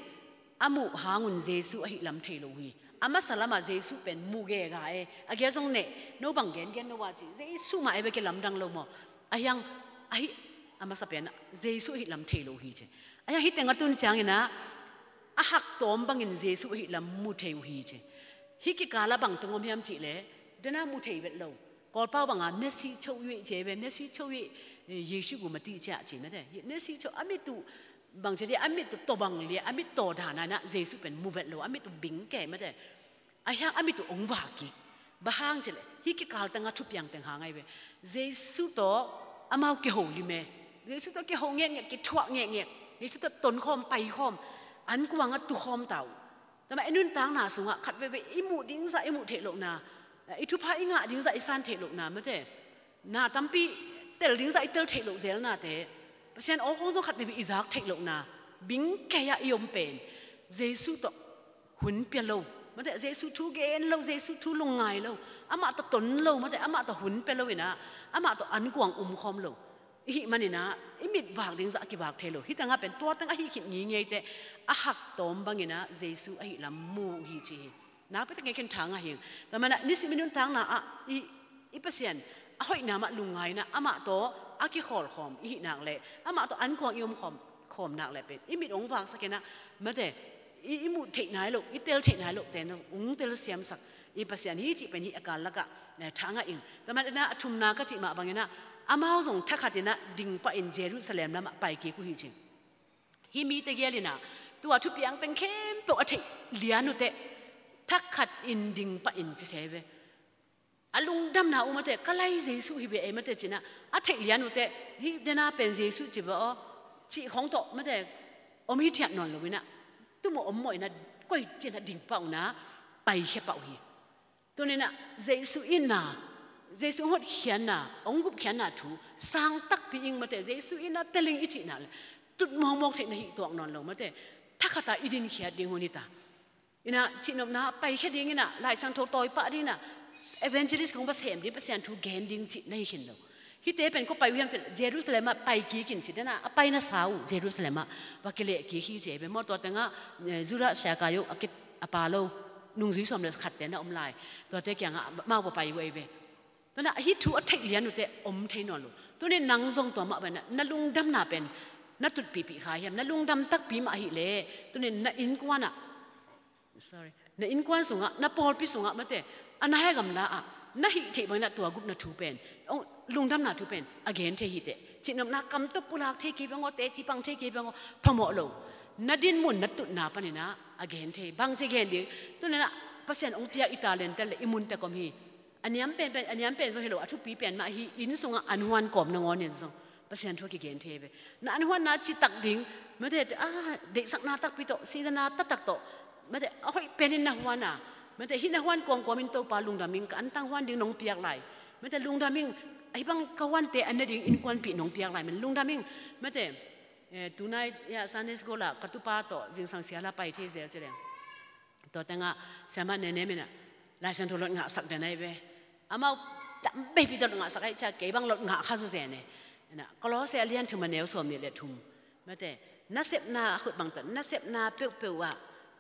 a muh hang un Jesu ahih lam thei lo uh hi. A masa lam ah Jesu pen mu gega e, a gel zong neh, no bang gengen no a ci, Jesu mah e, bek kilamdang lo maw? Ahi hang, ahi, a masa pen ah Jesu ahih lam thei lo uh hi ci. Ahi hang hih teng a tun ciangin ah, a hak tawm bangin Jesu ahih lam mu thei uh hi ci. Hih kikal ah bang teng om hiam cih leh, dena mu thei vet lo. Kawlpau bang a, mesi cho yu i ci ve, mesi cho yu i, eh, Jesu gum a ti ciah ci mate. Mesi cho, a mit uh, bangci dia, a mit uh tawh bang lia, a mit tawh dan a in ah Jesu pen mu vet lo, a mit uh bing kei mate. Ahi hang a mit uh hong vak kik. Bang hang cih leh, hih kikal tengah thupiang teng hang ahi ve. Jesu tawh amau kiho lim e. Jesu tawh kiho ngekngek, kithuah ngekngek. Jesu tawh tonkhawm, paikhawm, an kuangah tukhawm ta uh. Tua mah i nuntakna sungah khat veivei i muh ding zah i muh theih lohna, i thupha i ngah ding zah i san theih lohna mate, na tampi tel ding zah i tel theih loh zelnate, Pasian aw khawng zong khat veivei i zak theih lohna, bing kei ah i om pen, Jesu tawh hun pia lo mate, Jesu thu gen lo, Jesu thu lungngai lo, amah tawh ton lo mate, amah tawh hun pia lo in ah, amah tawh an kuang um khawm lo i hih manin ah, i mit vak ding zah a kivak thei lo. Hih tengah pen tua teng ahi khit ngingei teh, a hak tawm bangin ah Jesu ahih lam mu uh hi ci hi. Nakpi takin khen thang ahi. Tua manin ah nisim i nuntakna ah i, i Pasian a hoihna mah lungngai in ah, amah tawh a kikhawl khawm i hih nak leh, amah tawh an kuang i om khawm, khawm nak leh pen i mit hong vaksak in ah, mate, i, i muh theih nai loh, i tel theih nai loh te na hong tel siamsak i Pasian hi cih pen hih a kal lakah, eh, thangah ing. Tua manin ah a thumna ka cih mah bangin ah, amau zong thakhat in ah ding pah in Jerusalem lamah pai kik uh hi ci. Hih mi tegel in ah tua thupiang teng khempeuh a theih lian uh teh, thakhat in ding pah in ci se ve. A lungdamna uh mate, ka lai Jesu hi ve ei mate ci-in ah a theih lian uh teh, hih dena pen Jesu ci ve aw, cih khawng tawh mate, om hithiat nawn lo in ah, tumawh om mawh in ah, koi ci-in ah ding pah uh in ah, paikhia pah uh hi. Tuni in ah Jesu itna, Jesu hotkhiatna, hong gupkhiatna thu sang takpi ing mate, Jesu itna tel ing i cih nak leh, tut mawkmawk theih na hih tuak nawn lo mate, thakhat a i dinkhiat ding hun hi ta. In ah cihnopna, paikhia ding in ah, Lai Siangtho tawi pah ding in ah, evangelist kong va sem ding, Pasian thu gen ding cih na hi khin lo. Hihte pen kua pai uh hiam cih leh, Jerusalem ah pai kik in ci, dena a pai na sa uh Jerusalem ah va kileh kik hi ci ei ve maw. Tua tengah, eh, Judas Iskariot a kit a pa lo, nungzui sawm le khatte na om lai, tuate kiangah amau va pai uh ei ve. Tua in ah hih thu a theih lian uh teh om thei nawn lo. Tuni in nang zong tua mah bangin ah na lungdamna pen na tutpihpih kha hiam, na lungdam takpi mah ahih leh, tuni in na innkuan ah, sorry, na innkuan sungah, na pawlpi sungah mate, a nai a gamla ah na hih theih bangin ah tua gupna thu pen, oh, lungdamna thu pen a gen thei hi teh. Cihnopna, kam tawh pulak thei kei bang aw, teci pang thei kei bang aw, phamawh lo. Na dinmun, na tutna panin ah a gen thei. Bangci gen ding, tuni in ah Pasian hong piak i talent tel leh i mun teh om hi. A niam pen, pen, a niam pen zong hi lo, a thupi pen mah hi, inn sungah an huan kawm nangawn in zong Pasian thu a kigen thei ve. Na an huanna citak ding, mate, ah, deihsakna takpi tawh, sitna taktak tawh, mate, a hoih penin na huan a, mate, hih na huan kawmkawm in Topa lungdam ing, ka antang huan ding nong piak lai, mate, lungdam ing, ahi bang ka huante an ne ding innkuanpih nong piak lai, men lungdam ing, mate, eh, tunai, ya, Sunday school ah ka tupa tawh zingsang siala pai thei zel ci leng. Tua tengah siamah nenem in ah Lai Siangtho lot ngahsak den ahi ve. Amau tam veipi tawh lot ngahsak ahi ciah kei bang lot ngah kha zaw zen e. Ina, Kolose a lian thum a neu sawm nih le thum. Mate, nasepna a khut bang tawh, nasepna peuhpeuh ah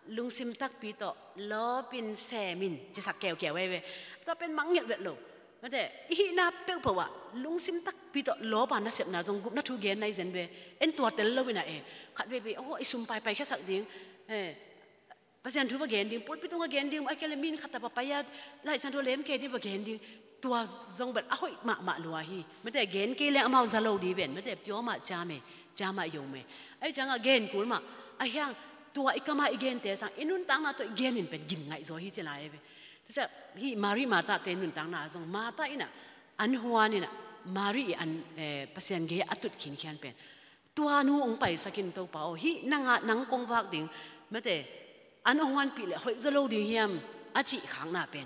lungsim takpi tawh lawpin semin cisak keukeu ahi ve. Tua pen mangngilh vet lo. Mate, i hihna peuhpeuh ah lungsim takpi tawh lawpa nasepna zong gupna thu gen nai zen ve. En tua tel lo ina e. Khat veipi, oh, i sum paipai khiasak ding. Eh, Pasian thu va gen ding, pulpit tung va gen ding, a kele min khat a va pai a, Lai Siangtho lem kei ding va gen ding, tua zong bel a hoih mahmah lua hi. Mate gen kei leng amau za lo dih ven, mate pure mah cam e, cam mah yom e. Ahi ciangah gen kul mah, a hiang tua i kamah i gente sang, i nuntakna tawh i gen in pen gin ngaih zaw hi ci lai e ve. Tua ciah, hih Mari Martha te nuntakna zong, Martha in ah, an huan in ah, Mari i an, eh, Pasian gei a tut khinkhian pen. Tua nu hong paisak in Topa aw, hih nang a, nang kong vak ding, mate, an hong huanpih leh hoih zaw lo ding hiam, a cih khakna pen.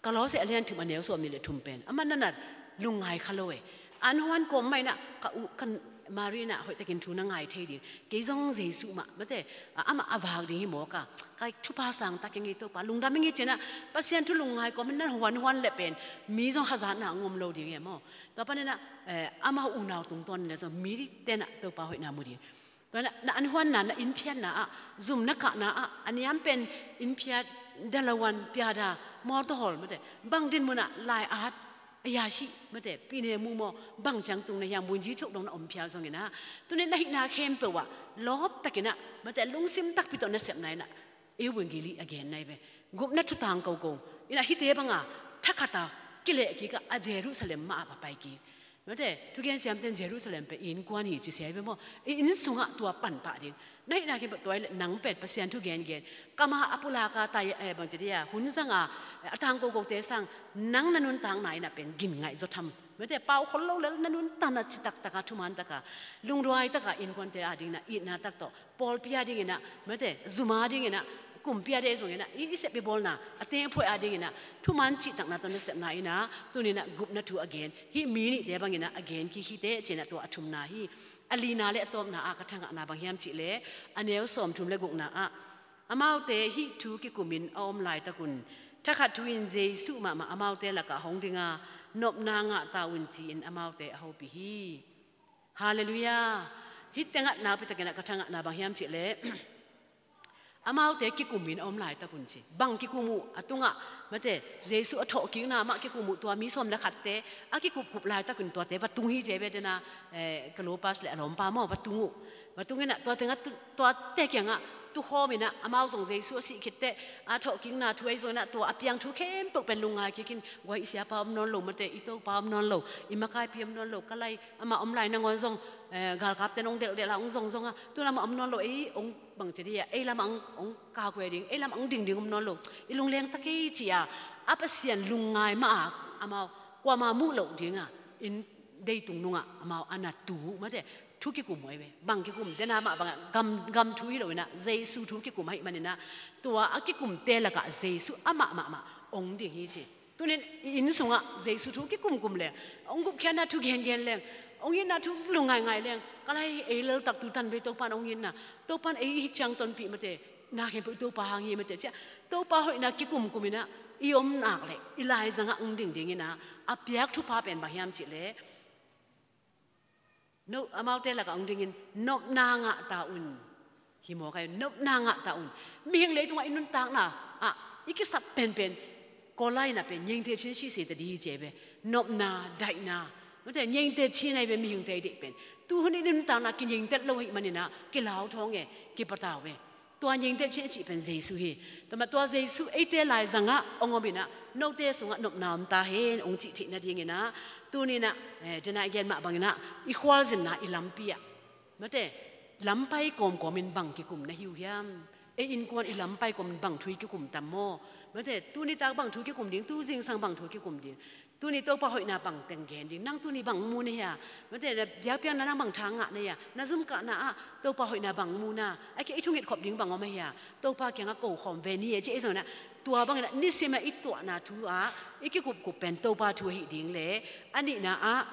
Kolose a lian thum a neu sawm nih le thum pen. Amah na nat lungngai kha lo e. An huan kawm mah in ah, ka u, ka Mari in ah hoihtakin thu na ngai thei ding. Kei zong Jesu mah, mate, a, amah a vak ding hi mawk a. Ka thupha sang tak ing ei Topa, lungdam ing ei ci in ah, Pasian thu lungngai kawm in na huan huan leh pen. Mi zong hazatna hong om lo ding e maw. Tua panin ah, eh, amau unau tungtawn in ah zong mi ten ah Topa hoihna mu ding. Tua na, na an huanna, na inn phiatna ah, zum na kahna ah, a niam pen inn phiat, dalawan, piada, mawtaw hawl, mate, bang dinmun ah, lai at, a yasi, mate, pine mu maw, bang ciang tung na hiang, bunji thuk dong na om phial zong in ah, tuni na hihna khempeuh ah, lawp tak in ah, mate, lungsim takpi tawh na sepna in ah, Euangeli a gen nai ve. Gupna thutang koko. In ah hihte banga, thakhat a, kileh kik a, a Jerusalem mah a va pai kik. Mate, thugen siamten Jerusalem pen innkuan hi ci sia hi ve maw. I inn sungah tua pan pah ding. Na hihna khempeuh tua hi leh nang pen Pasian thu gengen. Kama a pulaka tai, eh, bang ci dia, hun zanga, eh, a tang kokote sang, nang na nuntakna in ah pen gin ngaih zaw tham. Mate, pau khol lo lel na nuntakna citak taka, thuman taka, lungduai taka, innkuante a ding in ah, itna tak tawh, pawlpi a ding in ah, mate, zum a ding in ah, kumpi a ding zong in ah, i, i sep i bawlna, a teng a phuai a ding in ah, thuman cihtakna tawh na sepna in ah, tuni in ah gupna thu a gen, hih mi nihte bang in ah, a gen kik hi teh ci in ah tua a thumna hi, a lina le a tawpna ah ka thangahna bang hiam cih leh, a neu sawmthum le gukna ah, amaute hih thu kikum in a om laitak un, thakhat thu in Jesuh mahmah amaute lakah hong ding a, nopna ngah ta un ci-in amaute a hopih hi. Halleluiah. Hih tengah nakpi takin ah ka thangahna bang hiam cih leh, amaute kikum in a om laitak un ci. Bang kikum uh, a tungah, mate, Jesuh a thawhkikna mah kikum uh, tua mi sawm le khatte a kikupkup laitak un tuate va tung hi ci ve dena, eh, Klopas le a lawmpa maw, va tung uh. Va tung in ah tua tengah tu, tuate kiangah tukhawm in ah, amau zong Jesuh a sih khit teh, a thawhkikna thu ahi zong in ah, tua a piang thu khempeuh pen lungngai kik in, guai, i siapa om nawn lo, mate, i Topa om nawn lo, i makaipi om nawn lo, ka lai, amah om lai nangawn zong, eh, galkapte in hong delhdelh a hong zongzong a, tu in amah om nawn lo, ei hong bang ci dia, ei lamah hong, hong kak uh ding, ei lamah hong dingding om nawn lo, i lungleng ta kei ci a, a Pasian lungngai mah a, amau kuamah muh loh ding a, inn deitung nungah amau a na tu uh, mate, thu kikum uh ahi ve. Bang kikum, dena mah bangah gam, gam thu hi lo in ah, Jesuh thu kikum ahih manin ah, tua a kikumte lakah Jesuh amah mahmah hong ding hi ci. Tunin i inn sungah Jesuh thu kikumkum leng, hong gupkhiatna thu gengen leng, hong itna thu lungngaingai leng, ka lai, ei laltak tu tanvei Topan hong itna, Topan ei hih ciang tonpih, mate, na khempeuh Topa hang hi, mate, ci a, Topa hoihna kikumkum in ah i om nak leh i laizangah hong dingding in ah, a piak thupha pen bang hiam cih leh, no, amaute lakah hong dingin, nopna ngah ta un. Hi mawk a, nopna ngah ta un. Mihing leitungah i nuntakna ah i kisap penpen, Kawl lai-in ah pen, ngengte chin sise ta di hi ci ve. Nopna, daihna, mate, ngengte chin ahi ve, mihingte i deih pen. Tuhun i nuntakna kingengtet lo ahih manin ah, kilau thawng e, kipatau e. Tua ngengte chin a cih pen Jesuh hi. Tua mah tua Jesuh eite laizangah hong om in ah, note sungah nopna om ta hen hong cih theih nadingin ah, tuni in ah, eh, dena i gen mah bangin ah, i khualzinna, i lampi ah, mate, lampai kawmkawm in bang kikum na hi uh hiam? Ei innkuan i lam pai kum bang thu i kikum tam maw? Mate, tuni tak bang thu kikum ding, tu zingsang bang thu kikum ding. Tuni Topa hoihna bang teng gen ding. Nang tuni bang mu na hia? Mate, na biakpiakna nang bang tha ngah na hia? Na zum kahna ah Topa hoihna bang mu na? A kia i thunget khop ding bang om a hia? Topa kiangah ko khawm ve ni e ci ei zong na. Tua bangin ah nisim a i tuahna thu ah i kikupkup pen Topa thu ahi ding le a nihna ah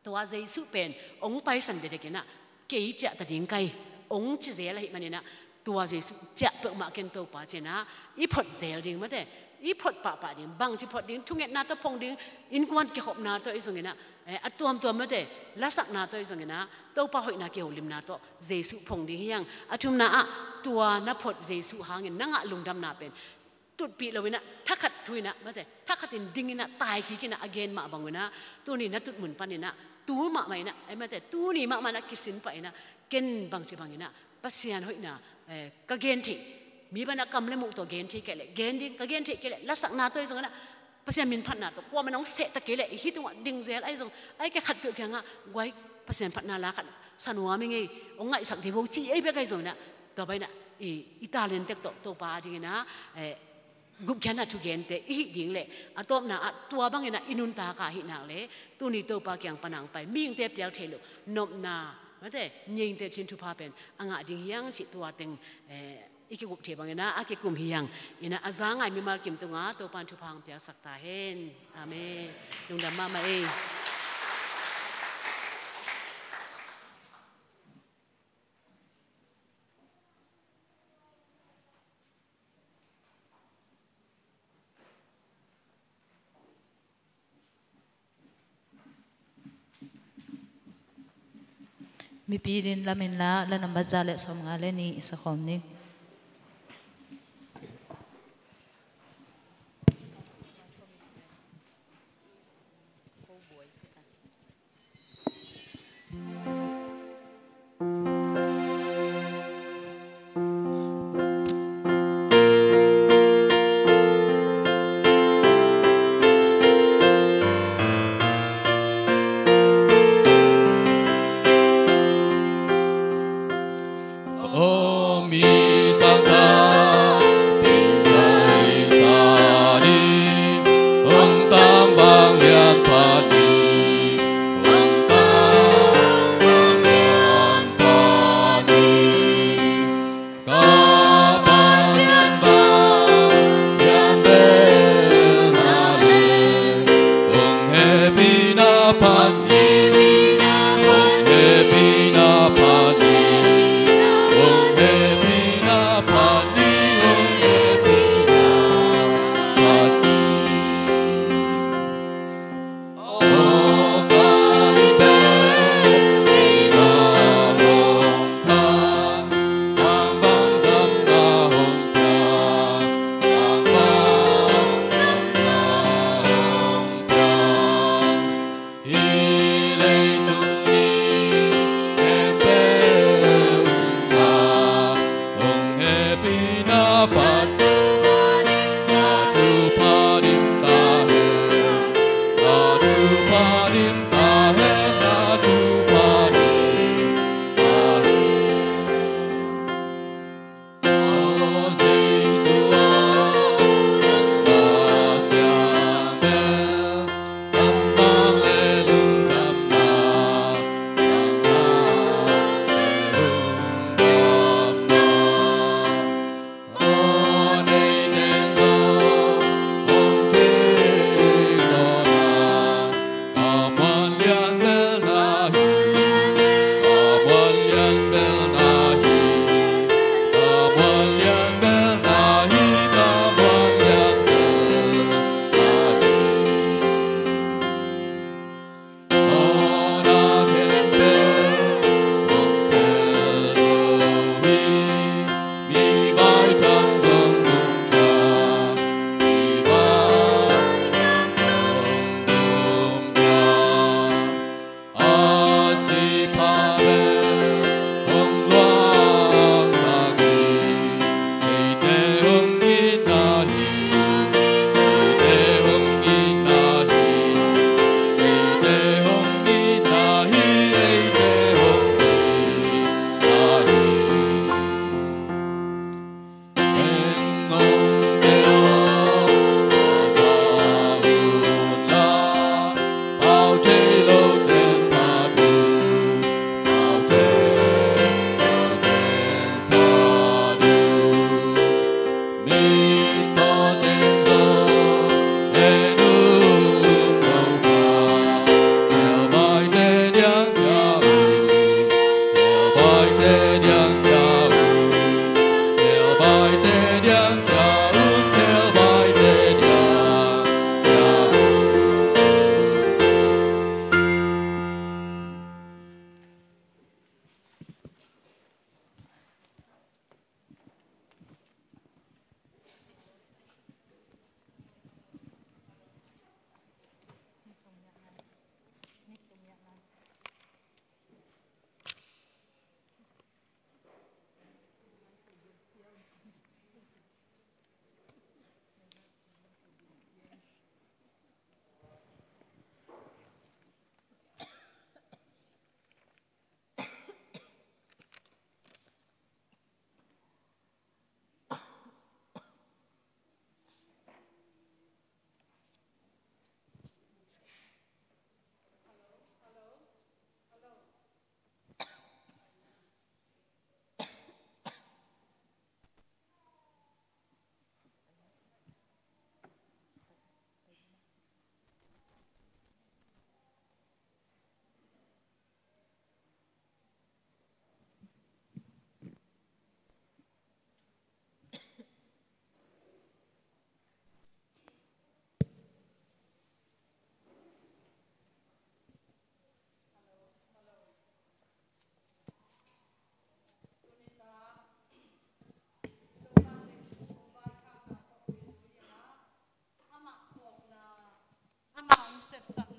tua Jesuh pen ong paisan dedekin ah kei ciah ta ding kai ong ci zel ahi manin ah tua Jesuh ciah peuhmah ken Topa ci-in ah i phot zel ding mate, i phot pahpah ding, bangci phot ding, thungetna tawh phong ding, innkuan kikhopna tawh i zongin ah, eh, a tuamtuam mate, lasakna tawh i zongin ah Topa hoihna kiholimna tawh Jesuh phong ding hi hang. A thumna ah tua na phot Jesuh hangin na ngah lungdamna pen tutpih loin ah thakhat thu in ah mate, thakhat in dingin ah taikikin ah a gen mah bangin ah tuni na tutmun panin ah tu mahmah in ah, eh, mate, tuni mahmah in ah kisin pah in ah ken bangci bangin ah Pasian hoihna, eh, ka gen theih, mi bang ah kam le muh tawh gen theih kei leh gen ding, ka gen theih kei leh lasakna tawh i zongin ah Pasian min phatna tawh kuamah in hong sehta kei leh hih tungah ding zel ahi zong, ahi kei khatpeuh kiangah guai Pasian phatna la khat sa nuam ing ei, hong ngaihsak dih bo ci ei bek ahi zongin ah tua bangin ah i, i talent tek tawh Topa dingin ah, eh, gupkhiatna thugente i hih ding le a tawpna ah tua bangin ah i nuntak a hih nak le tuni Topa kiang pan a hong pai mihingte piak theih loh nopna mate, nyiingte cin thupha pen a ngah ding hi hang cih tua teng, eh, i kigup thei bangin ah a kikum hi hang. In ah a za ngai mimal kim tungah Topa in thupha hong piaksak ta hen. Amen. Lungdam mahmah ei. Mipi din lam in la, la nambat za le sawmnga le nih i sa khawm ni.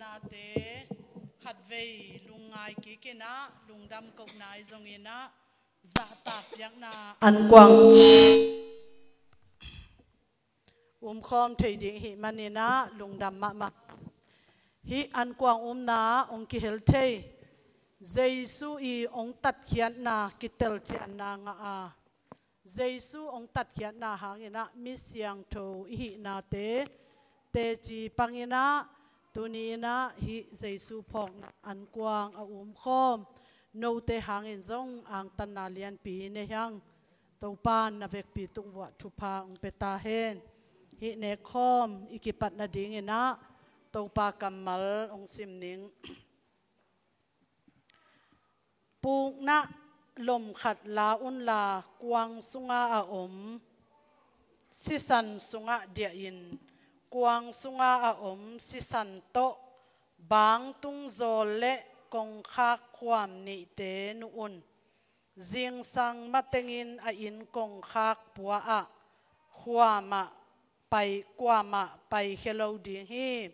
Ate khatvei lungngai kik in ah, lungdam kohna ahi zongin ah, zahtak piakna ankuang umkhawm thei ding ahih manin ah lungdam mahmah. Hih ankuang umna hong kihel thei, Jesu i hong tatkhiatna kitelcianna ngah a, Jesu hong tatkhiatna hangin ah mi siangtho i hihnate teci pang in ah, tuni in ah hih Jesu phawkna ankuang a umkhawm note hangin zong angtanna lianpi nei hang. Topa in na vekpi tung vuah thupha hong pia ta hen. Hih nekkhawm i kipat nadingin ah Topa kammal hong sim ning. Pukna lom khat la unla, kuang sunga a om sisan sungah diahin, kuang sunga a om sisan tawh bangtung zawl le kongkhak khuam nihte nuh un. Zingsang matengin a inn kongkhak pua-ah khuamah pai, kuamah paikhia lo ding hi.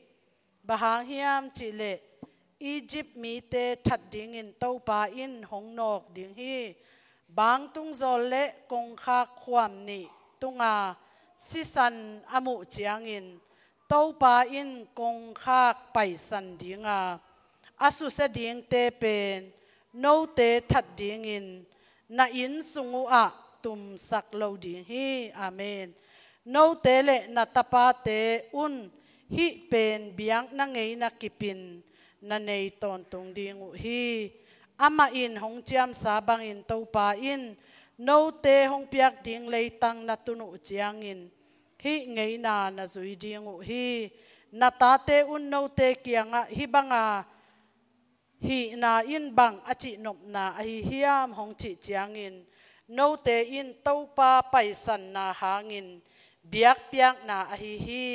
Bang hang hiam cihleh Egypt mite that dingin Topa in hong nawk ding hi. Bangtung zawl le kongkhak khuam nih tunga sisan a muh ciangin Topa in kongkhak paisan dinga, a susia dingte pen note that dingin na inn sung uhah tumsak lo ding hi. Amen. Note le na tapate un hih pen biakna ngeina kipin na nei tawntung ding uh hi. Amah in hong ciamsa bangin Topa in note hong piak ding leitang na tun uh ciangin hih ngeina na zui ding uh hi. Na tate un note kiangah hih banga hihna in bang a cihnopna ahi hiam hong cih ciangin, note in Topa paisanna hangin biakpiakna ahi hi.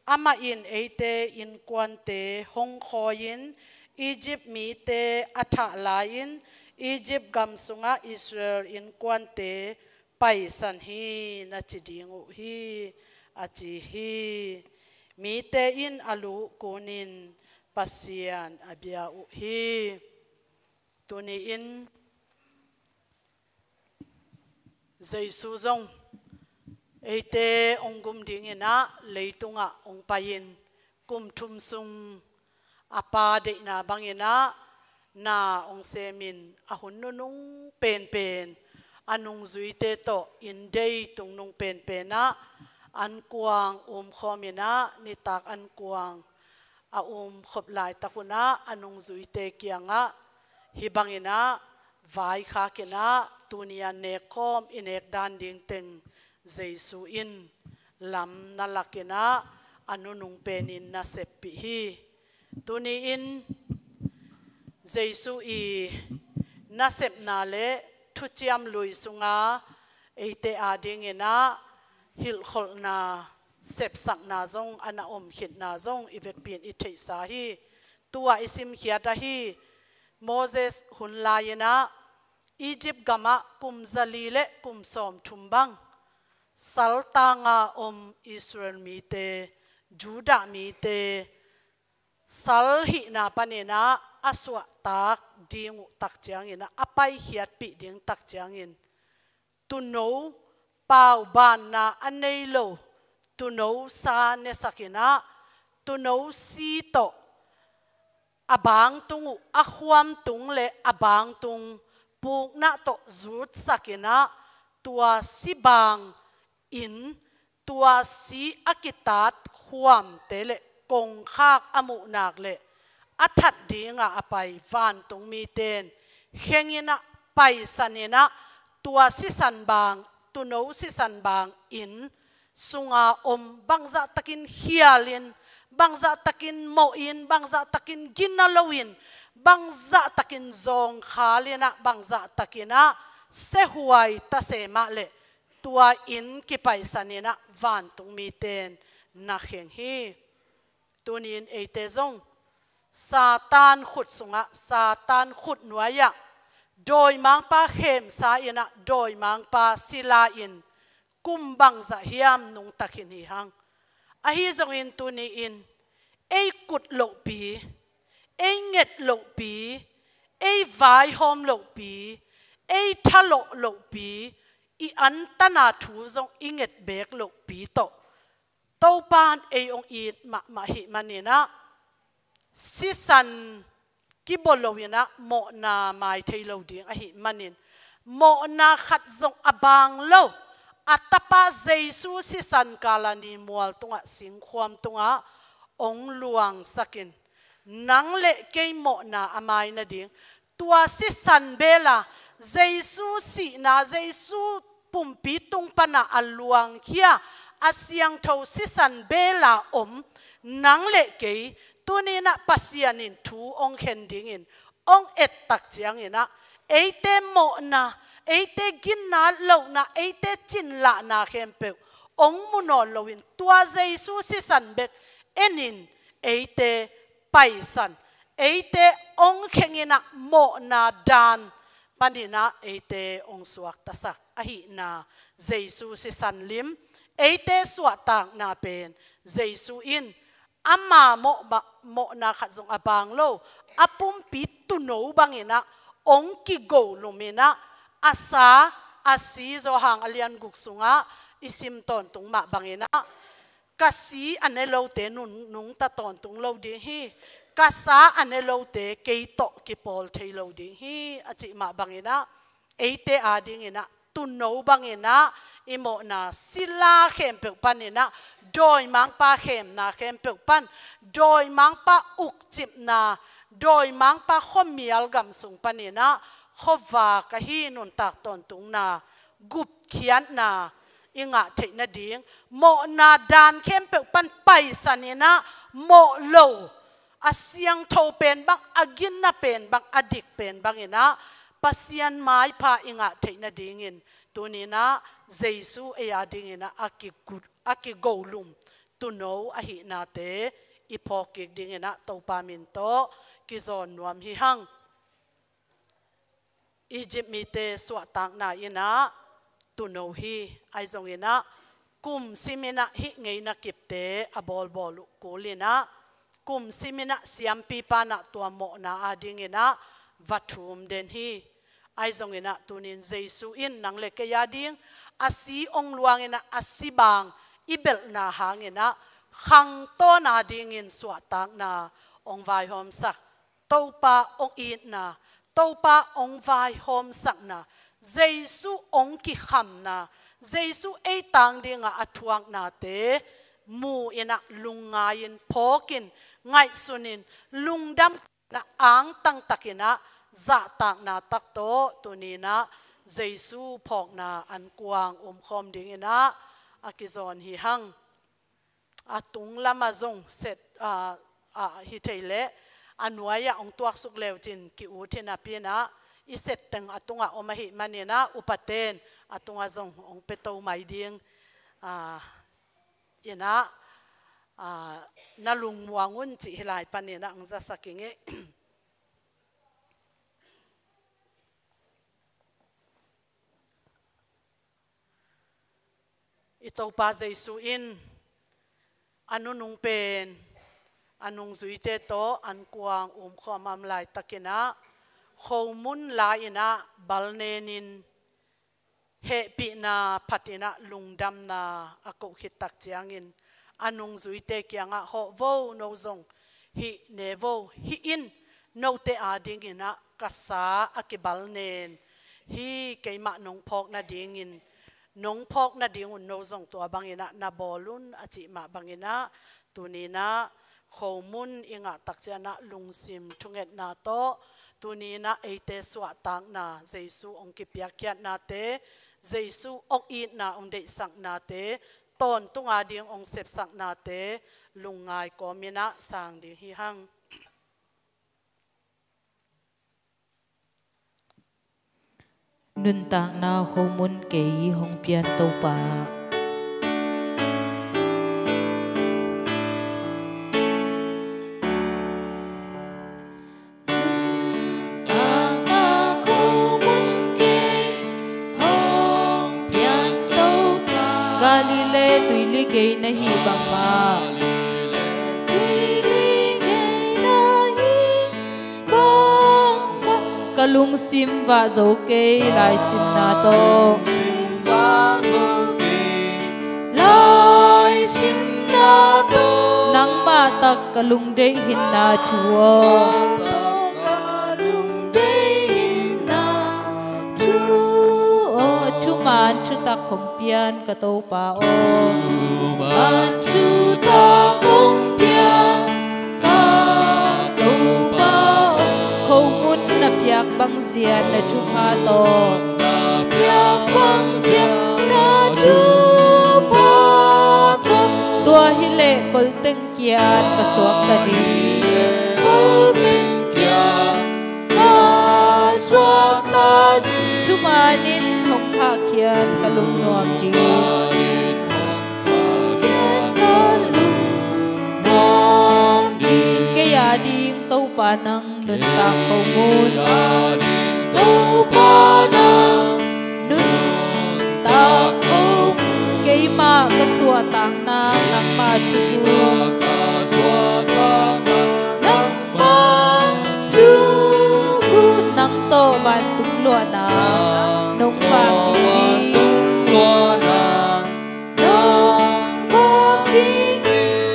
Amah in eite innkuante hong khawi-in Egypt mite a thah lai-in Egypt gam sungah Israel innkuante paisan hi na ci ding uh hi, a ci hi. Mite in a lu kunin Pasian a bia uh hi. Tuni-in Jesu zong eite hong gum dingin ah leitungah hong pai-in kum thum sung a Pa deihna bangin ah na hong semin a hun nunung penpen a nungzuite tawh inn dei tungnung penpen ah ankuang umkhawmin ah nitak ankuang a umkhop laitak un ah a nungzuite kiangah hih bangin ah vaikhakin ah tuni a nekkhawm i nek dan ding teng Jesu in lam na lakin ah a nunung penin na seppih hi. Tuni-in Jesu i nasepna le thuciam lui sunga eite adingin ah hilhkholhna, sepsakna zong a na om khitna zong i vekpi in i theihsa hi. Tua i simkhiat ahi Moses hun lai-in ah Egypt gamah kum zali le kum sawmthum bang saltanga om Israel mite, Judah mite, sal hihna panin ah a suahtak ding uh tak ciangin ah a paikhiatpih ding tak ciangin tuuno paubanna a nei lo tuuno sa nesakin ah tuuno si tawh a bangtung uh a khuamtung le a bangtung pukna tawh zutsakin ah tua si bang in tua si a kitat khuamte le kongkhak a muhnak le a that dinga a pai vantung mite in khengin ah paisanin ah tua sisan bang, tuuno sisan bang in sunga om bangzahtakin khialin, bangzahtakin mawhin, bangzahtakin gina loin, bangzahtakin zawngkhalin ah, bangzahtakin ah sehuai tasemah le tua in kipaisanin ah vantung mite in na kheng hi. Tuni-in eite zong Satan khut sungah, Satan khut nuai-ah dawimangpa khemsa-in ah dawimangpa sila-in kum bangzah hiam nungtakin hi hang. Ahi zongin tuni-in ei kut lohpi, ei nget lohpi, ei vaihawm lohpi, ei thalawh lohpi, i antana thu zong i nget beek lohpi tawh Topan ei hong it mahmah ahih maninah, sisan kibawl lo inah mawhna mai thei lo ding ahih manin, mawhna khat zong a baang lo a Tapa Jesu sisan kala ni mual tungah, singkhuam tungah hong luangsakin, nang le kei mawhna a mai nading, tua sisan bela Jesu sihna, Jesu pumpi tung pana a luangkhia, a siangtho sisan bela om nang le kei, tuninah Pasian in thu hong khen dingin hong ettak cianginah, eite mawhna, eite ginna lohna, eite cinlahna khempeuh hong mu nawn loin, tua Jesu sisan bek enin eite paisan, eite hong khenginah mawhna dan paninah eite hong suaktasak ahihna Jesu sisan lim, eite suahtakna pen Jesu in ama mawh ba, mawhna khat zong a baang lo, a pumpi tuuno banginah hong kigo luminah, a sa, a si, Johan a lian guk sungah i sim tawntung mah banginah, ka si a ne lote nun, nungta tawntung lo ding hi, ka sa a ne lote kei tawh kipawl thei lo ding hi, a cih mah banginah, eite adinginah tuuno banginah i mawhna, sila khempeuh paninah, dawimangpa khemna khempeuh pan, dawimangpa ukcipna, dawimangpa khuamial gam sung paninah, khuavak ahi nuntak tawntungna, gupkhiatna i ngah theih nading, mawhna dan khempeuh pan paisaninah, mawh lo, a siangtho pen bang, a ginna pen bang, a dik pen banginah Pasian maipha i ngah theih nadingin, tuninah Jesu ei adinginah a kigu, a kigo lum tuuno ahihnate i phawk kik dinginah Topa min tawh kizawn nuam hi hang. Egypt mite suahtakna inah tuuno hi. Ahi zonginah kum siminah hih ngeina kipte a bawlbawl uh kul inah, kum siminah siampipa nah tua mawhna adinginah va thum den hi. Ahi zonginah tunin Jesu in nang le kei ading a si hong luanginah, a si baang i belhna hanginah khangtawn adingin suahtakna hong vaihawmsak, Topa hong itna, Topa hong vaihawmsakna, Jesu hong kikhamna, Jesu ei tang dingah a thuaknate mu inah lungngai-in, phawkin, ngaihsunin, lungdam inah, angtangtakinah zahtakna tak tawh tuninah Jesu phawkna ankuang umkhawm dinginah a kizawn hi hang. A tung lamah zong set, a, a, hi thei leh a nuai-ah hong tuaksuk leucin ki-ut hi napinah, i set teng a tungah om ahih maninah upaten a tungah zong hong pia to mai ding, a, inah, a, na lungmuang un cih hi lai paninah hong zasak ing ei. I Topa Jesu in a nunung pen a nungzuite tawh ankuang umkhawm a om laitakinah, khomun la-inah balnenin, hehpihna phatinah lungdamna a koh khittak ciangin, a nungzuite kiangah, hawh vo, no zong hih ne vo, hih in note adinginah ka sa a kibalnen hi, keimah nong phawk nadingin, nong phawk nadingun no zong tua banginah na bawl un, a cih mah banginah, tuninah khomun i ngahtak cianah lungsim thungetna tawh, tuninah eite suahtakna, Jesu hong kipiakkhiatnate, Jesu hong itna, hong deihsaknate, tawntung ading hong sepsaknate lungngai kawminah sang ding hi hang. Nuntakna khomun kei hong pian Topa. Nuntakna khomun kei hong pian Topa. Galilee tuili gei na hih bangmah. Galilee tuili gei na hih Lungsim vah zo kei, laisimna tawh. Lungsim vah zo kei, laisimna tawh. Nangmah tak ka lungdeih hinna thu aw. Nangmah tak ka lungdeih hinna thu aw. Thuman thutak hong pian ka Topa aw. Thuman thutak hong pian ka Topa aw. Khomun na piak bangzia na thupha tawh. Na piak bangzia na thupha tawh. Tua hileh kolteng kian ka suakta ding. Kolteng kian ka suakta ding. Thumanin hong khahkhian ka lungnuam ding. Thumanin hong khahkhian ka lungnuam ding. Kei a ding Topa nang nuntak ko mun. Kei a ding Topa nang nuntak ko mun. Keimah ka suahtak nang nangmah thu. Keimah ka suahtak nang nangmah thu. Nang tawh vantung luahna nong vak ding. Nang tawh vantung luahna nong vak ding.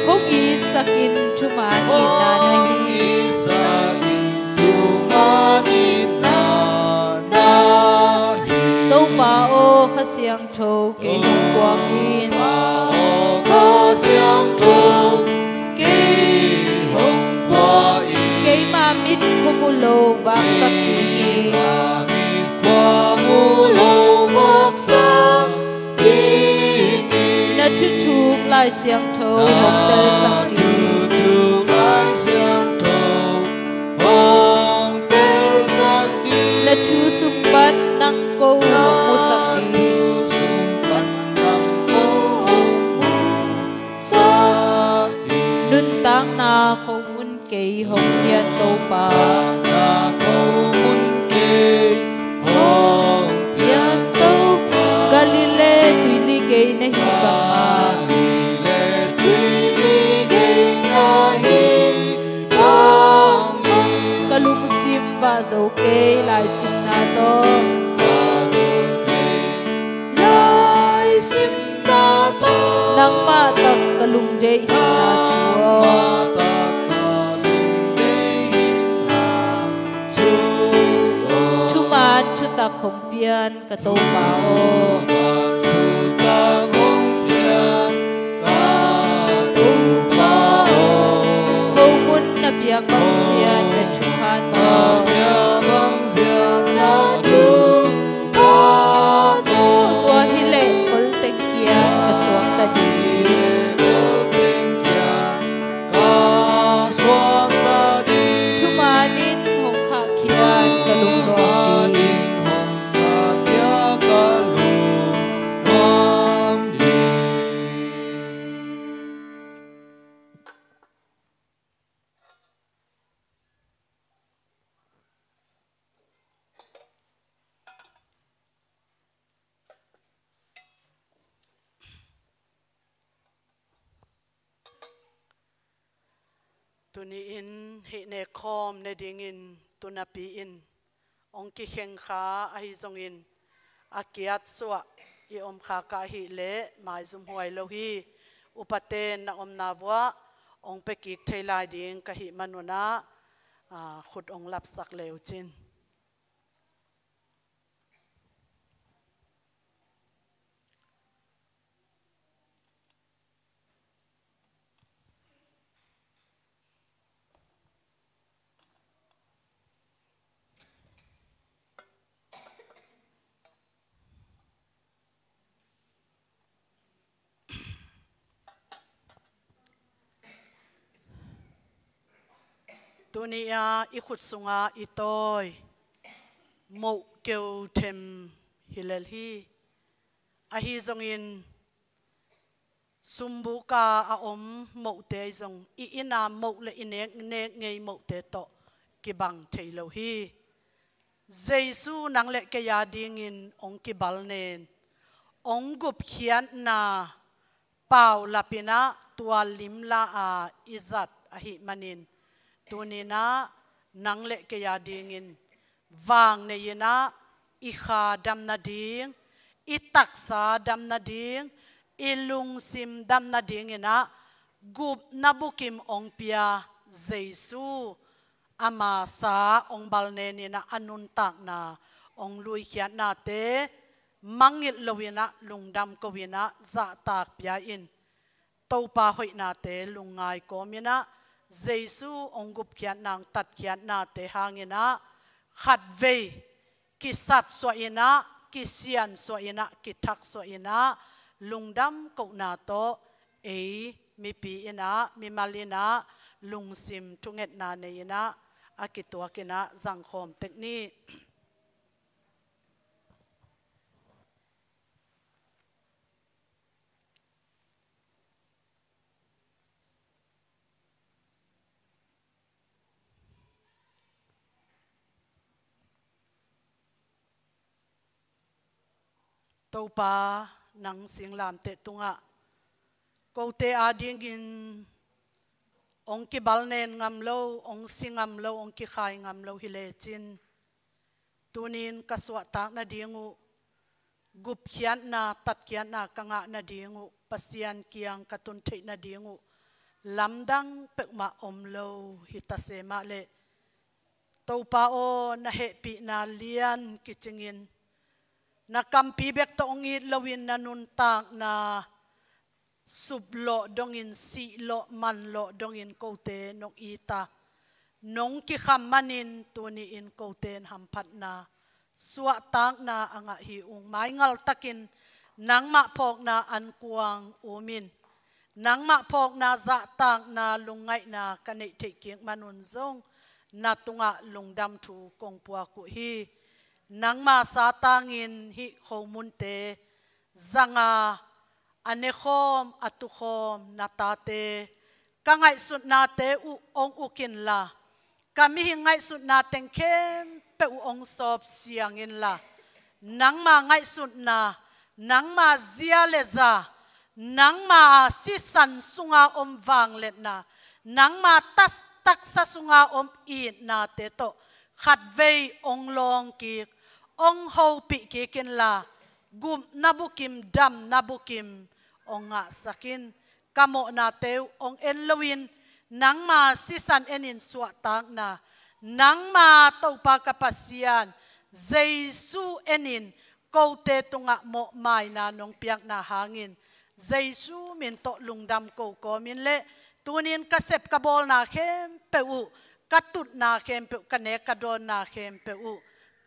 Hong itsak in thuman itna na hi. Hong itsak in thuman itna na hi. Topa aw, Kha Siang Siangtho kei hong puak in. Topa aw, Kha Siangtho kei hong puak in. Keimah mit khua mu lo vaksak ding hi. Keimah mit khua mu lo vaksak ding hi. Na thuthuk Lai Siangtho hong telsak ding. Na thuthuk Lai Siangtho hong telsak ding. Na thu sung pan nang ko hong musak ding. Na thu sung pan nang ko hong musak ding. Nuntakna khomun kei hong pian Topa. Nuntakna khomun kei hong pian Topa. Galilee tuili gei na hi bangin. Galilee tuili gei na hi bangin. Ka lungsim vah zo kei, laisimna tawh. Lungsim vah zo kei, laisimna tawh. Nangmah tak ka lungdeih hinna thu aw. Nangmah tak ka lungdeih hinna thu aw. Thuman thutak hong pian ka Topa aw. Thuman thutak hong pian ka Topa aw. Khomun na piak bangzia na thupha tawh. Khomun na piak bangzia na thupha tawh. Tua hileh kolteng kian ka suakta ding. Tua hileh kolteng kian ka suakta ding. Thumanin hong khahkhian ka lungnuam ding. Thumanin hong khahkhian ka lungnuam ding. Tuni-in hih nekkhawm ne dingin tunapi-in hong kikheng kha ahi zongin a kiatsuah i om khak ahih leh maizum huai lo hi. Upaten na omna vuah hong pia kik thei lai ding ka hih manun ah, aa, khut hong lapsak le uh cin. Tuni-a i khut sunga i tawi moh keu them hi lel hi. Ahi zongin sumbuka a om mohte zong i inn-a moh le i nek, nek ngei mohte tawh kibang thei lo hi. Jesu nang le kei a dingin hong kibal nen, hong gupkhiatna paulap in ah tua limla a i zat ahih manin, tuni-in ah nang le kei a dingin vang nei-in ah i kha dam nading, i taksa dam nading, i lungsim dam nadingin ah gupna bukim hong pia Jesu, ama sa hong balnenin ah a nuntakna hong luikhiatnate mangngilh loin ah lungdam ko-in ah zahtak pia in, Topa hoihnate lungngai kawmin ah Jesu hong gupkhiatna, hong tatkhiatnate hangin ah khatvei kisatsuah in ah, kisiansuah in ah, kithaksuah in ah lungdam kohna tawh ei mipi in ah, mimal in ah lungsim thungetna nei-in ah a kituakin ah zangkhawm tek ni. Topa, nang singlamteh tungah kote adingin hong kibalnen ngam lo, hong si ngam lo, hong kikhai ngam lo hi lecin, tunin ka suahtak nading uh, gupkhiatna, tatkhiatna ka ngah nading uh, Pasian kiang ka tun theih nading uh lamdang peuhmah om lo hi ta se mah leh, Topa aw, na hehpihna lian kicingin, na kampi bek tawh hong it loin na nuntakna suplawh dongin, sihlawh manlawh dongin kote nong it a, nong kikham manin tuni-in kote in hamphatna, suahtakna a ngah hi ung. Maingaltakin nangmah phawkna ankuang umin, nangmah phawkna zahtakna lungngaihna ka neih theih kik manun zong na tungah lungdam thu kong puak uh hi. Nangma satangin hih khomunte zanga a nekhawm, a tukhawm na tate, ka ngaihsutnate uh hong uk inla, ka mihing ngaihsutna teng khempeuh uh hong sawp siang inla, nangma ngaihsutna, nangma zia le za, nangma sisan sunga om vangliatna, nangma tas-, taksa sunga om itnate tawh khatvei hong lawng kik, hong hopih kik inla, gupna bukim, damna bukim hong ngahsak in. Ka mawhnate uh hong en loin nangma sisan enin suahtakna, nangma Topa ka Pasian Jesu enin kote tungah mawhmaina nong piakna hangin Jesu min tawh lungdam ko kawmin le, tunin ka sep ka bawlna khempeuh uh, ka tutna khempeuh, ka nek ka dawnna khempeuh uh,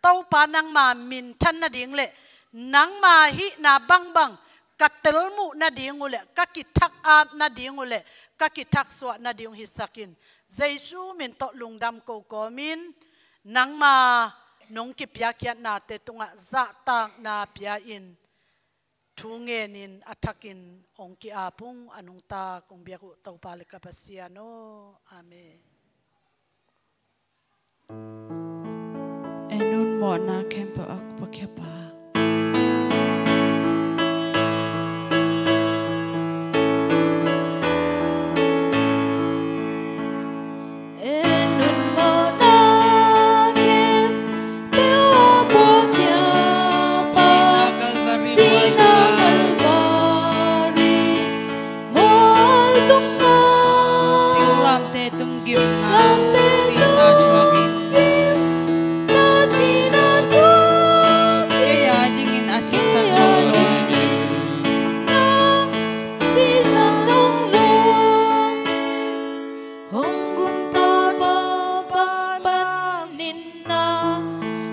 Topa nangma minthan nading le nangma hihna bangbang ka telmuh nading uh le, ka kithak ap nading uh le, ka kithaksuah nading uh hisak in. Jesu min tawh lungdam ko kawmin nangma nong kipiakkhiatnate tungah zahtakna pia in. Thu ngenin a thakin hong ki-ap ung, a nungta kong biak uh Topa le ka Pasian aw. Amen. En un, mawhna khempeuh a pakhia pa. En un, mawhna khempeuh a pakhia pa. Sihna Kalvari, sihna Kalvari mual tungah, singlamteh tung gimna, singlamteh tung gimna, sihna thuakin, sihna thuakin, kei adingin a sisan hong luang, kei adingin a sisan hong luang. Hong gum tawntung panin na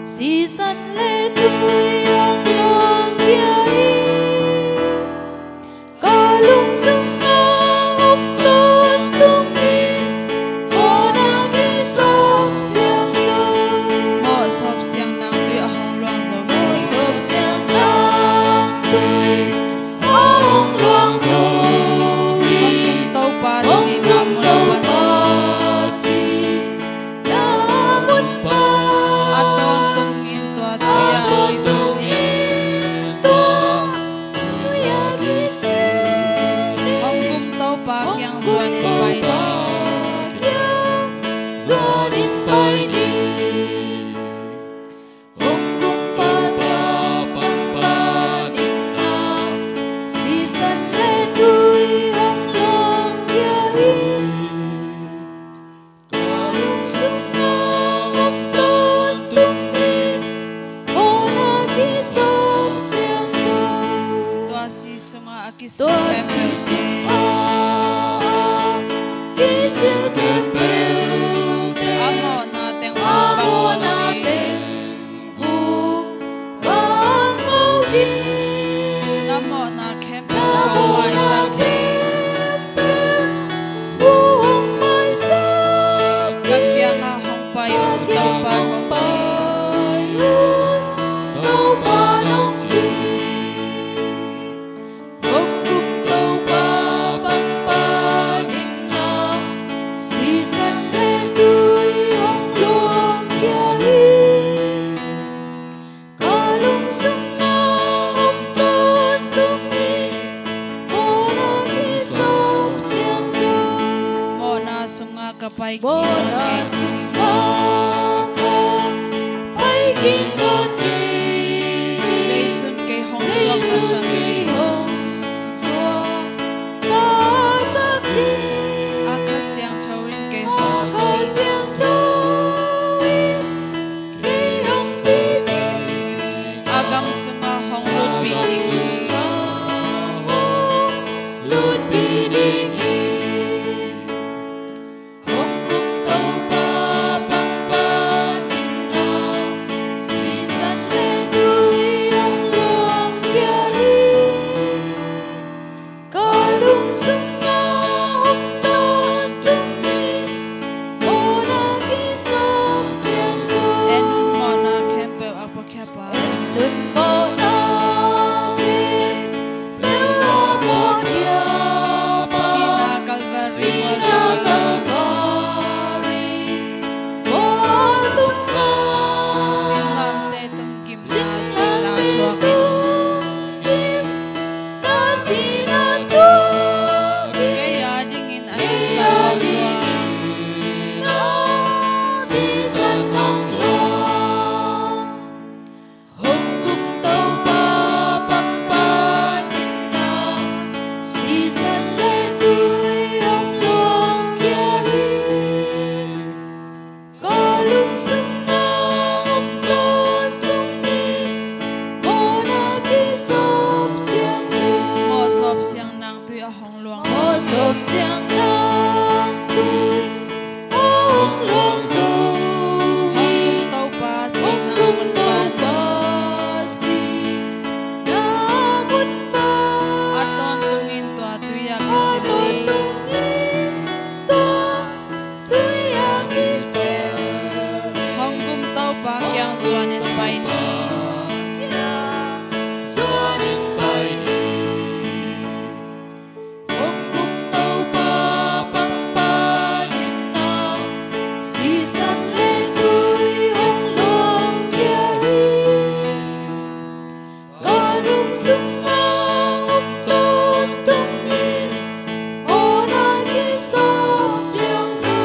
sisan le tui hong luang khia hi. Ka lungsung ah hong tawntung hi. Mawhna kisawp siang tung, mawh sawp siang nangtui a hong luang zo hi. Mawh sawp siang nangtui Tua kisil khempeuh, kisil khempeuh, a mawhna teng bang mawhna teng, na mawhna khempeuh hong maisak ding. Ka kiangah hong pai un, Topa hong ci. Hong kum Topa pangpang in na, sisan le tui hong luangkhia hi. Ka lungsung na hong tawntung hi, mawhna kisop siang zo. Mawhna sungah ka pai kik nawn kei ding. Mawhna sungah ka pai kik nawn kei ding. Jesu'n kei hong suak kha sak ding. Jesu'n kei hong suak kha sak ding. A Kha Siangtho in kei hong, a Kha Siangtho in kei hong pia ding. A gam sungah hong lutpih ding hi. Hong lutpih ding hi. Hong kum Topa pangpang in na, sisan le tui hong luangkhia hi. Ka lungsung na hong tawntung hi, mawhna kisop siang zo. En un, mawhna khempeuh a puakhia pa. En un, mawhna khempeuh a puakhia pa. Sihna Kalvari mual tungah, sihna Kalvari mual tungah, singlamteh tung gimna sihna thuak in, kei a dingin a sisan hong luang. Hong kum Topa pangpang in na, sisan le tui hong luangkhia hi. Ka lungsung na hong tawntung hi, mawhna kisop siang zo. Mawh sop siang nangtui a hong luang. Mawh sop siang nangtui a hong luang zo. Hong kum Topa sihna mun pan. Hong kum Topa sihna mun pan. A tawntung in tua tui ah kisil hi. A tawntung in tua tui ah kisil. Hong kum Topa kiang zuanin pai ni. Kiang zuanin pai ni. Hong kum Topa pangpang in na, sisan le tui hong luangkhia hi. Ka lungsung na hong tawntung hi, mawhna kisop siang zo.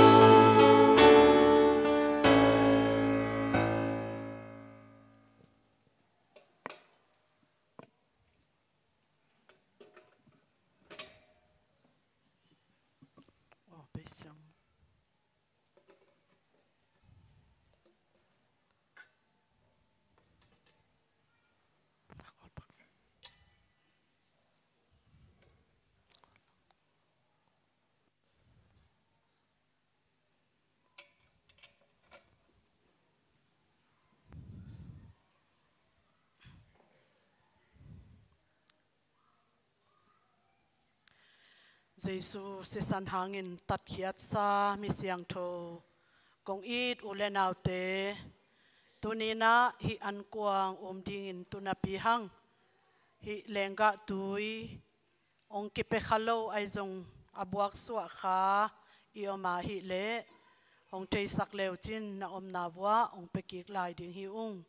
Jesu sisan hangin tatkhiatsa mi siangtho, kong it u le naute, tuni-in ah hih ankuang um dingin tu napi hang hih lenggah tui hong kipia kha lo ahi zong a buaksuah kha i om ahih leh hong theisak le uh cin na omna vuah hong pia kik lai ding hi ung.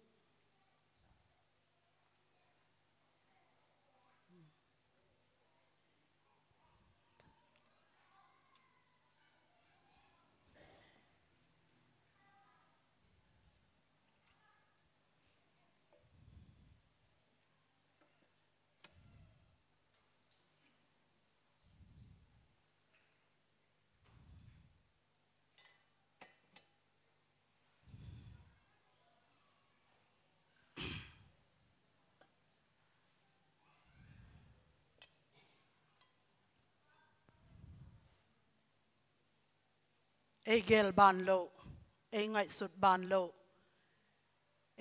ei geel baan loh, ei ngaihsut baan loh,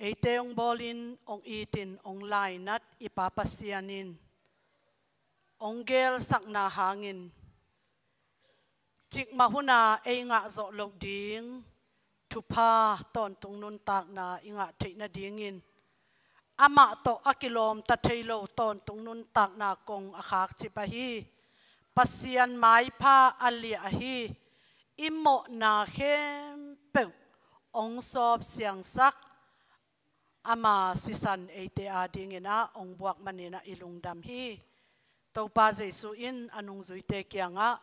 eite hong bawlin hong itin hong lainat i Pa Pasian in hong geelsakna hangin cikmah huna ei ngah zawh loh ding thupha tawntung nuntakna i ngah theih nadingin amah tawh a kilawmta thei lo tawntung nuntakna kong a khakcip ahi, Pasian maipha a liah ahi, i mawhna khempeuh hong sawp siangsak ama sisan eite adingin ah hong buak manin ah i lungdam hi. Topa Jesu in a nungzuite kiangah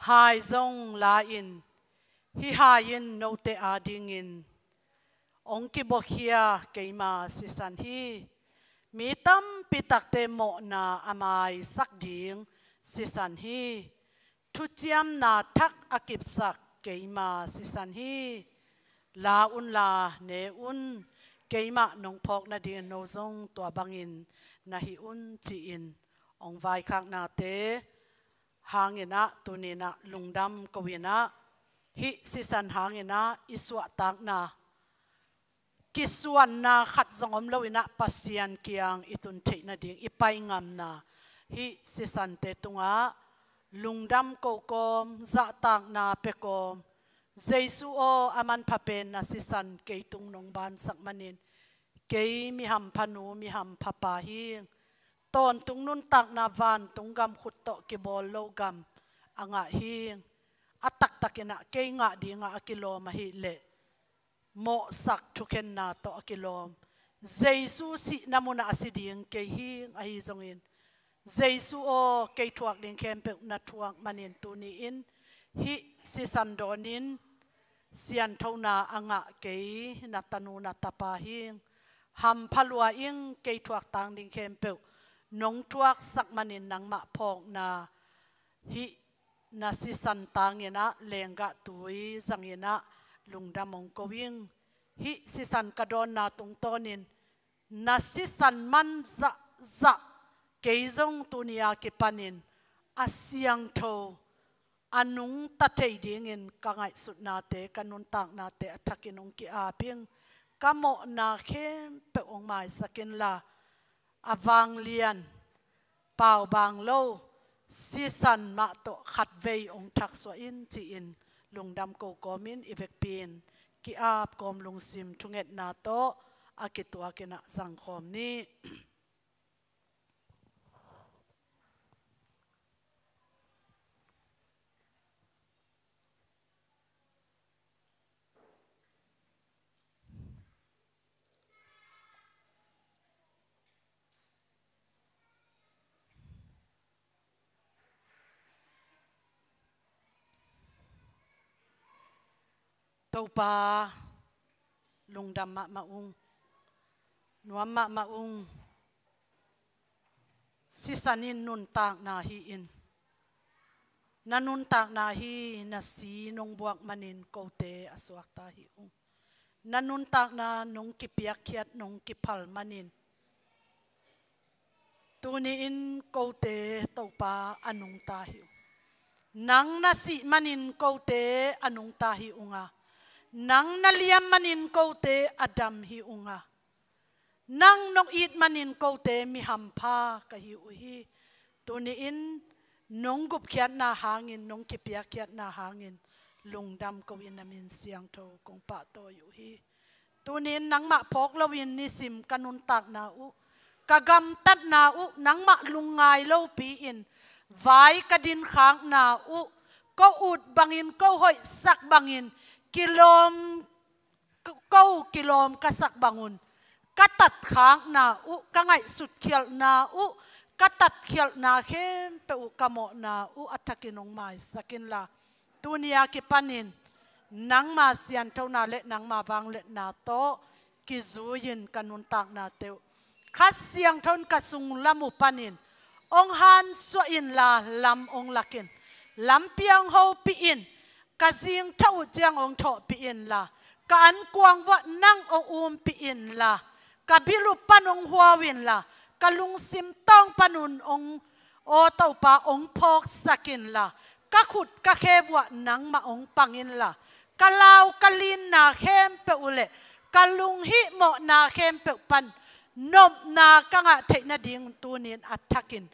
hai zong la-in, hih hai in note adingin hong kibuakhia keima sisan hi. Mi tampi takte mawhna a maisak ding sisan hi. Thuciamna thak a kipsak keima sisan hi. La unla ne un, keimah nong phawk nadingin no zong tua bangin na hi un, ci-in hong vaikhaknate hangin ah tuni-in ah lungdam ko-in ah, hih sisan hangin ah i suahtakna, kisuanna khat zong om loin ah Pasian kiang i tun theih nading i pai ngamna, hih sisante tungah lungdam ko kawm, zahtakna pia kawm, Jesu aw, a manpha pen na sisan kei tung nong bansak manin kei mi hampha nu, mi hampha pa hing. Tawntung nuntakna vantung gam khut tawh kibawl lo gam a ngah hing. A taktakin ah kei ngah dingah a kilawm ahih leh mawhsak thukhenna tawh a kilawm. Jesu sihna munah a si ding kei hing, ahi zongin Jesu aw, kei thuak ding khempeuh na thuak manin tuni-in hih sisan dawnin sianthona a ngah kei na tanu na tapa hing. Hampha lua ing, kei thuak tang ding khempeuh nong thuaksak manin nangmah phawkna hih na sisan tangin ah lenggah tui zangin ah lungdam hong ko ing. Hih sisan ka dawnna tungtawnin na sisan man zahzah kei zong tuni a kipanin a siangtho, a nungta thei dingin ka ngaihsutnate, ka nuntaknate a thakin hong ki-ap ing. Ka mawhna khempeuh hong maisak inla, a vanglian, paubaang lo sisan mah tawh khatvei hong thaksuah in, ci-in lungdam ko kawmin i vekpi-in ki-ap kawm lungsim thungetna tawh a kituakin ah zangkhawm ni. Topa, lungdam mahmah ung, nuam mahmah ung. Sisan in nuntakna hi-in, na nuntakna hi, na si nong buak manin kote a suakta hi ung. Na nuntakna nong kipiakkhiat, nong kiphal manin tuni-in kote, Topa, a nungta hi ung. Nang na sih manin kote a nungta hi ung a, nang na liam manin kote a dam hi ung a, nang nong it manin kote mi hampha ka hi uh hi. Tuni-in nong gupkhiatna hangin, nong kipiakkhiatna hangin lungdam ko-in na min siangtho kong pahtawi uh hi. Tuni-in nangmah phawk loin nisim ka nuntakna uh, ka gamtatna uh nangmah lungngai lopi-in, vai ka dinkhakna uh, ko ut bangin, ko hoihsak bangin, kilawm, ko kilawm ka sak bangun, ka tatkhakna uh, ka ngaihsut khialhna uh, ka tatkhialhna khempeuh uh, ka mawhna uh a thakin hong maisak inla, tuni a kipanin nangma sianthona le nangma vangliatna tawh kizui-in ka nuntaknate uh Kha Siangtho in ka sunglam uh panin hong hansuah inla, lam hong lak in, lampi hong hopih in, ka zingtho uh ciang hong thawhpih inla, ka ankuang vuah nang hong umpih inla, ka bil uh pan hong huau inla, ka lungsim tawng panun hong, aw Topa, hong phawksak inla, ka khut ka khe vuah nangmah hong pang inla, ka lau ka linna khempeuh uh leh ka lunghihmawhna khempeuh pan nopna ka ngah theih nading tunin a thakin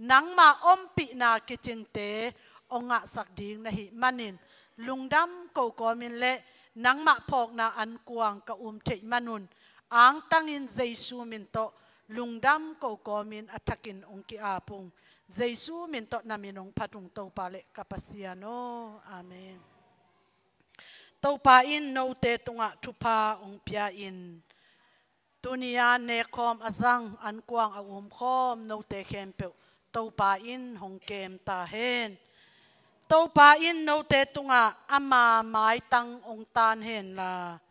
nangma ompihna kicingte hong ngahsak ding na hih manin lungdam ko kawmin leh nangmah phawkna ankuang ka um theih manun angtangin Jesu min tawh lungdam ko kawmin a thakin hong ki-ap ung. Jesu min tawh na min hong phat ung Topa leh ka Pasian aw. Amen. Topa in note tungah thupha hong pia in, tuni-a nekkhawm a zang ankuang a umkhawm note khempeuh Topa in hong kem ta hen. Topa in note tungah ama maitang hong taan henla,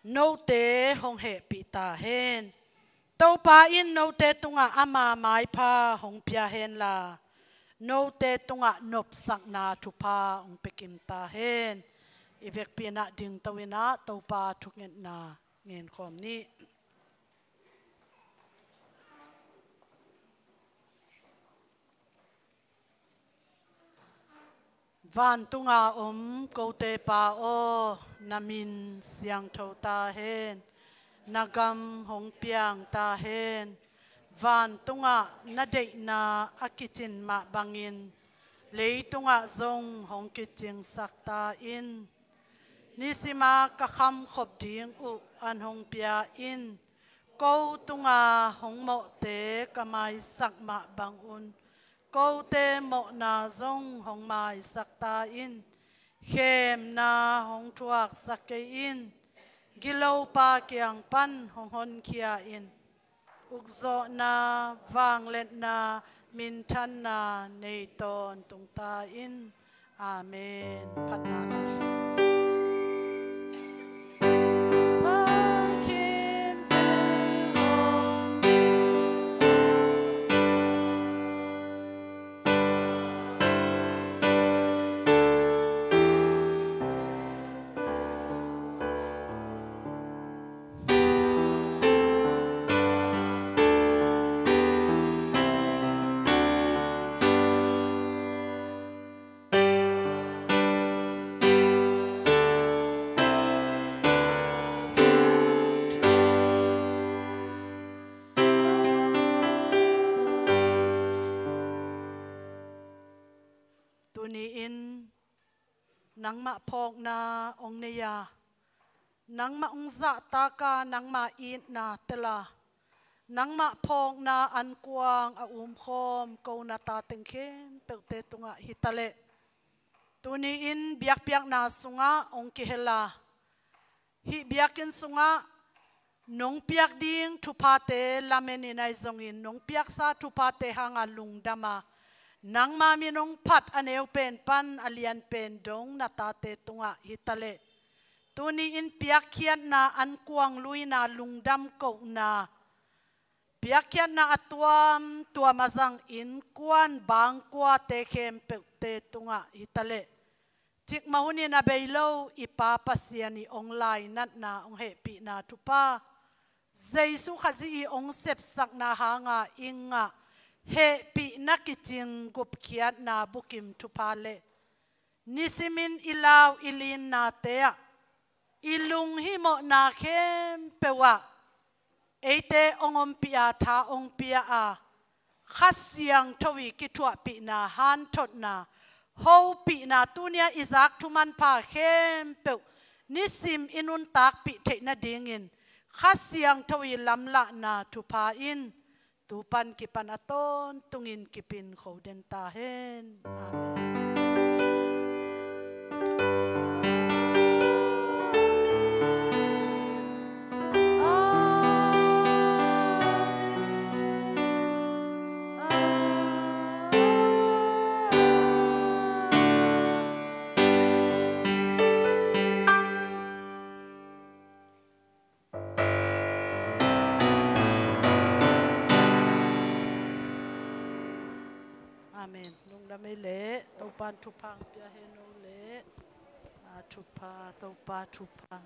note hong hehpih ta hen. Topa in note tungah ama maipha hong pia henla, note tungah nopsakna thupha hong pia kim ta hen. I vekpi-in ah dingto-in ah Topa thungetna ngenkhawm ni. Vantunga om kote Pa aw, na min siangtho ta hen. Na gam hong piang ta hen. Vantungah na deihna a kicin mah bangin leitungah zong hong kicingsak ta in. Nisima ka khamkhop ding uh an hong pia in. Ko tunga hong mawhte ka maisak mah bangun kote mawhna zong hong maisak ta in. Khemna hong thuaksak kei in. Gilopa kiang pan hong honkhia in. Ukzawhna, vangliatna, minthanna nei tawntung ta in. Amen. Phatna la sa. Tuni-in nangmah phawkna hong nei a, nangmah hong zahtak a, nangmah itna tel a, nangmah phawkna ankuang a umkhawm ko na tateng khempeuhte tungah hi ta leh. Tuni-in biakpiakna sungah hong kihel a, hih biakinn sungah nong piak ding thuphate lamenin ahi zongin nong piaksa thuphate hanga lungdam a, nangma min hong phat a neu pen pan a lian pen dong na tate tungah hi ta leh. Tuni-in piakkhiatna ankuang luina lungdam kohna, piakkhiatna a tuamtuam a zang innkuan bangkuate khempeuhte tungah hi ta leh. Cikmah hunin a bei lo i Pa Pasian i hong lainatna, hong hehpihna thupha, Jesu Khazih i hong sepsakna hanga i ngah hehpihna kicing gupkhiatna bukim thupha leh nisimin i lau i linnate ah, i lunghimawhna khempeuh ah eite hong ompih a, tha hong pia a, Kha Siangtho i kithuahpihna, hanthotna, hopihna, tuni-a i zak thu manpha khempeuh nisim i nuntakpih theih nadingin Kha Siangtho i lamlahna thupha in tu pan kipan a tawntungin kipin kho den ta hen. Amen. Amen. Amen. Amen. Amen. Lungdam ei leh, Topa'n thupha hong pia hen o leh. A thupha, Topa thupha.